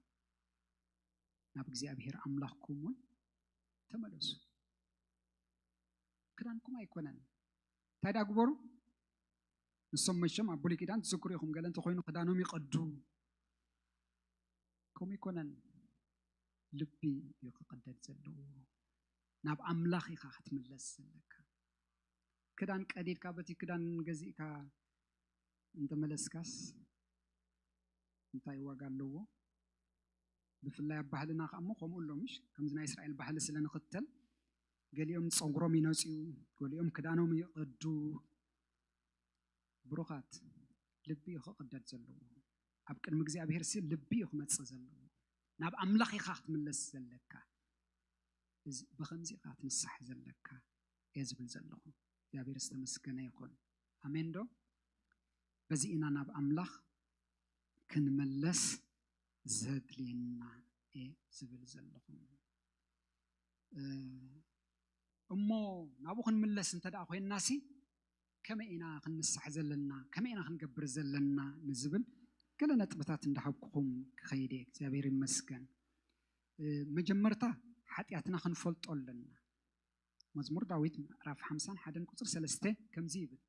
ናብ እግዚኣብሔር ኣምላኽኩም እውን ተመለሱ። ክዳንኩም ኣይኮነን። እንታይ ደኣ ግበሩ? ንሶም መቸም ኣብ ብሉይ ኪዳን ትዝክሩ ኢኹም፣ ገለ እንተኾይኑ ክዳኖም ይቐዱ። ከምኡ ይኮነን፣ ልቢ እዩ ክቕደድ ዘለዎ። ናብ ኣምላኽ ኢኻ ክትምለስ ዘለካ። ክዳን ቀዲድካ በቲ ክዳን ገዚእካ እንተመለስካስ እንታይ ዋጋ ኣለዎ? ብፍላይ ኣብ ባህልና ከኣ እሞ ከምኡ ኣሎ፣ ምሽ? ከምዚ ናይ እስራኤል ባህሊ ስለ ንኽተል፣ ገሊኦም ጸጉሮም ይነጽዩ፣ ገሊኦም ክዳኖም ይቐዱ። ብሩኻት፣ ልቢ እዩ ክቕደድ ዘለዎ። ኣብ ቅድሚ እግዚኣብሔር ሲ ልቢ እዩ ክመጽእ ዘለዎ። ናብ ኣምላኽ ኢኻ ክትምለስ ዘለካ። እዚ ብኸምዚ ኢኻ ትንሳሕ ዘለካ እየ ዝብል ዘለኹ። እግዚኣብሔር ዝተመስገነ ይኹን። ኣሜን ዶ? በዚ ኢና ናብ ኣምላኽ ክንመለስ ዘድልየና እየ ዝብል ዘለኹ። እ፣ እሞ ናብኡ ክንምለስ እንተ ደኣ ኮይንናሲ፣ ከመይ ኢና ክንንሳሕ ዘለና፣ ከመይ ኢና ክንገብር ዘለና ንዝብል ገለ ነጥብታት እንዳሃብኩኹም ክኸይድ እየ። እግዚኣብሔር ይመስገን። እ፣ መጀመርታ ሓጢኣትና ክንፈልጦ ኣለና። መዝሙር ዳዊት ምዕራፍ ሓምሳን ሓደን ቁጽሪ ሰለስተ ከምዚ ይብል፣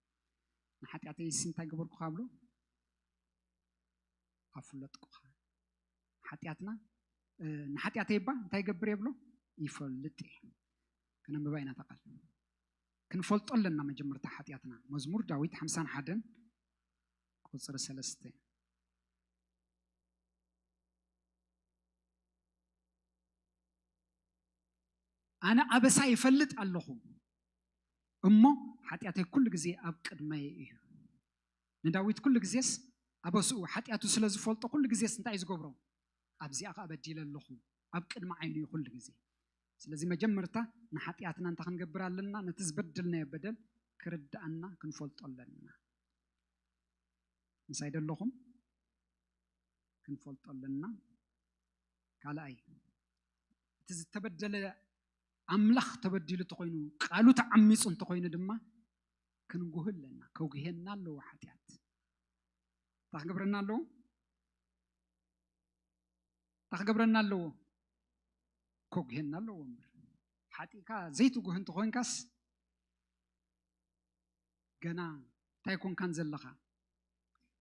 "ንሓጢኣተይሲ እንታይ ገበርኩ?" ካብ ሎ ኣፍለጥኩኻ። ሓጢኣትና፣ እ፣ ንሓጢኣተይ እባ እንታይ ይገብር እየ ብሎ? ይፈልጥ እየ። ከነንብባ ኢና እታ ቃል። ክንፈልጦ ኣለና መጀመርታ ሓጢኣትና። መዝሙር ዳዊት ሓምሳን ሓደን ቁጽሪ ሰለስተ። "ኣነ ኣበሳ ይፈልጥ ኣለኹ፣ እሞ ሓጢኣተይ ኩሉ ግዜ ኣብ ቅድመይ እዩ።" ንዳዊት ኩሉ ግዜስ ኣበስኡ ሓጢኣቱ ስለ ዝፈልጦ ኩሉ ግዜስ እንታይ እዩ ዝገብሮ? "ኣብዚኣ ኸኣ በዲለ ኣለኹ።" ኣብ ቅድሚ ዓይኑ እዩ ኩሉ ግዜ። ስለዚ መጀመርታ ንሓጢኣትና እንታይ ክንገብር ኣለና? ነቲ ዝበደልናዮ በደል ክርድኣና ክንፈልጦ ኣለና። ምሳይ ደለኹም? ክንፈልጦ ኣለና። ካልኣይ፣ እቲ ዝተበደለ ኣምላኽ ተበዲሉ እንተኾይኑ፣ ቃሉ ተዓሚጹ እንተኾይኑ ድማ ክንጉህ ኣለና። ከጉሄና ኣለዎ ሓጢኣት። እንታይ ክገብረና ኣለዎ? እንታይ ክገብረና ኣለዎ? ከጉሄና ኣለዎ እምበር። ሓጢእካ ዘይትጉህ እንተኾይንካስ፣ ገና እንታይ ኮንካን ዘለኻ?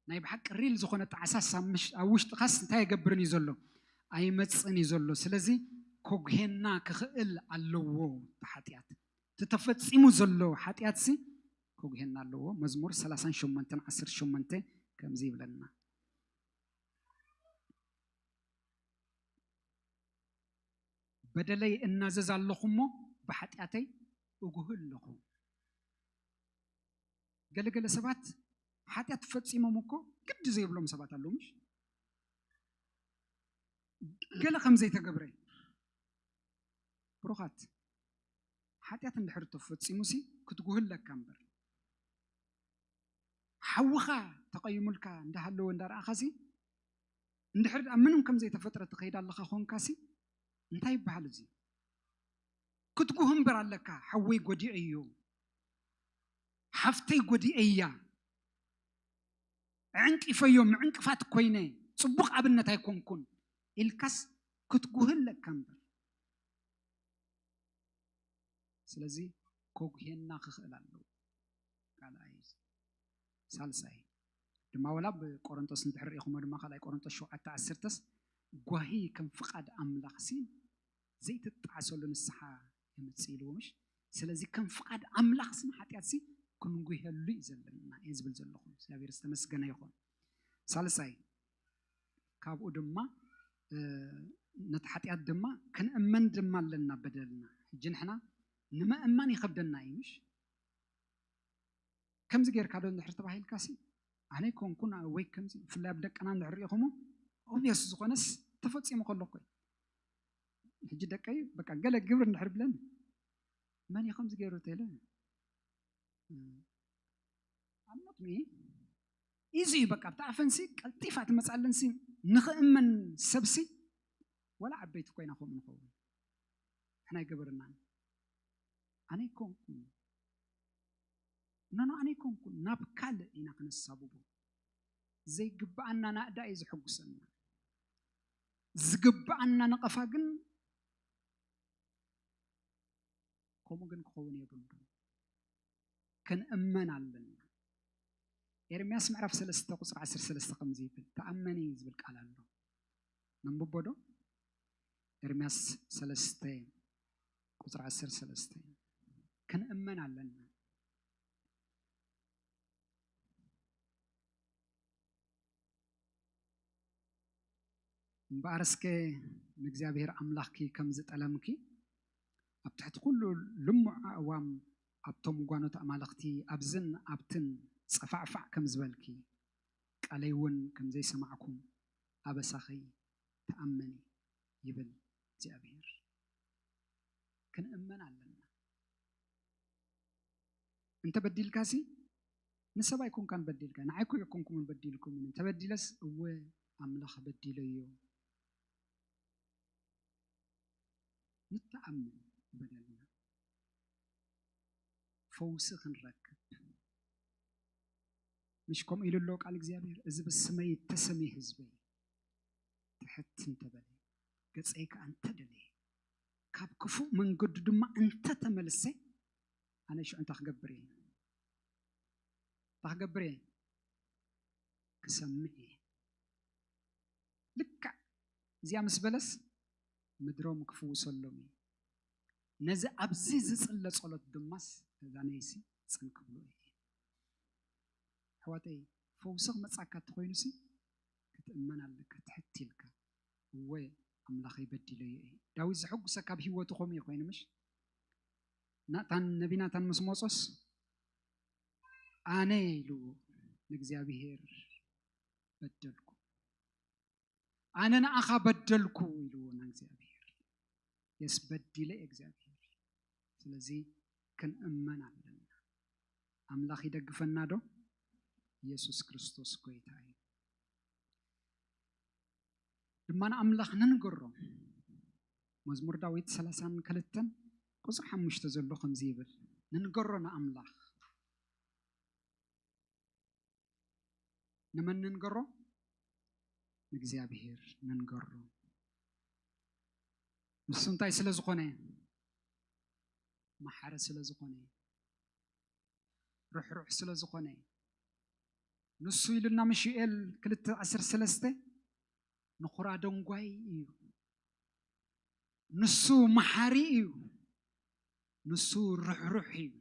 ናይ ብሓቂ ሪል ዝኾነ ጣዕሳስ ኣብ ምሽ-፣ ኣብ ውሽጥኻስ እንታይ ኣይገብርን እዩ ዘሎ? ኣይመጽእን እዩ ዘሎ። ስለዚ ከጉሄና ክኽእል ኣለዎ። እቲ ሓጢኣት፣ እቲ ተፈጺሙ ዘሎ ሓጢኣትሲ ከጉሄና ኣለዎ። መዝሙር ሰላሳን ሸሞንተን ዓሰርተ ሸሞንተ ከምዚ ይብለና፣ "በደለይ እናዘዝ ኣለኹ እሞ ብሓጢኣተይ እጉህ ኣለኹ።" ገለገለ ሰባት ሓጢኣት ፈጺሞም እኮ ግዲ ዘይብሎም ሰባት ኣለዉ፣ ምሽ? ገለ ከም ዘይተገብረ። ብሩኻት፣ ሓጢኣት እንድሕር ተፈጺሙሲ ክትጉህ ኣለካ እምበር፣ ሓውኻ ተቐይሙልካ እንዳሃለወ እንዳረኣኻሲ፣ እንድሕር ደኣ ምንም ከም ዘይተፈጥረ ትኸይድ ኣለኻ ኾንካሲ፣ እንታይ ይበሃል እዚ? ክትጉህ እምበር ኣለካ። "ሓወይ ጎዲኤዮ፣ ሓፍተይ ጎዲኤያ፣ ዕንቂፈዮ፣ ምዕንቅፋት ኮይነ፣ ጽቡቕ ኣብነት ኣይኮንኩን" ኢልካስ ክትጉህ ኣለካ እምበር። ስለዚ ከጉሄና ክኽእል ኣለዎ። ካልኣይ፣ ሳልሳይ፣ ድማ ወላ ብቆሮንቶስ እንድሕር ርኢኹሞ ድማ ካልኣይ ቆሮንቶስ ሸውዓተ ዓሰርተስ ጓሂ ከም ፍቓድ ኣምላኽሲ ዘይትጣዓሰሉ ንስሓ የምጽእ ኢልዎ ምሽ። ስለዚ ከም ፍቓድ ኣምላኽሲ ንሓጢኣትሲ ክንጉሄሉ እዩ ዘለና እየ ዝብል ዘለኹ። እግዚኣብሔር ዝተመስገነ ይኹን። ሳልሳይ ካብኡ ድማ ነቲ ሓጢኣት ድማ ክንእመን ድማ ኣለና በደልና። ሕጂ ንሕና ንምእማን ይኸብደና እዩ ምሽ። ከምዚ ጌርካ ዶ እንድሕር ተባሂልካ ሲ ኣነ ኮንኩን ወይ ከምዚ ብፍላይ ኣብ ደቅና እንድሕር ሪኢኹሞ ኦብየስ ዝኾነስ ተፈፂሙ ከሎ እኮ እዩ። ሕጂ ደቀይ በቃ ገለ ግብር እንድሕር ብለን መን እዩ ከምዚ ገይሩ ተለ ኣምኖት ሚ ኢዚ እዩ በቃ ብታ ኣፈንሲ ቀልጢፋ ትመፃለንሲ ንኽእመን ሰብሲ ወላ ዓበይቲ ኮይና ከምኡ ንኸውን ንሕና ይገበርና ኣነ ይኮንኩን ኖኖ ኣነ ይኮንኩን ናብ ካልእ ኢና ክነሳብቦ ዘይግብኣና ናእዳ እዩ ዝሕጉሰና ዝግብኣና ነቐፋ ግን ከምኡ ግን ክኸውን የብሉ ክንእመን ኣለና ኤርምያስ ምዕራፍ ሰለስተ ቁፅሪ ዓሰርተ ሰለስተ ከምዚ ይብል ተኣመኒ ዝብል ቃል ኣሎ ነንብቦ ዶ ኤርምያስ ሰለስተ ቁፅሪ ዓሰርተ ሰለስተ ክንእመን ኣለና እምበኣር እስከ ንእግዚኣብሔር ኣምላኽኪ ከም ዝጠለምኪ ኣብ ትሕቲ ኩሉ ልሙዕ ኣእዋም ኣብቶም ጓኖት ኣማልኽቲ ኣብዝን ኣብትን ጸፋዕፋዕ ከም ዝበልኪ ቃለይ እውን ከም ዘይሰማዕኩም ኣበሳኺ ተኣመኒ ይብል እግዚኣብሔር። ክንእመን ኣለና። እንተ በዲልካሲ ንሰብ ኣይኮንካን በዲልካ፣ ንዓይ እኮ ኣይኮንኩምን በዲልኩምን። እንተ በዲለስ እወ ኣምላኽ በዲለዮ። ንተኣምን በደልና ፈውሲ ክንረክብ። ምሽ ከምኡ ኢሉ ኣሎ ቃል እግዚኣብሔር፣ እዚ ብስመይ እተሰምየ ህዝበይ ትሕት እንተበለ፣ ገጸይ ከኣ እንተደለየ፣ ካብ ክፉእ መንገዱ ድማ እንተተመልሰ፣ ኣነ ሽዑ እንታይ ክገብር እየ? እንታይ ክገብር እየ? ክሰምዕ እየ። ልክዕ እዚኣ ምስ በለስ ምድሮም ክፍውሰሎም እዩ። ነዚ ኣብዚ ዝጽለ ጸሎት ድማስ እዛ ነይሲ ጽን ክብሎ እየ። ኣሕዋተይ፣ ፈውሲ ክመጻካ እንተኾይኑሲ ክትእመን ኣለካ፣ ትሕት ኢልካ። እወ ኣምላኸይ በዲለዮ እየ። ዳዊት ዘሐጉሰካ ኣብ ህይወቱ ከምኡ እዩ ኮይኑ ምሽ? ናታን፣ ነቢ ናታን ምስ መጾስ ኣነ ኢሉ ንእግዚኣብሔር በደልኩ። ኣነ ንኣኻ በደልኩ ኢልዎ ንእግዚኣብሔር። የስ በዲለ እግዚኣብሔር። ስለዚ ክንእመን ኣለና። ኣምላኽ ይደግፈና ዶ? ኢየሱስ ክርስቶስ ጎይታ እዩ። ድማ ንኣምላኽ ንንገሮ። መዝሙር ዳዊት ሰላሳን ክልተን ቁጽሪ ሓሙሽተ ዘሎ ከምዚ ይብል፣ ንንገሮ ንኣምላኽ። ንመን ንንገሮ? ንእግዚኣብሔር ንንገሮ። ንሱ እንታይ ስለ ዝኾነ? መሓሪ ስለ ዝኾነ፣ ርሕሩሕ ስለ ዝኾነ። ንሱ ኢሉና ምሽ ዮኤል ክልተ ዓሰርተ ሰለስተ ንኹራ ደንጓይ እዩ። ንሱ መሓሪ እዩ። ንሱ ርሕሩሕ እዩ።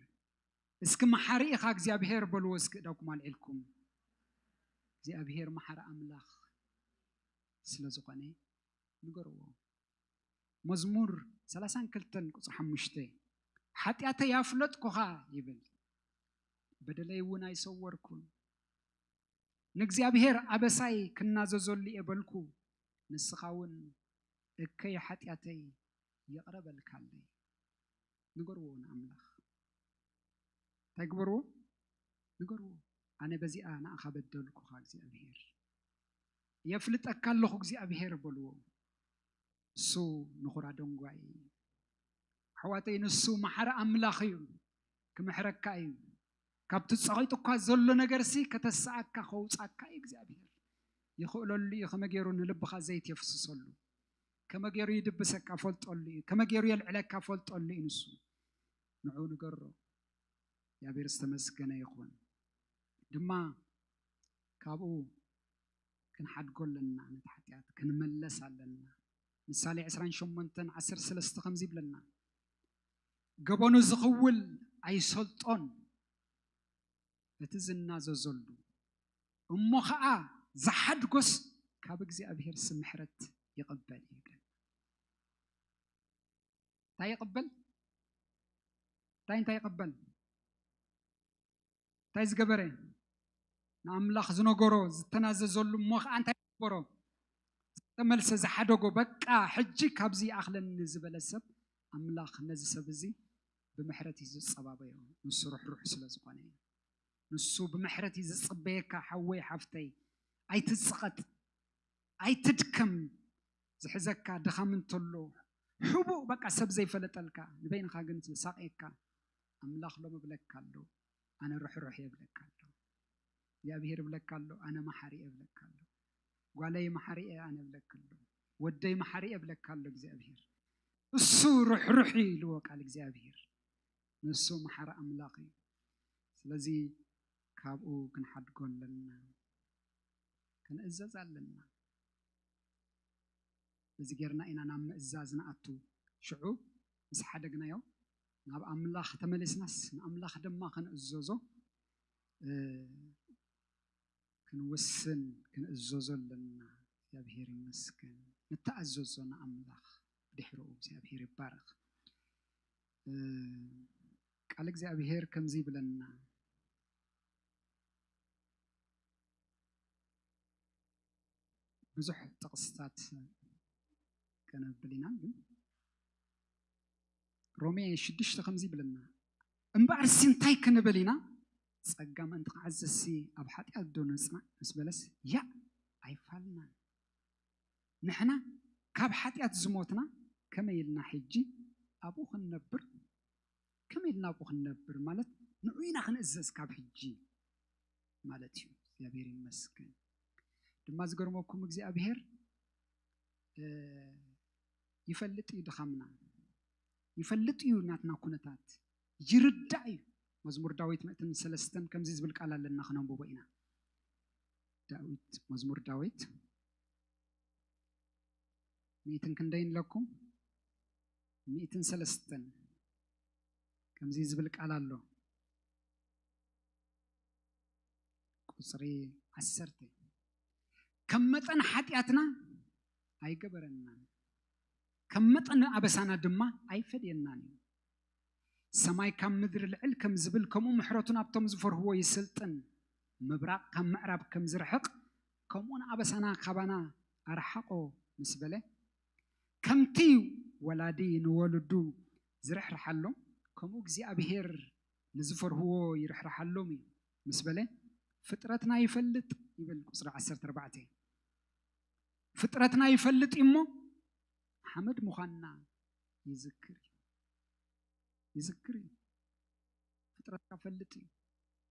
እስኪ መሓሪ ኢኻ እግዚኣብሔር በልዎ እስኪ እዳኩም ኣልዒልኩም። እግዚኣብሔር መሓሪ ኣምላኽ ስለ ዝኾነ ንገርዎ። መዝሙር ሰላሳን ክልተን ቁጽሪ ሓሙሽተ ሓጢኣተይ ኣፍለጥኩኻ ይብል። በደለይ እውን ኣይሰወርኩን። ንእግዚኣብሔር ኣበሳይ ክናዘዘሉ እየ በልኩ። ንስኻ እውን እከይ ሓጢኣተይ ይቕረ በልካለይ። ንገርዎ ንኣምላኽ። እንታይ ግበርዎ? ንገርዎ። ኣነ በዚኣ ንኣኻ በደልኩኻ እግዚኣብሔር። የፍልጠካ ኣለኹ እግዚኣብሔር በልዎ። እሱ ንኹራ ደንጓይ እዩ። ኣሕዋተይ ንሱ መሓሪ ኣምላኽ እዩ። ክምሕረካ እዩ። ካብቲ ጸቒጡ እኳ ዘሎ ነገርሲ ከተስኣካ ከውጻካ እዩ እግዚኣብሔር። ይኽእለሉ እዩ ከመ ገይሩ ንልብኻ ዘይት የፍስሰሉ። ከመ ገይሩ ይድብሰካ ፈልጠሉ እዩ። ከመ ገይሩ የልዕለካ ፈልጠሉ እዩ ንሱ። ንዑ ንገሮ። እግዚኣብሔር ዝተመስገነ ይኹን። ድማ ካብኡ ክንሓድጎ ኣለና፣ ነቲ ሓጢኣት ክንመለስ ኣለና። ምሳሌ ዕስራን ሸሞንተን ዓሰርተ ሰለስተ ከምዚ ይብለና፣ ገበኑ ዝኽውል ኣይሰልጦን፣ እቲ ዝናዘዘሉ እሞ ኸዓ ዝሓድጎስ ካብ እግዚኣብሔር ምሕረት ይቕበል እዩ ይብል። እንታይ ይቕበል? እንታይ እንታይ ይቕበል? እንታይ ዝገበረ? ንኣምላኽ ዝነገሮ ዝተናዘዘሉ እሞ ኸዓ እንታይ ዝገበሮ? ዝተመልሰ ዝሓደጎ። በቃ ሕጂ ካብዚ ይኣኽለኒ ዝበለ ሰብ ኣምላኽ ነዚ ሰብ እዚ ብምሕረት እዩ ዝጸባበዮ። ንሱ ርሕሩሕ ስለ ዝኾነ እዩ። ንሱ ብምሕረት እዩ ዝጽበየካ። ሓወይ ሓፍተይ ኣይትጽቐጥ፣ ኣይትድከም። ዝሕዘካ ድኻም እንተሎ ሕቡእ በቃ ሰብ ዘይፈለጠልካ ንበይንኻ ግን ዝሳቕየካ ኣምላኽ ሎም እብለካ ኣሎ። ኣነ ርሕሩሕ እየ እብለካ ኣሎ። እግዚኣብሔር እብለካ ኣሎ። ኣነ መሓሪ እየ እብለካ ኣሎ። ጓለይ መሓሪ እየ ኣነ እብለካ ኣሎ። ወደይ መሓሪ እየ እብለካ ኣሎ እግዚኣብሔር። እሱ ርሕሩሕ እዩ ኢልዎ ቃል እግዚኣብሔር። ንሱ መሓሪ ኣምላኽ እዩ። ስለዚ ካብኡ ክንሓድጎ ኣለና፣ ክንእዘዝ ኣለና። እዚ ጌርና ኢና ናብ ምእዛዝ ንኣቱ። ሽዑ ምስ ሓደግናዮ ናብ ኣምላኽ ተመሊስናስ ንኣምላኽ ድማ ክንእዘዞ እ፣ ክንውስን ክንእዘዞ ኣለና። እግዚኣብሔር ይመስገን። ንተኣዘዞ ንኣምላኽ፣ ድሕሪኡ እግዚኣብሔር ይባረኽ። እ፣ ቃል እግዚኣብሔር ከምዚ ይብለና። ብዙሕ ጥቕስታት ከነብል ኢና፣ ግን ሮሜ ሽዱሽተ ከምዚ ይብለና፣ እምበኣርሲ እንታይ ክንብል ኢና? ጸጋ ምእንቲ ክዓዝዝሲ ኣብ ሓጢኣት ዶ ንጽናዕ ምስ በለስ፣ ያእ ኣይፋልናን። ንሕና ካብ ሓጢኣት ዝሞትና ከመይ ኢልና ሕጂ ኣብኡ ክንነብር? ከመይ ኢልና ኣብኡ ክንነብር ማለት ንዑ ኢና ክንእዘዝ ካብ ሕጂ ማለት እዩ። እግዚኣብሔር ይመስገን። ድማ ዝገርመኩም እግዚኣብሔር እ፣ ይፈልጥ እዩ ድኻምና፣ ይፈልጥ እዩ ናትና ኩነታት፣ ይርዳእ እዩ። መዝሙር ዳዊት ምእትን ሰለስተን ከምዚ ዝብል ቃል ኣለና፣ ክነንብቦ ኢና። ዳዊት፣ መዝሙር ዳዊት ምእትን ክንደይ ንለኩም? ምእትን ሰለስተን ከምዚ ዝብል ቃል ኣሎ። ቁጽሪ ዓሰርተ፣ ከም መጠን ሓጢኣትና ኣይገበረናን፣ ከም መጠን ኣበሳና ድማ ኣይፈድየናን እዩ። ሰማይ ካብ ምድሪ ልዕል ከም ዝብል፣ ከምኡ ምሕረቱ ናብቶም ዝፈርህዎ ይስልጥን። ምብራቕ ካብ ምዕራብ ከም ዝርሕቕ፣ ከምኡ ንኣበሳና ካባና ኣርሓቖ ምስ በለ፣ ከምቲ ወላዲ ንወለዱ ዝርሕርሓሎም፣ ከምኡ እግዚኣብሔር ንዝፈርህዎ ይርሕርሓሎም እዩ ምስ በለ፣ ፍጥረትና ይፈልጥ ይብል ቁጽሪ ዓሰርተ ኣርባዕተ። ፍጥረትና ይፈልጥ እዩ እሞ ሓመድ ምዃንና ይዝክር እዩ። ይዝክር እዩ። ፍጥረትካ ፈልጥ እዩ።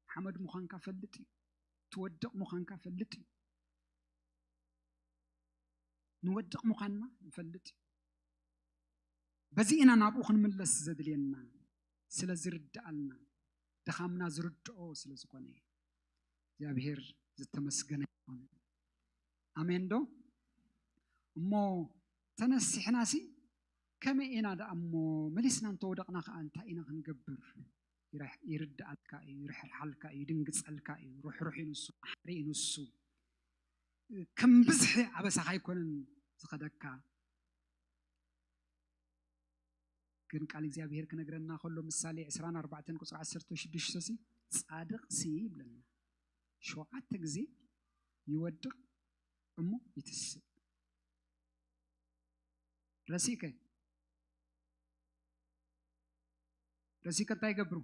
ሓመድ ምዃንካ ፈልጥ እዩ። ትወድቕ ምዃንካ ፈልጥ እዩ። ንወድቕ ምዃንና ንፈልጥ እዩ። በዚ ኢና ናብኡ ክንምለስ ዘድልየና፣ ስለ ዝርድኣልና፣ ድኻምና ዝርድኦ ስለ ዝኾነ እዩ። እግዚኣብሔር ዝተመስገነ ይኹን። ኣሜን ዶ? እሞ ተነሲሕናሲ ከመይ ኢና ደኣ እሞ መሊስና እንተወደቕና ከኣ እንታይ ኢና ክንገብር? ይርሕ-፣ ይርድኣልካ እዩ፣ ይርሕርሓልካ እዩ፣ ይድንግጸልካ እዩ። ርሕሩሕ እዩ ንሱ፣ መሓሪ እዩ ንሱ። ከም ብዝሒ ኣበሳኻ ኣይኮነን ዝኸደካ። ግን ቃል እግዚኣብሔር ክነግረና ከሎ ምሳሌ ዕስራን ኣርባዕተን ቁጽሪ ዓሰርተ ሽዱሽተ ሲ፣ ጻድቕ ሲ ይብለና። ሸውዓተ ግዜ ይወድቕ እሞ ይትስእ። ረሲእከ? ረሲእከ እንታይ ይገብሩ?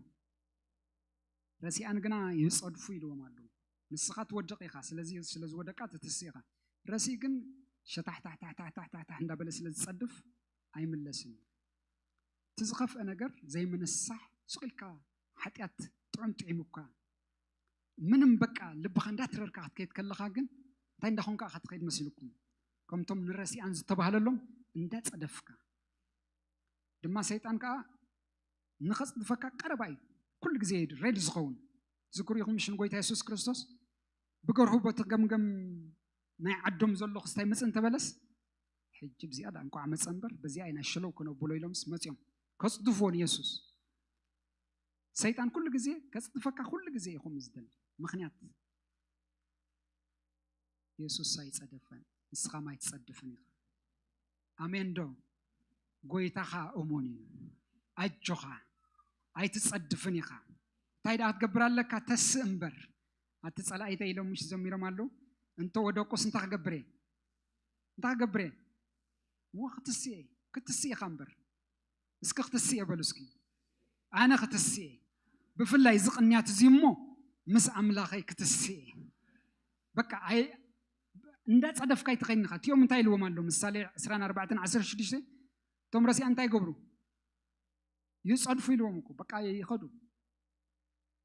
ረሲኣን ግና ይጸድፉ ኢልዎም ኣለዉ። ንስኻ ትወድቕ ኢኻ፣ ስለዚ ስለ ዝወደቃ ትትስእ ኢኻ። ረሲእ ግን ሸታሕታሕታሕታሕታሕታሕ እንዳበለ ስለ ዝጸድፍ ኣይምለስን እዩ። እቲ ዝኸፍአ ነገር ዘይምንሳሕ፣ ስቕ ኢልካ ሓጢኣት ጥዑም ጥዒሙካ፣ ምንም በቃ ልብኻ እንዳትረርካ ክትከይድ ከለኻ ግን እንታይ እንዳኾንካ ኢኻ ትኸይድ መሲልኩም? ከምቶም ንረሲኣን ዝተባህለሎም እንዳጸደፍካ። ድማ ሰይጣን ከኣ ንኸጽድፈካ ቀረባ እዩ። ኩሉ ግዜ ሬዲ ዝኸውን። ዝክሩ ኢኹም ምሽ ንጎይታ የሱስ ክርስቶስ ብገርሁ በቲ ገምገም ናይ ዓዶም ዘሎ ክስታይ መጽእ እንተበለስ፣ ሕጂ ብዚኣ ዳ እንኳዕ መጸ እምበር፣ በዚኣ ኢና ሽለው ክነብሎ ኢሎምስ መጽኦም። ከጽድፍዎ ንየሱስ። ሰይጣን ኩሉ ግዜ ከጽድፈካ ኩሉ ግዜ ኢኹም ዝደሊ። ምኽንያት የሱስ ኣይጸደፈን፣ ንስኻ ማይ ትጸድፍን ኢኻ። ኣሜን ዶ? ጎይታኻ እሙን እዩ። ኣጆኻ፣ ኣይትጸድፍን ኢኻ። እንታይ ደኣ ክትገብር ኣለካ? ተስእ እምበር። ኣቲ ጸላኢተይ ኢሎም ምሽ ዘሚሮም ኣለዉ። እንተ ወደቁስ እንታይ ክገብር እየ? እንታይ ክገብር እየ? እወ ክትስእ እየ። ክትስእ ኢኻ እምበር። እስኪ ክትስእ እየ በሉ እስኪ። ኣነ ክትስእ እየ። ብፍላይ እዚ ቅንያት እዚ እሞ ምስ ኣምላኸይ ክትስእ እየ። በቃ ኣይ እንዳጸደፍካ ኣይትኸይድን ኢኻ። እቲኦም እንታይ ኢልዎም ኣሎ? ምሳሌ ዕስራን ኣርባዕተን ዓሰርተ ሽዱሽተ እቶም ረሲኣ እንታይ ይገብሩ? ይጸድፉ ኢልዎም እኮ። በቃ ይኸዱ።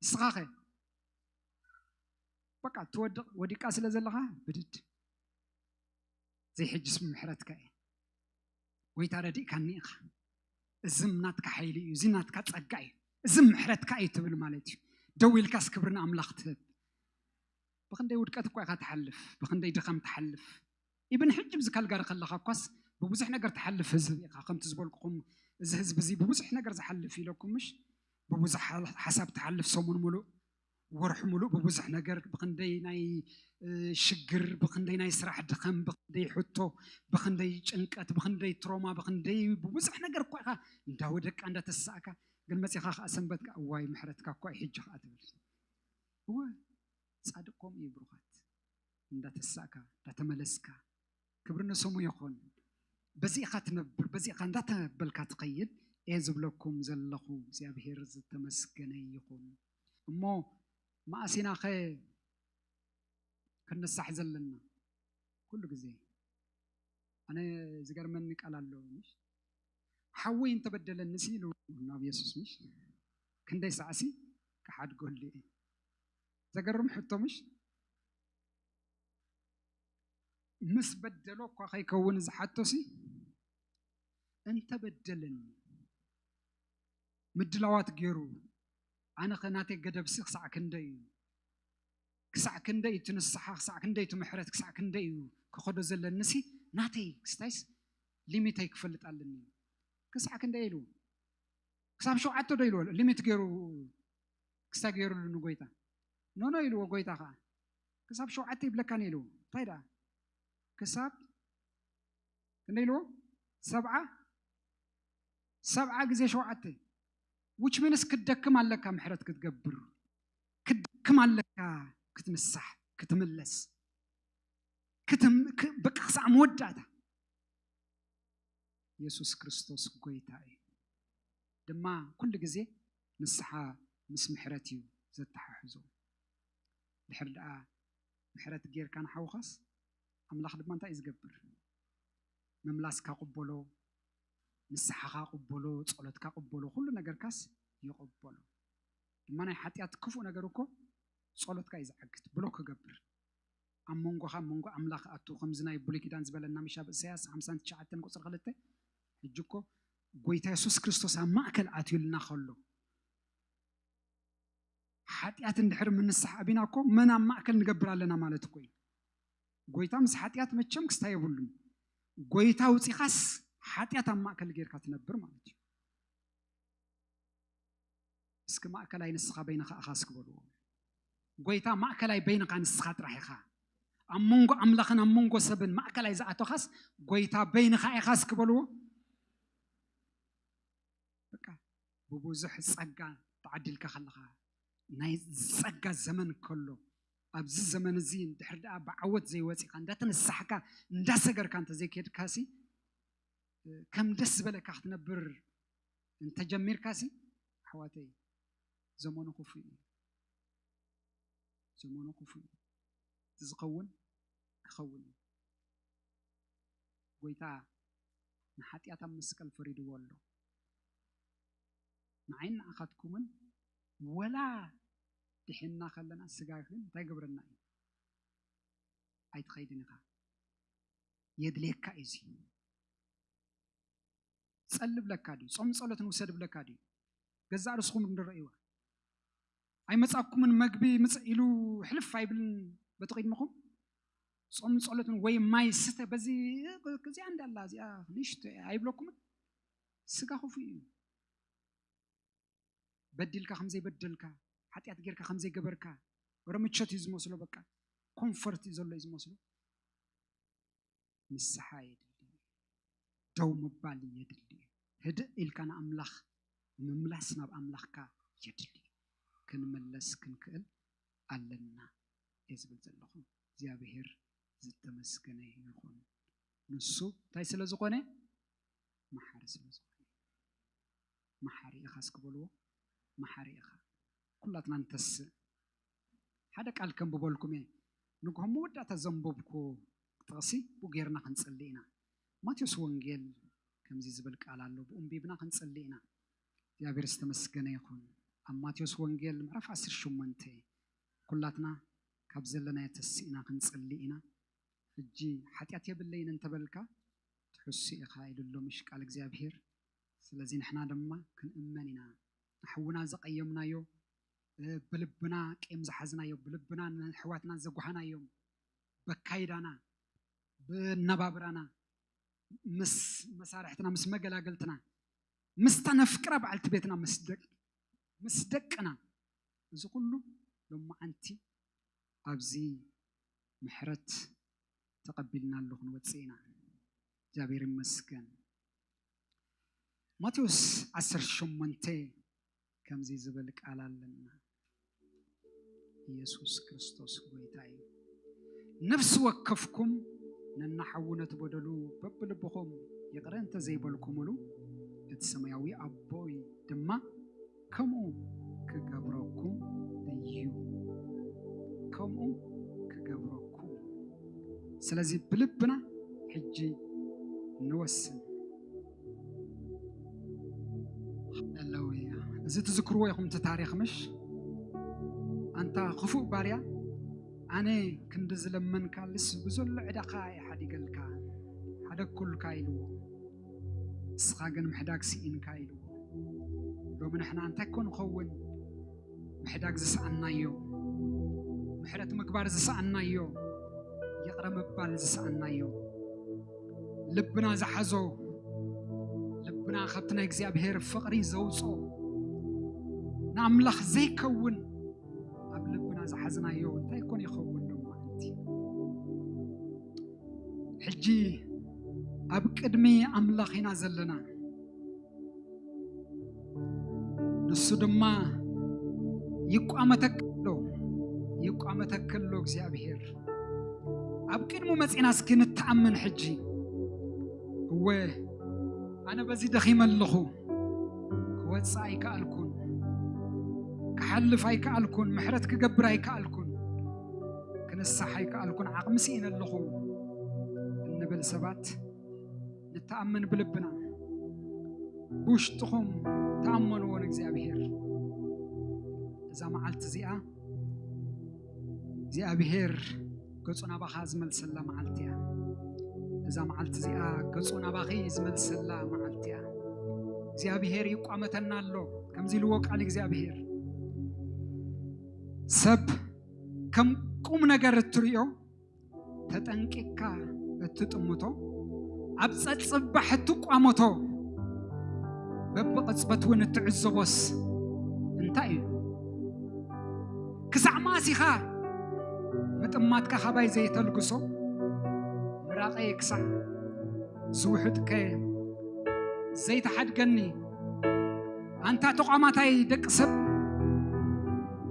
ንስኻኸ? በቃ ትወድቕ ወዲቃ ስለ ዘለኻ ብድድ። ዘይሕጅስ ብምሕረትካ እየ። ጎይታ ረዲእካኒ ኢኻ። እዚ ናትካ ሓይሊ እዩ፣ እዚ ናትካ ጸጋ እዩ፣ እዚ ምሕረትካ እዩ ትብል ማለት እዩ። ደው ኢልካስ ክብሪ ንኣምላኽ ትህብ። ብኽንደይ ውድቀት እኳ ኢኻ ትሓልፍ፣ ብኽንደይ ድኻም ትሓልፍ። ኢብን ሕጂ ብዚ ካልጋሪ ከለኻ እኳስ ብብዙሕ ነገር ትሓልፍ ህዝቢ ኢኻ። ከምቲ ዝበልኩኹም እዚ ህዝቢ እዚ ብብዙሕ ነገር ዝሓልፍ ኢለኩም ምሽ? ብብዙሕ ሓ-፣ ሓሳብ ትሓልፍ ሰሙን ሙሉእ፣ ወርሒ ሙሉእ ብብዙሕ ነገር፣ ብኽንደይ ናይ፣ እ፣ ሽግር፣ ብኽንደይ ናይ ስራሕ ድኸም፣ ብኽንደይ ሕቶ፣ ብኽንደይ ጭንቀት፣ ብኽንደይ ትሮማ፣ ብኽንደይ ብብዙሕ ነገር እኳ ኢኻ እንዳወደቅካ እንዳተሳእካ፣ ግን መጺኻ ከኣ ሰንበትካ፣ "እዋይ ምሕረትካ እኳ እዩ ሕጂ ከኣ" ትብል። እወ፣ ጻድቅ ከምኡ እዩ ብሩኻት። እንዳተሳእካ፣ እንዳተመለስካ፣ ክብሪ ንስሙ ይኹን። በዚ ኢኻ ትነብር፣ በዚ ኢኻ እንዳተበልካ ትኸይድ። እየ ዝብለኩም ዘለኹ፣ እግዚኣብሔር ዝተመስገነ ይኹን። እሞ መኣስ ኢናኸ ክንሳሕ ዘለና? ኩሉ ግዜ። ኣነ ዝገርመኒ ቃል ኣሎ፣ ምሽ? ሓወይ እንተበደለኒ ሲ ኢሉ ናብ የሱስ፣ ምሽ? ክንደይ ሳዕሲ ክሓድገሉ እየ። ዘገርም ሕቶ፣ ምሽ? ምስ በደሎ እኳ ከይከውን ዝሓቶሲ፣ እንተበደለኒ ምድላዋት ገይሩ፣ ኣነ ኸ ናተይ ገደብሲ ክሳዕ ክንደይ እዩ? ክሳዕ ክንደይ እዩ እቲ ንስሓ? ክሳዕ ክንደይ እቲ ምሕረት? ክሳዕ ክንደይ እዩ ክኸዶ ዘለኒሲ? ናተይ ክስታይስ ሊሚተይ ክፈልጥ ኣለኒ። ክሳዕ ክንደይ ኢሉ? ክሳብ ሸውዓተ ዶ ኢልዎ? ሊሚት ገይሩ ክስታይ ገይሩሉ ንጎይታ። ኖ፣ ኖ ኢልዎ ጎይታ ኸዓ። ክሳብ ሸውዓተ ይብለካን ኢልዎ። እንታይ ደኣ? ክሳብ ክንደይ ኢልዎ? ሰብዓ፣ ሰብዓ ግዜ ሸውዓተ። Which means ክትደክም ኣለካ ምሕረት ክትገብር። ክትደክም ኣለካ ክትንሳሕ፣ ክትምለስ። ክትም-፣ ክ-፣ በቃ ክሳዕ መወዳእታ። የሱስ ክርስቶስ ጎይታ እዩ። ድማ ኩሉ ግዜ ንስሓ ምስ ምሕረት እዩ ዘተሓሕዞ። ድሕር ደኣ ምሕረት ጌርካ ንሓውኻስ፣ ኣምላኽ ድማ እንታይ እዩ ዝገብር? ምምላስካ ቅበሎ፣ ንስሓኻ ቅበሎ፣ ጸሎትካ ቅበሎ፣ ኩሉ ነገርካስ ይቕበሎ። ድማ ናይ ሓጢኣት ክፉእ ነገር እኮ ጸሎትካ እዩ ዝዓግት፣ ብሎክ ክገብር። ኣብ መንጎኻ፣ ኣብ መንጎ ኣምላኽ ኣቱ፣ ከምዚ ናይ ብሉይ ኪዳን ዝበለና ምሽ ኣብ እሳያስ ሓምሳን ትሽዓተን ቁጽሪ ክልተ፣ ሕጂ እኮ ጎይታ የሱስ ክርስቶስ ኣብ ማእከል ኣትዩልና ከሎ፣ ሓጢኣት እንድሕር ምንሳሕ ኣቢና እኮ መን ኣብ ማእከል ንገብር ኣለና ማለት እኮ እዩ። ጎይታ ምስ ሓጢኣት መቸም ክስታይ የብሉን። ጎይታ ውጺኻስ ሓጢኣት ኣብ ማእከል ጌርካ ትነብር ማለት እዩ። እስኪ ማእከላይ ንስኻ በይንኻ ኢኻ እስኪ በልዎ። ጎይታ ማእከላይ በይንኻ ንስኻ ጥራሕ ኢኻ። ኣብ መንጎ ኣምላኽን ኣብ መንጎ ሰብን ማእከላይ ዝኣተኻስ ጎይታ በይንኻ ኢኻ እስኪ በልዎ። በቃ ብብዙሕ ጸጋ ተዓዲልካ ከለኻ፣ ናይ ጸጋ ዘመን ከሎ፣ ኣብዚ ዘመን እዚ እንድሕር ደኣ ብዓወት ዘይወጺኻ፣ እንዳተነሳሕካ፣ እንዳሰገርካ እንተዘይከድካሲ፣ ከም ደስ ዝበለካ ክትነብር እንተጀሚርካሲ፣ ኣሕዋተይ፣ ዘመኑ ክፉእ እዩ። ዘመኑ ክፉእ እዩ። እቲ ዝኸውን ክኸውን እዩ። ጎይታ ንሓጢኣት ኣብ መስቀል ፈሪድዎ ኣሎ። ንዓይን ንዓኻትኩምን ወላ ድሒንና ከለና ስጋ ግን እንታይ ገብረና እዩ? ኣይትኸይድን ኢኻ። የድልየካ እዩ እዚ። ጸሊ ብለካ ድዩ? ጾም ጸሎት ንውሰድ ብለካ ድዩ? ገዛእ ርእስኹም እንድረእይዋ። ኣይመጻኩምን መግቢ ምጽእ ኢሉ ሕልፍ ኣይብልን። በቲ ቅድመኹም ጾም ጸሎትን ወይ ማይ ስተ በዚ እዚኣ እንዳላ እዚኣ ንሽቶ እያ ኣይብለኩምን። ስጋ ክፉእ እዩ። በዲልካ ከም ዘይበደልካ፣ ሓጢኣት ጌርካ ከም ዘይገበርካ፣ ወረ ምቾት እዩ ዝመስሎ፣ በቃ ኮምፎርት እዩ ዘሎ እዩ ዝመስሎ። ንስሓ የድሊ፣ ደው ምባል የድሊ፣ ህድእ ኢልካ ንኣምላኽ ምምላስ ናብ ኣምላኽካ የድሊ። ክንምለስ ክንክእል ኣለና እየ ዝብል ዘለኹ። እግዚኣብሔር ዝተመስገነ ይኹን። ንሱ እንታይ ስለ ዝኾነ? መሓሪ ስለ ዝኾነ። መሓሪ ኢኻ እስኪ በልዎ። መሓሪ ኢኻ። ኩላትና ንተስእ። ሓደ ቃል ከንብበልኩም እየ። ንግሆ መወዳእታ ዘንበብኩ ጥቕሲ ብኡ ጌርና ክንጽሊ ኢና። ማቴዎስ ወንጌል ከምዚ ዝብል ቃል ኣሎ። ብኡ ኣንቢብና ክንጽሊ ኢና። እግዚኣብሔር ዝተመስገነ ይኹን። ኣብ ማቴዎስ ወንጌል ምዕራፍ ዓሰርተ ሸሞንተ ኩላትና ካብ ዘለናዮ ተስኢና ክንጽሊ ኢና። ሕጂ ሓጢኣት የብለይን እንተበልካ ትሕሱ ኢኻ ኢሉ ኣሎ ምሽ ቃል እግዚኣብሔር። ስለዚ ንሕና ድማ ክንእመን ኢና። ንሕውና ዘቐየምናዮ፣ እ፣ ብልብና ቂም ዝሓዝናዮ፣ ብልብና ንኣሕዋትና ዘጓሃናዮም፣ በካይዳና፣ ብነባብራና፣ ምስ መሳርሕትና፣ ምስ መገላገልትና፣ ምስታ ነፍቅራ በዓልቲ ቤትና፣ ምስ ደቅ-፣ ምስ ደቅና፣ እዚ ኩሉ ሎማዓንቲ ኣብዚ ምሕረት ተቐቢልና ኣሎ ክንወፅእ ኢና። እግዚኣብሔር ይመስገን። ማቴዎስ ዓሰርተ ሸሞንተ ከምዚ ዝብል ቃል ኣለና። ኢየሱስ ክርስቶስ ጎይታ እዩ። ነፍሲ ወከፍኩም ነናሓዉ ነቲ በደሉ በብልብኹም ይቕረ እንተ ዘይበልኩምሉ፣ እቲ ሰማያዊ ኣቦይ ድማ ከምኡ ክገብረኩም እዩ። ከምኡ ክገብረኩም እዩ። ስለዚ ብልብና ሕጂ ንወስን። ሃሌሉያ። እዚ ትዝክርዎ ኢኹም እቲ ታሪኽ ምሽ? ኣንታ ክፉእ ባርያ፣ ኣነ ክንዲ ዝለመንካልስ ብዘሎ ዕዳኻ እየ ሓዲገልካ፣ ሓደግኩልካ ኢልዎ። ንስኻ ግን ምሕዳግ ስኢንካ ኢልዎ። ሎሚ ንሕና እንታይ ኮን ንኸውን? ምሕዳግ ዝሰኣናዮ፣ ምሕረት ምግባር ዝሰኣናዮ፣ ይቕረ ምባል ዝሰኣናዮ፣ ልብና ዝሓዞ፣ ልብና ካብቲ ናይ እግዚኣብሔር ፍቕሪ ዘውፅኦ፣ ንኣምላኽ ዘይከውን ኣብ ልብና ዝሓዝናዮ እንታይ ኮን ይኸውን ሎማዓንቲ? ሕጂ ኣብ ቅድሚ ኣምላኽ ኢና ዘለና። ንሱ ድማ ይቋመተካ ኣሎ፣ ይቋመተካ ኣሎ እግዚኣብሔር። ኣብ ቅድሙ መጺና እስኪ ንተኣመን ሕጂ። እወ፣ ኣነ በዚ ደኺመ ኣለኹ፣ ክወጽእ ኣይከኣልኩን፣ ክሓልፍ ኣይከኣልኩን፣ ምሕረት ክገብር ኣይከኣልኩን፣ ክንሳሕ ኣይከኣልኩን፣ ዓቕሚ ስኢነ ኣለኹ እንብል ሰባት ንተኣመን ብልብና፣ ብውሽጥኹም ተኣመንዎ ንእግዚኣብሔር። እዛ መዓልቲ እዚኣ እግዚኣብሔር ገጹ ናባኻ ዝመልሰላ መዓልቲ እያ። እዛ መዓልቲ እዚኣ ገጹ ናባኺ ዝመልሰላ መዓልቲ እያ። እግዚኣብሔር ይቋመተና ኣሎ፣ ከምዚ ኢልዎ ቃል እግዚኣብሔር። ሰብ ከም ቁም ነገር እትርእዮ ተጠንቂቕካ እትጥምቶ፣ ኣብ ጸጽባሕ እትቋመቶ፣ በብቕጽበት እውን እትዕዘቦስ እንታይ እዩ? ክሳዕ መኣስ ኢኻ ምጥማትካ ካባይ ዘይተልግሶ? ምራቐይ ክሳዕ ዝውሕጥከ ዘይተሓድገኒ? ኣንታ ተቋማታይ ደቂ ሰብ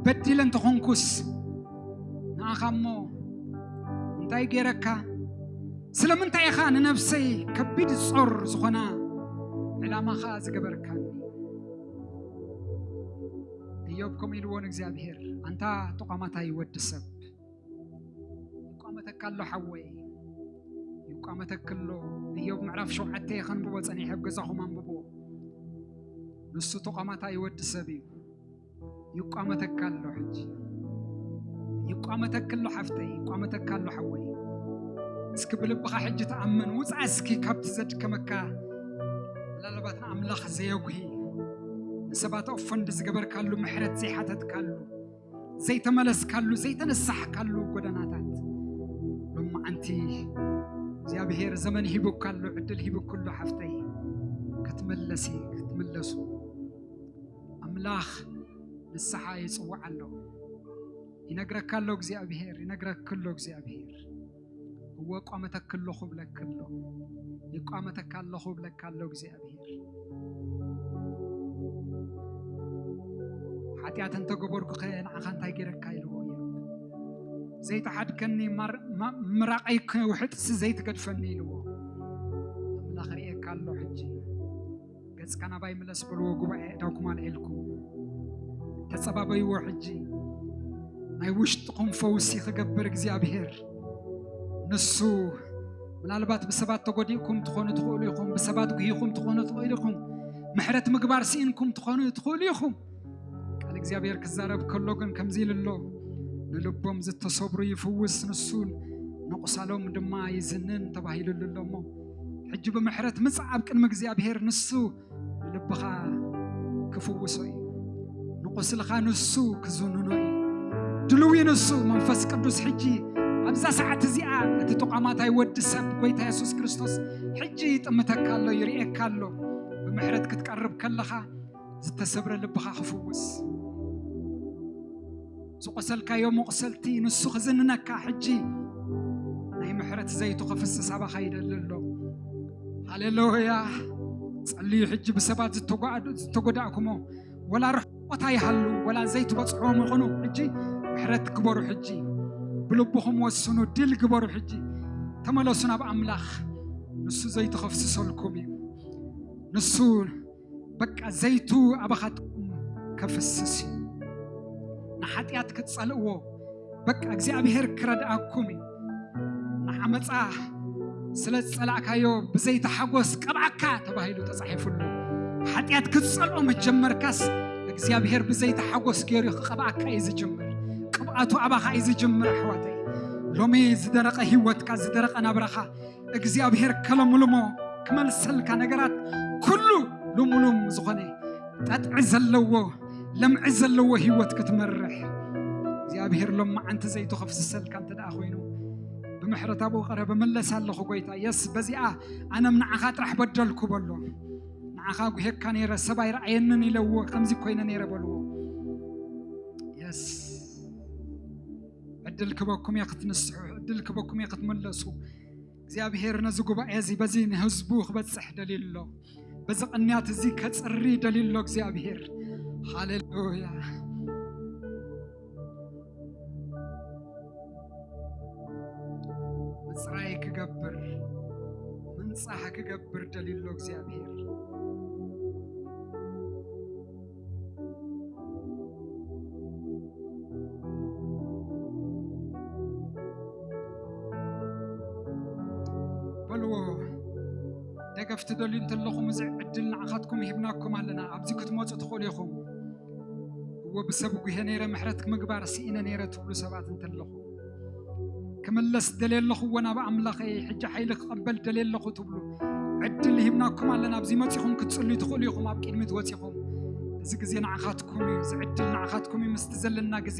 በዲለ እንተኾንኩስ ንኣኻ እሞ እንታይ ገይረካ? ስለምንታይ ኢኻ ንነብሰይ ከቢድ ጾር ዝኾና ዕላማኻ ዝገበርካኒ? እዮብ ከምኡ ኢልዎ ንእግዚኣብሔር፣ ኣንታ ተቋማታይ ወዲ ሰብ፣ ይቋመተካ ኣሎ ሓወይ፣ ይቋመተካ ኣሎ። እዮብ ምዕራፍ ሸውዓተ ከንብቦ ጸኒሐ፣ ኣብ ገዛኹም ኣንብቦ። ንሱ ተቋማታይ ወዲ ሰብ እዩ። ይቋመተካ ኣሎ ሕጂ። ይቋመተካ ኣሎ ሓፍተይ፣ ይቋመተካ ኣሎ ሓወይ። እስኪ ብልብኻ ሕጂ ተኣመን፣ ውጻእ እስኪ ካብቲ ዘድከመካ። ምናልባት ንኣምላኽ ዘየጉሂ፣ ንሰባት ኦፈንድ ዝገበርካሉ፣ ምሕረት ዘይሓተትካሉ፣ ዘይተመለስካሉ፣ ዘይተነሳሕካሉ ጎደናታት፣ ሎማዓንቲ እግዚኣብሔር ዘመን ሂቡካ ኣሎ፣ ዕድል ሂቡካ ኣሎ ሓፍተይ፣ ክትምለሲ፣ ክትምለሱ። ኣምላኽ ንስሓ ይጽውዕ ኣሎ። ይነግረካ ኣሎ እግዚኣብሔር፣ ይነግረክ ኣሎ እግዚኣብሔር። እወ፣ ቋመተክ ኣለኹ ብለክ ኣሎ። ይቋመተካ ኣለኹ ብለካ ኣሎ እግዚኣብሔር። ሓጢኣት እንተገበርኩኸ ንዓኻ እንታይ ገይረካ ኢልዎ እዩ። ዘይተሓድከኒ ማር-፣ ማ-፣ ምራቐይ ክውሕጥሲ ዘይትገድፈኒ ኢልዎ። ኣምላኽ ርእየካ ኣሎ ሕጂ። ገጽካ ናባይ ምለስ በልዎ፣ ጉባኤ እዳውኩም ኣልዒልኩም ተጸባበይዎ። ሕጂ ናይ ውሽጥኹም ፈውሲ ክገብር እግዚኣብሔር ንሱ። ምናልባት ብሰባት ተጎዲእኩም ትኾኑ ትኽእሉ ኢኹም፣ ብሰባት ጉሂኹም ትኾኑ ትኽእሉ ኢኹም፣ ምሕረት ምግባር ስኢንኩም ትኾኑ ትኽእሉ ኢኹም። ቃል እግዚኣብሔር ክዛረብ ከሎ ግን ከምዚ ኢሉ ኣሎ፣ "ንልቦም ዝተሰብሩ ይፍውስ፣ ንሱ ንቑሳሎም ድማ ይዝንን" ተባሂሉሉ ኣሎ። እሞ ሕጂ ብምሕረት ምጻእ ኣብ ቅድሚ እግዚኣብሔር፣ ንሱ ንልብኻ ክፍውሶ እዩ። ንቑስልኻ ንሱ ክዝንኖ እዩ። ድልው እዩ ንሱ። መንፈስ ቅዱስ ሕጂ ኣብዛ ሰዓት እዚኣ እቲ ተቋማታይ ወዲ ሰብ ጎይታ የሱስ ክርስቶስ ሕጂ ይጥምተካ ኣሎ፣ ይርእየካ ኣሎ። ብምሕረት ክትቀርብ ከለኻ ዝተሰብረ ልብኻ ክፍውስ፣ ዝቆሰልካዮ መቑሰልቲ ንሱ ክዝንነካ ሕጂ ናይ ምሕረት ዘይቱ ክፍስስ ኣባኻ ይደሊ ኣሎ። ሃሌሉያ። ጸልዩ። ሕጂ ብሰባት ዝተጓዕዱ-፣ ዝተጎዳእኩሞ ወላ ርሕቆት ኣይሃሉ፣ ወላ ዘይትበጽሕዎም ይኹኑ፣ ሕጂ ምሕረት ግበሩ። ሕጂ ብልብኹም ወስኑ፣ ድል ግበሩ። ሕጂ ተመለሱ ናብ ኣምላኽ። ንሱ ዘይቱ ከፍስሰልኩም እዩ። ንሱ በቃ ዘይቱ ኣባኻትኩም ከፍስስ እዩ። ንሓጢኣት ክትጸልእዎ በቃ እግዚኣብሔር ክረድኣኩም እዩ። ንዓመጻ ስለ ዝጸላእካዮ ብዘይቲ ሓጎስ ቀብኣካ ተባሂሉ ተጻሒፉሉ። ሓጢኣት ክትጸልኦ ምስ ጀመርካስ እግዚኣብሔር ብዘይቲ ሓጎስ ገይሩ ክቐብኣካ እዩ ዝጅምር። ቅብኣቱ ኣባኻ እዩ ዝጅምር ኣሕዋተይ። ሎሚ ዝደረቐ ህይወትካ፣ ዝደረቐ ናብራኻ እግዚኣብሔር ከለምልሞ ክመልሰልካ፣ ነገራት ኩሉ ልሙሉም ዝኾነ ጠጥዒ ዘለዎ ለምዒ ዘለዎ ህይወት ክትመርሕ እግዚኣብሔር ሎማዓንቲ ዘይቱ ከፍስሰልካ እንተ ደኣ ኮይኑ፣ ብምሕረት ኣብኡ ቀረበ። መለስ ኣለኹ ጎይታ የስ፣ በዚኣ ኣነም ንዓኻ ጥራሕ በደልኩ በሎ። ንዓኻ ጉሄካ ነይረ፣ ሰብ ኣይረኣየንን ኢለዎ፣ ከምዚ ኮይነ ነይረ በልዎ። የስ፣ ዕድል ክበኩም እየ ክትንስሑ፣ ዕድል ክበኩም እየ ክትምለሱ። እግዚኣብሔር ነዚ ጉባኤ እዚ በዚ ንህዝቡ ክበጽሕ ደልዩ ኣሎ። በዚ ቅንያት እዚ ከጽሪ ደልዩ ኣሎ እግዚኣብሔር። ሃሌሉያ። ምጽራይ ክገብር፣ ምንጻህ ክገብር ደልዩ ኣሎ እግዚኣብሔር። በልዎ፣ ደገፍ ትደልዩ እንተለኹም፣ እዚ ዕድል ንዓኻትኩም ሂብናኩም ኣለና። ኣብዚ ክትመጹ ትኽእሉ ኢኹም። እወ፣ ብሰብ ጉሄ ነይረ፣ ምሕረት ምግባር ስኢነ ነይረ ትብሉ ሰባት እንተለኹም፣ ክምለስ ደልየ ኣለኹ፣ እወ፣ ናብ ኣምላኸይ፣ ሕጂ ሓይሊ ክቕበል ደልየ ኣለኹ ትብሉ፣ ዕድል ሂብናኩም ኣለና። ኣብዚ መጺኹም ክትጽልዩ ትኽእሉ ኢኹም፣ ኣብ ቅድሚት ወጺኹም። እዚ ግዜ ንዓኻትኩም እዩ፣ እዚ ዕድል ንዓኻትኩም እዩ። ምስቲ ዘለና ግዜ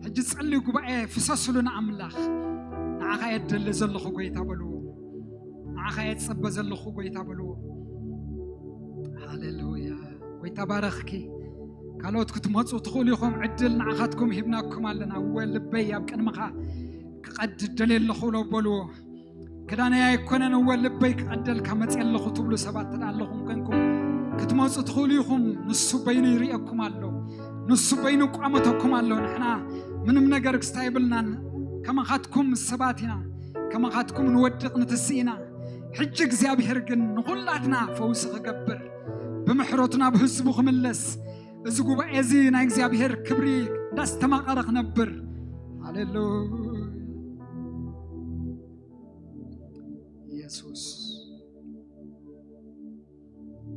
ሕጂ ጸልዩ፣ ጉባኤ ፍሰሱሉ ንኣምላኽ። ንዓኻ እየ ደሊ ዘለኹ ጎይታ በልዎ። ንዓኻ እየ ዝጸበ ዘለኹ ጎይታ በልዎ። ሃሌሉያ። ጎይታ ባረኽኪ። ካልኦት ክትመጹ ትኽእሉ ኢኹም፣ ዕድል ንዓኻትኩም ሂብናኩም ኣለና። እወ ልበይ ኣብ ቅድምኻ ክቐድ ደልየ ኣለኹ ሎ በልዎ። ክዳነይ ኣይኮነን፣ እወ ልበይ ክቐደልካ መጽየ ኣለኹ ትብሉ ሰባት ተዳ ኣለኹም ኮንኩም፣ ክትመጹ ትኽእሉ ኢኹም። ንሱ በይኑ ይርእየኩም ኣሎ። ንሱ በይኑ ቋመተኩም ኣሎ። ንሕና ምንም ነገር ክስታ የብልናን። ከማኻትኩም ሰባት ኢና። ከማኻትኩም ንወድቕ ንትስእ ኢና። ሕጂ እግዚኣብሔር ግን ንኹላትና ፈውሲ ክገብር፣ ብምሕረቱ ናብ ህዝቡ ክምለስ፣ እዚ ጉባኤ እዚ ናይ እግዚኣብሔር ክብሪ እንዳስተማቐረ ክነብር። ሃሌሉያ። ኢየሱስ፣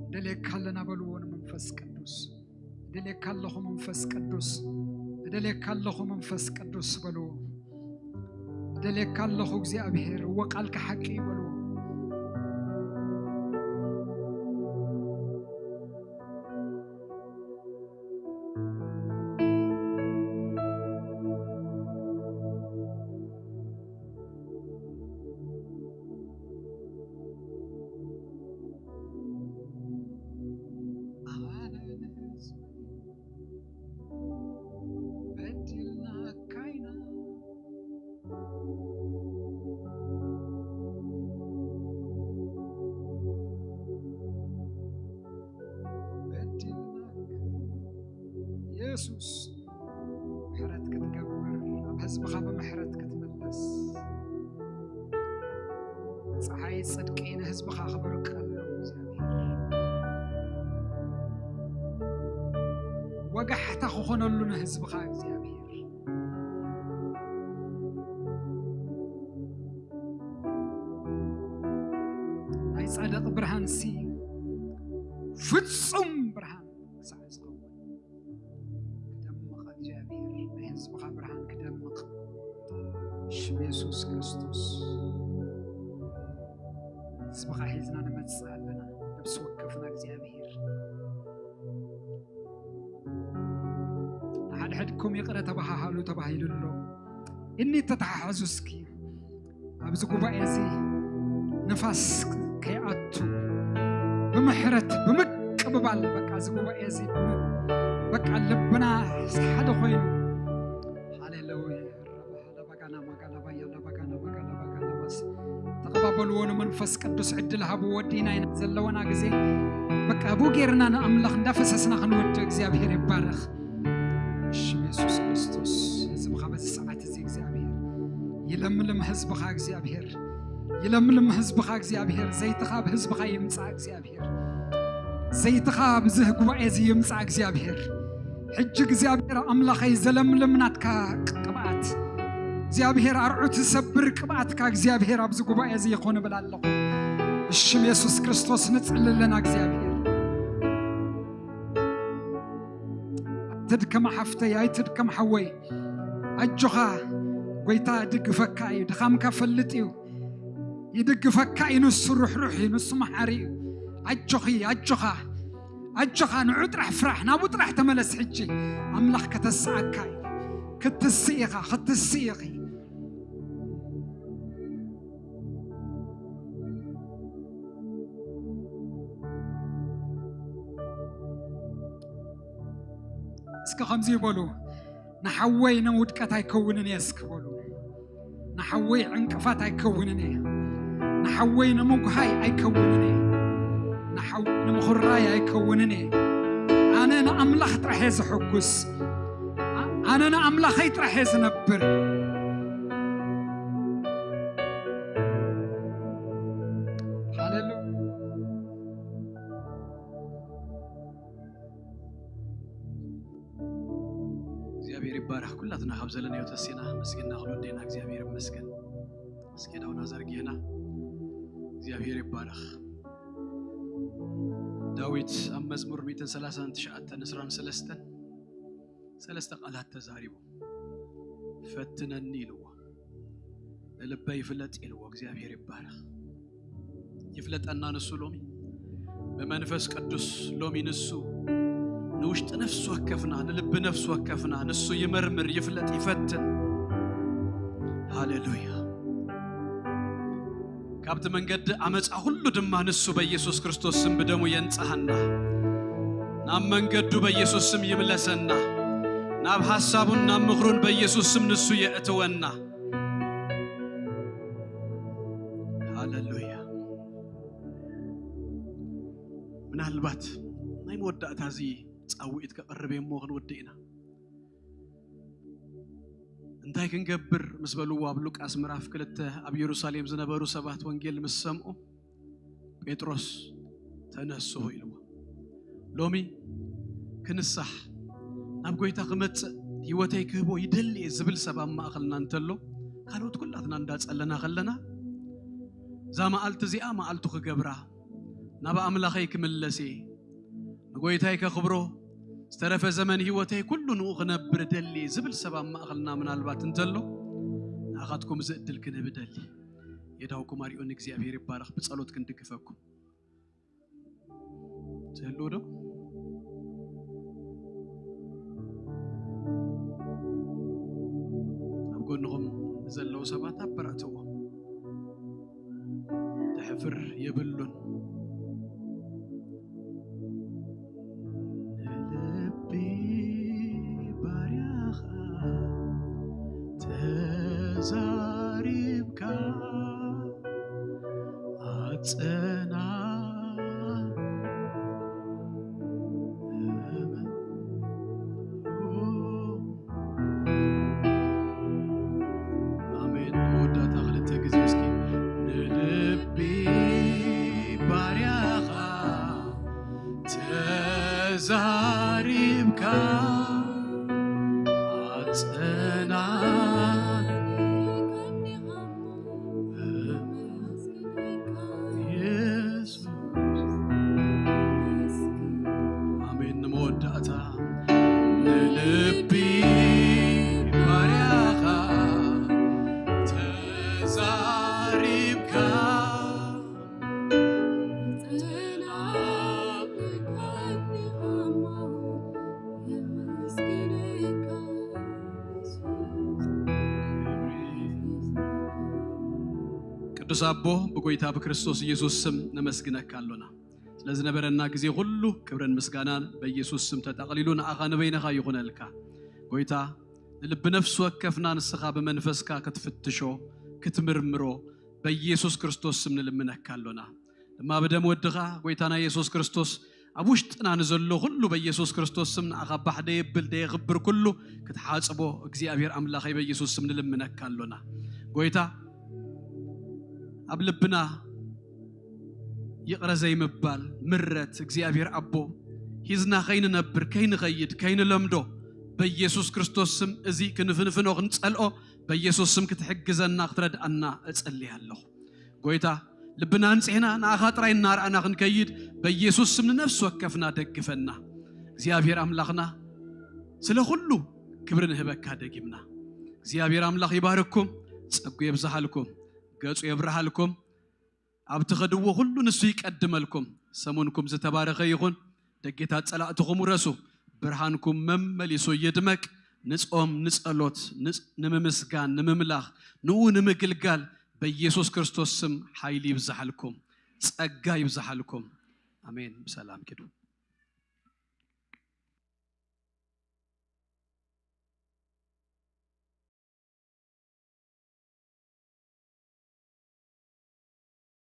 እደልየካ ኣለና በልዎ ንመንፈስ ቅዱስ። እደልየካ ኣለኹ መንፈስ ቅዱስ፣ እደልየካ ኣለኹ መንፈስ ቅዱስ በልዎ። እደልየካ ኣለኹ እግዚኣብሔር፣ እወ ቃልካ ሓቂ እዩ በልዎ። የሱስ፣ ምሕረት ክትገብር፣ ናብ ህዝብኻ ብምሕረት ክትምለስ፣ ጸሓይ ጽድቂ ንህዝብኻ ክበርቀሉ እግዚኣብሔር፣ ወጋሕታ ክኾነሉ ንህዝብኻ እግዚኣብሔር። ናይ ጻድቕ ብርሃንሲ ፍጹም ብርሃን ክሳዕ ዝኸውን ክደምቕ፣ እግዚኣብሔር ናይ ህዝብኻ ብርሃን ክደምቕ፣ ሽም የሱስ ክርስቶስ። ህዝብኻ ሒዝና ንመጽእ ኣለና። ነብሲ ወከፍና እግዚኣብሔር፣ ንሓድሕድኩም ይቕረ ተባሃሃሉ ተባሂሉ ኣሎ። እኒ ተተሓሓዙ እስኪ ኣብዚ ጉባኤ እዚ ንፋስ ከይኣቱ ብምሕረት ብምቅብባል፣ በቃ እዚ ጉባኤ እዚ ብም-፣ በቃ ልብና ሓደ ኮይኑ። ሃሌሉያ። ተቐባበልዎ። ንመንፈስ ቅዱስ ዕድል ሃብዎ። ወዲና ኢና ዘለወና ግዜ በቃ ብኡ ጌርና ንኣምላኽ እንዳፈሰስና ክንወድእ እግዚኣብሔር ይባረኽ። ሽም የሱስ ክርስቶስ። ህዝብኻ በዚ ሰዓት እዚ እግዚኣብሔር ይለምልም። ህዝብኻ እግዚኣብሔር ይለምልም። ህዝብኻ እግዚኣብሔር ዘይትኻ ኣብ ህዝብኻ ይምጻእ። እግዚኣብሔር ዘይትኻ ኣብዚ ጉባኤ እዚ ይምጻእ። እግዚኣብሔር ሕጂ እግዚኣብሔር ኣምላኸይ ዘለምልም ናትካ ቅብኣት እግዚኣብሔር ኣርዑት ዝሰብር ቅብኣትካ እግዚኣብሔር ኣብዚ ጉባኤ እዚ ይኹን እብል ኣለኹ። ብሽም የሱስ ክርስቶስ ንጽሊ ኣለና። እግዚኣብሔር ኣይትድከም ሓፍተይ፣ ኣይትድከም ሓወይ፣ ኣጆኻ፣ ጎይታ ይድግፈካ እዩ። ድኻምካ ፈልጥ እዩ፣ ይድግፈካ እዩ። ንሱ ርሕሩሕ እዩ፣ ንሱ መሓሪ እዩ። ኣጆኺ፣ ኣጆኻ፣ ኣጆኻ፣ ንዑ ጥራሕ ፍራሕ፣ ናብኡ ጥራሕ ተመለስ። ሕጂ ኣምላኽ ከተስኣካ እዩ። ክትስእ ኢኻ፣ ክትስእ ኢኺ። እስከ ከምዚ ይበሉ፣ ንሓወይ ንውድቀት ኣይከውንን እየ እስኪ በሉ። ንሓወይ ዕንቅፋት ኣይከውንን እየ። ንሓወይ ንምጉሃይ ኣይከውንን እየ። ንሓወይ ንምኹራይ ኣይከውንን እየ። ኣነ ንኣምላኽ ጥራሕ እየ ዘሐጉስ። ኣ-፣ ኣነ ንኣምላኸይ ጥራሕ እየ ዝነብር። ሃሌሉያ። እግዚኣብሔር ይባረኽ። ኩላትና ካብ ዘለናዮ ተሲና መስጊና ክንወደና እግዚኣብሔር ይመስገን። እስኪ ዳውና ዘርጊህና እግዚኣብሔር ይባረኽ። ዳዊት ኣብ መዝሙር ሚእትን ሰላሳን ትሽዓተን ዕስራን ሰለስተን ሰለስተ ቃላት ተዛሪቡ። ፈትነኒ ኢልዎ፣ ንልበይ ፍለጥ ኢልዎ። እግዚኣብሔር ይባረኽ። ይፍለጠና ንሱ ሎሚ ብመንፈስ ቅዱስ። ሎሚ ንሱ ንውሽጢ ነፍሲ ወከፍና፣ ንልቢ ነፍሲ ወከፍና ንሱ ይመርምር፣ ይፍለጥ፣ ይፈትን። ሃሌሉያ። ካብቲ መንገዲ ኣመፃ ሁሉ ድማ ንሱ በኢየሱስ ክርስቶስ ስም ብደሙ የንጽሃና። ናብ መንገዱ በኢየሱስ ስም ይምለሰና። ናብ ሐሳቡን ናብ ምኽሩን በኢየሱስ ስም ንሱ የእትወና። ሃሌሉያ። ምናልባት ናይ መወዳእታ እዚ ጻውዒት ከቕርብ እየ እሞ ክንወድእ ኢና። እንታይ ክንገብር ምስ በልዎ ኣብ ሉቃስ ምዕራፍ ክልተ ኣብ ኢየሩሳሌም ዝነበሩ ሰባት ወንጌል ምስ ሰምዑ ጴጥሮስ ተነስሑ ኢልዎ። ሎሚ ክንሳሕ ናብ ጎይታ ክመጽእ ህይወተይ ክህቦ ይደሊ እየ ዝብል ሰብ ኣብ ማእኸልና እንተሎ ካልኦት ኩላትና እንዳጸለና ከለና እዛ መዓልቲ እዚኣ መዓልቱ ክገብራ ናብ ኣምላኸይ ክምለስ እየ ንጎይታይ ከኽብሮ ዝተረፈ ዘመን ህይወተይ ኩሉ ንኡ ክነብር እደሊ ዝብል ሰብ ኣብ ማእኸልና ምናልባት እንተሎ ንኣኻትኩም እዚ እድል ክንህብ እደሊ። የዳውኩም ኣሪኦን እግዚኣብሔር ይባረኽ። ብጸሎት ክንድግፈኩም ትህልው ዶ? ኣብ ጎንኹም ዘለዉ ሰባት ኣበራትዎም። ተሕፍር የብሉን። ንልቢ ባርያኻ ተዛሪብካ ኣጸና ዛሪብካ ቅዱስ ኣቦ፣ ብጎይታ ብክርስቶስ ኢየሱስ ስም ነመስግነካ ኣሎና። ስለ ዝነበረና ግዜ ኩሉ ክብርን ምስጋናን በኢየሱስ ስም ተጠቕሊሉ ንኣኻ ንበይንኻ ይኹነልካ። ጎይታ፣ ንልቢ ነፍሲ ወከፍና ንስኻ ብመንፈስካ ክትፍትሾ፣ ክትምርምሮ በኢየሱስ ክርስቶስ ስም ንልምነካ ኣሎና። ድማ ብደም ወድኻ ጎይታና ኢየሱስ ክርስቶስ ኣብ ውሽጥና ንዘሎ ኩሉ በኢየሱስ ክርስቶስ ስም ንኣኻ ባሕ ደየብል ደየኽብር ኩሉ ክትሓጽቦ እግዚኣብሔር ኣምላኸይ በኢየሱስ ስም ንልምነካ ኣሎና። ጎይታ፣ ኣብ ልብና ይቕረ ዘይምባል ምረት እግዚኣብሔር ኣቦ ሂዝና ከይንነብር፣ ከይንኸይድ፣ ከይንለምዶ በኢየሱስ ክርስቶስ ስም እዚ ክንፍንፍኖ ክንጸልኦ በኢየሱስ ስም ክትሕግዘና ክትረድኣና እጸልይ ኣለኹ። ጎይታ፣ ልብና ኣንጺሕና ንኣኻ ጥራይ እናረኣና ክንከይድ በኢየሱስ ስም ንነፍሲ ወከፍና ደግፈና። እግዚኣብሔር ኣምላኽና ስለ ኩሉ ክብሪ ንህበካ ደጊምና። እግዚኣብሔር ኣምላኽ ይባርኩም፣ ጸጉ የብዝሓልኩም፣ ገጹ የብርሃልኩም። ኣብ ትኸድዎ ኩሉ ንሱ ይቀድመልኩም። ሰሙንኩም ዝተባረኸ ይኹን። ደጌታት ጸላእትኹም ውረሱ። ብርሃንኩም መመሊሱ ይድመቅ። ንጾም፣ ንጸሎት፣ ንጽ-፣ ንምምስጋን፣ ንምምላኽ፣ ንኡ ንምግልጋል በኢየሱስ ክርስቶስ ስም ሓይሊ ይብዝሓልኩም፣ ጸጋ ይብዝሓልኩም። ኣሜን። ብሰላም ኪዱ።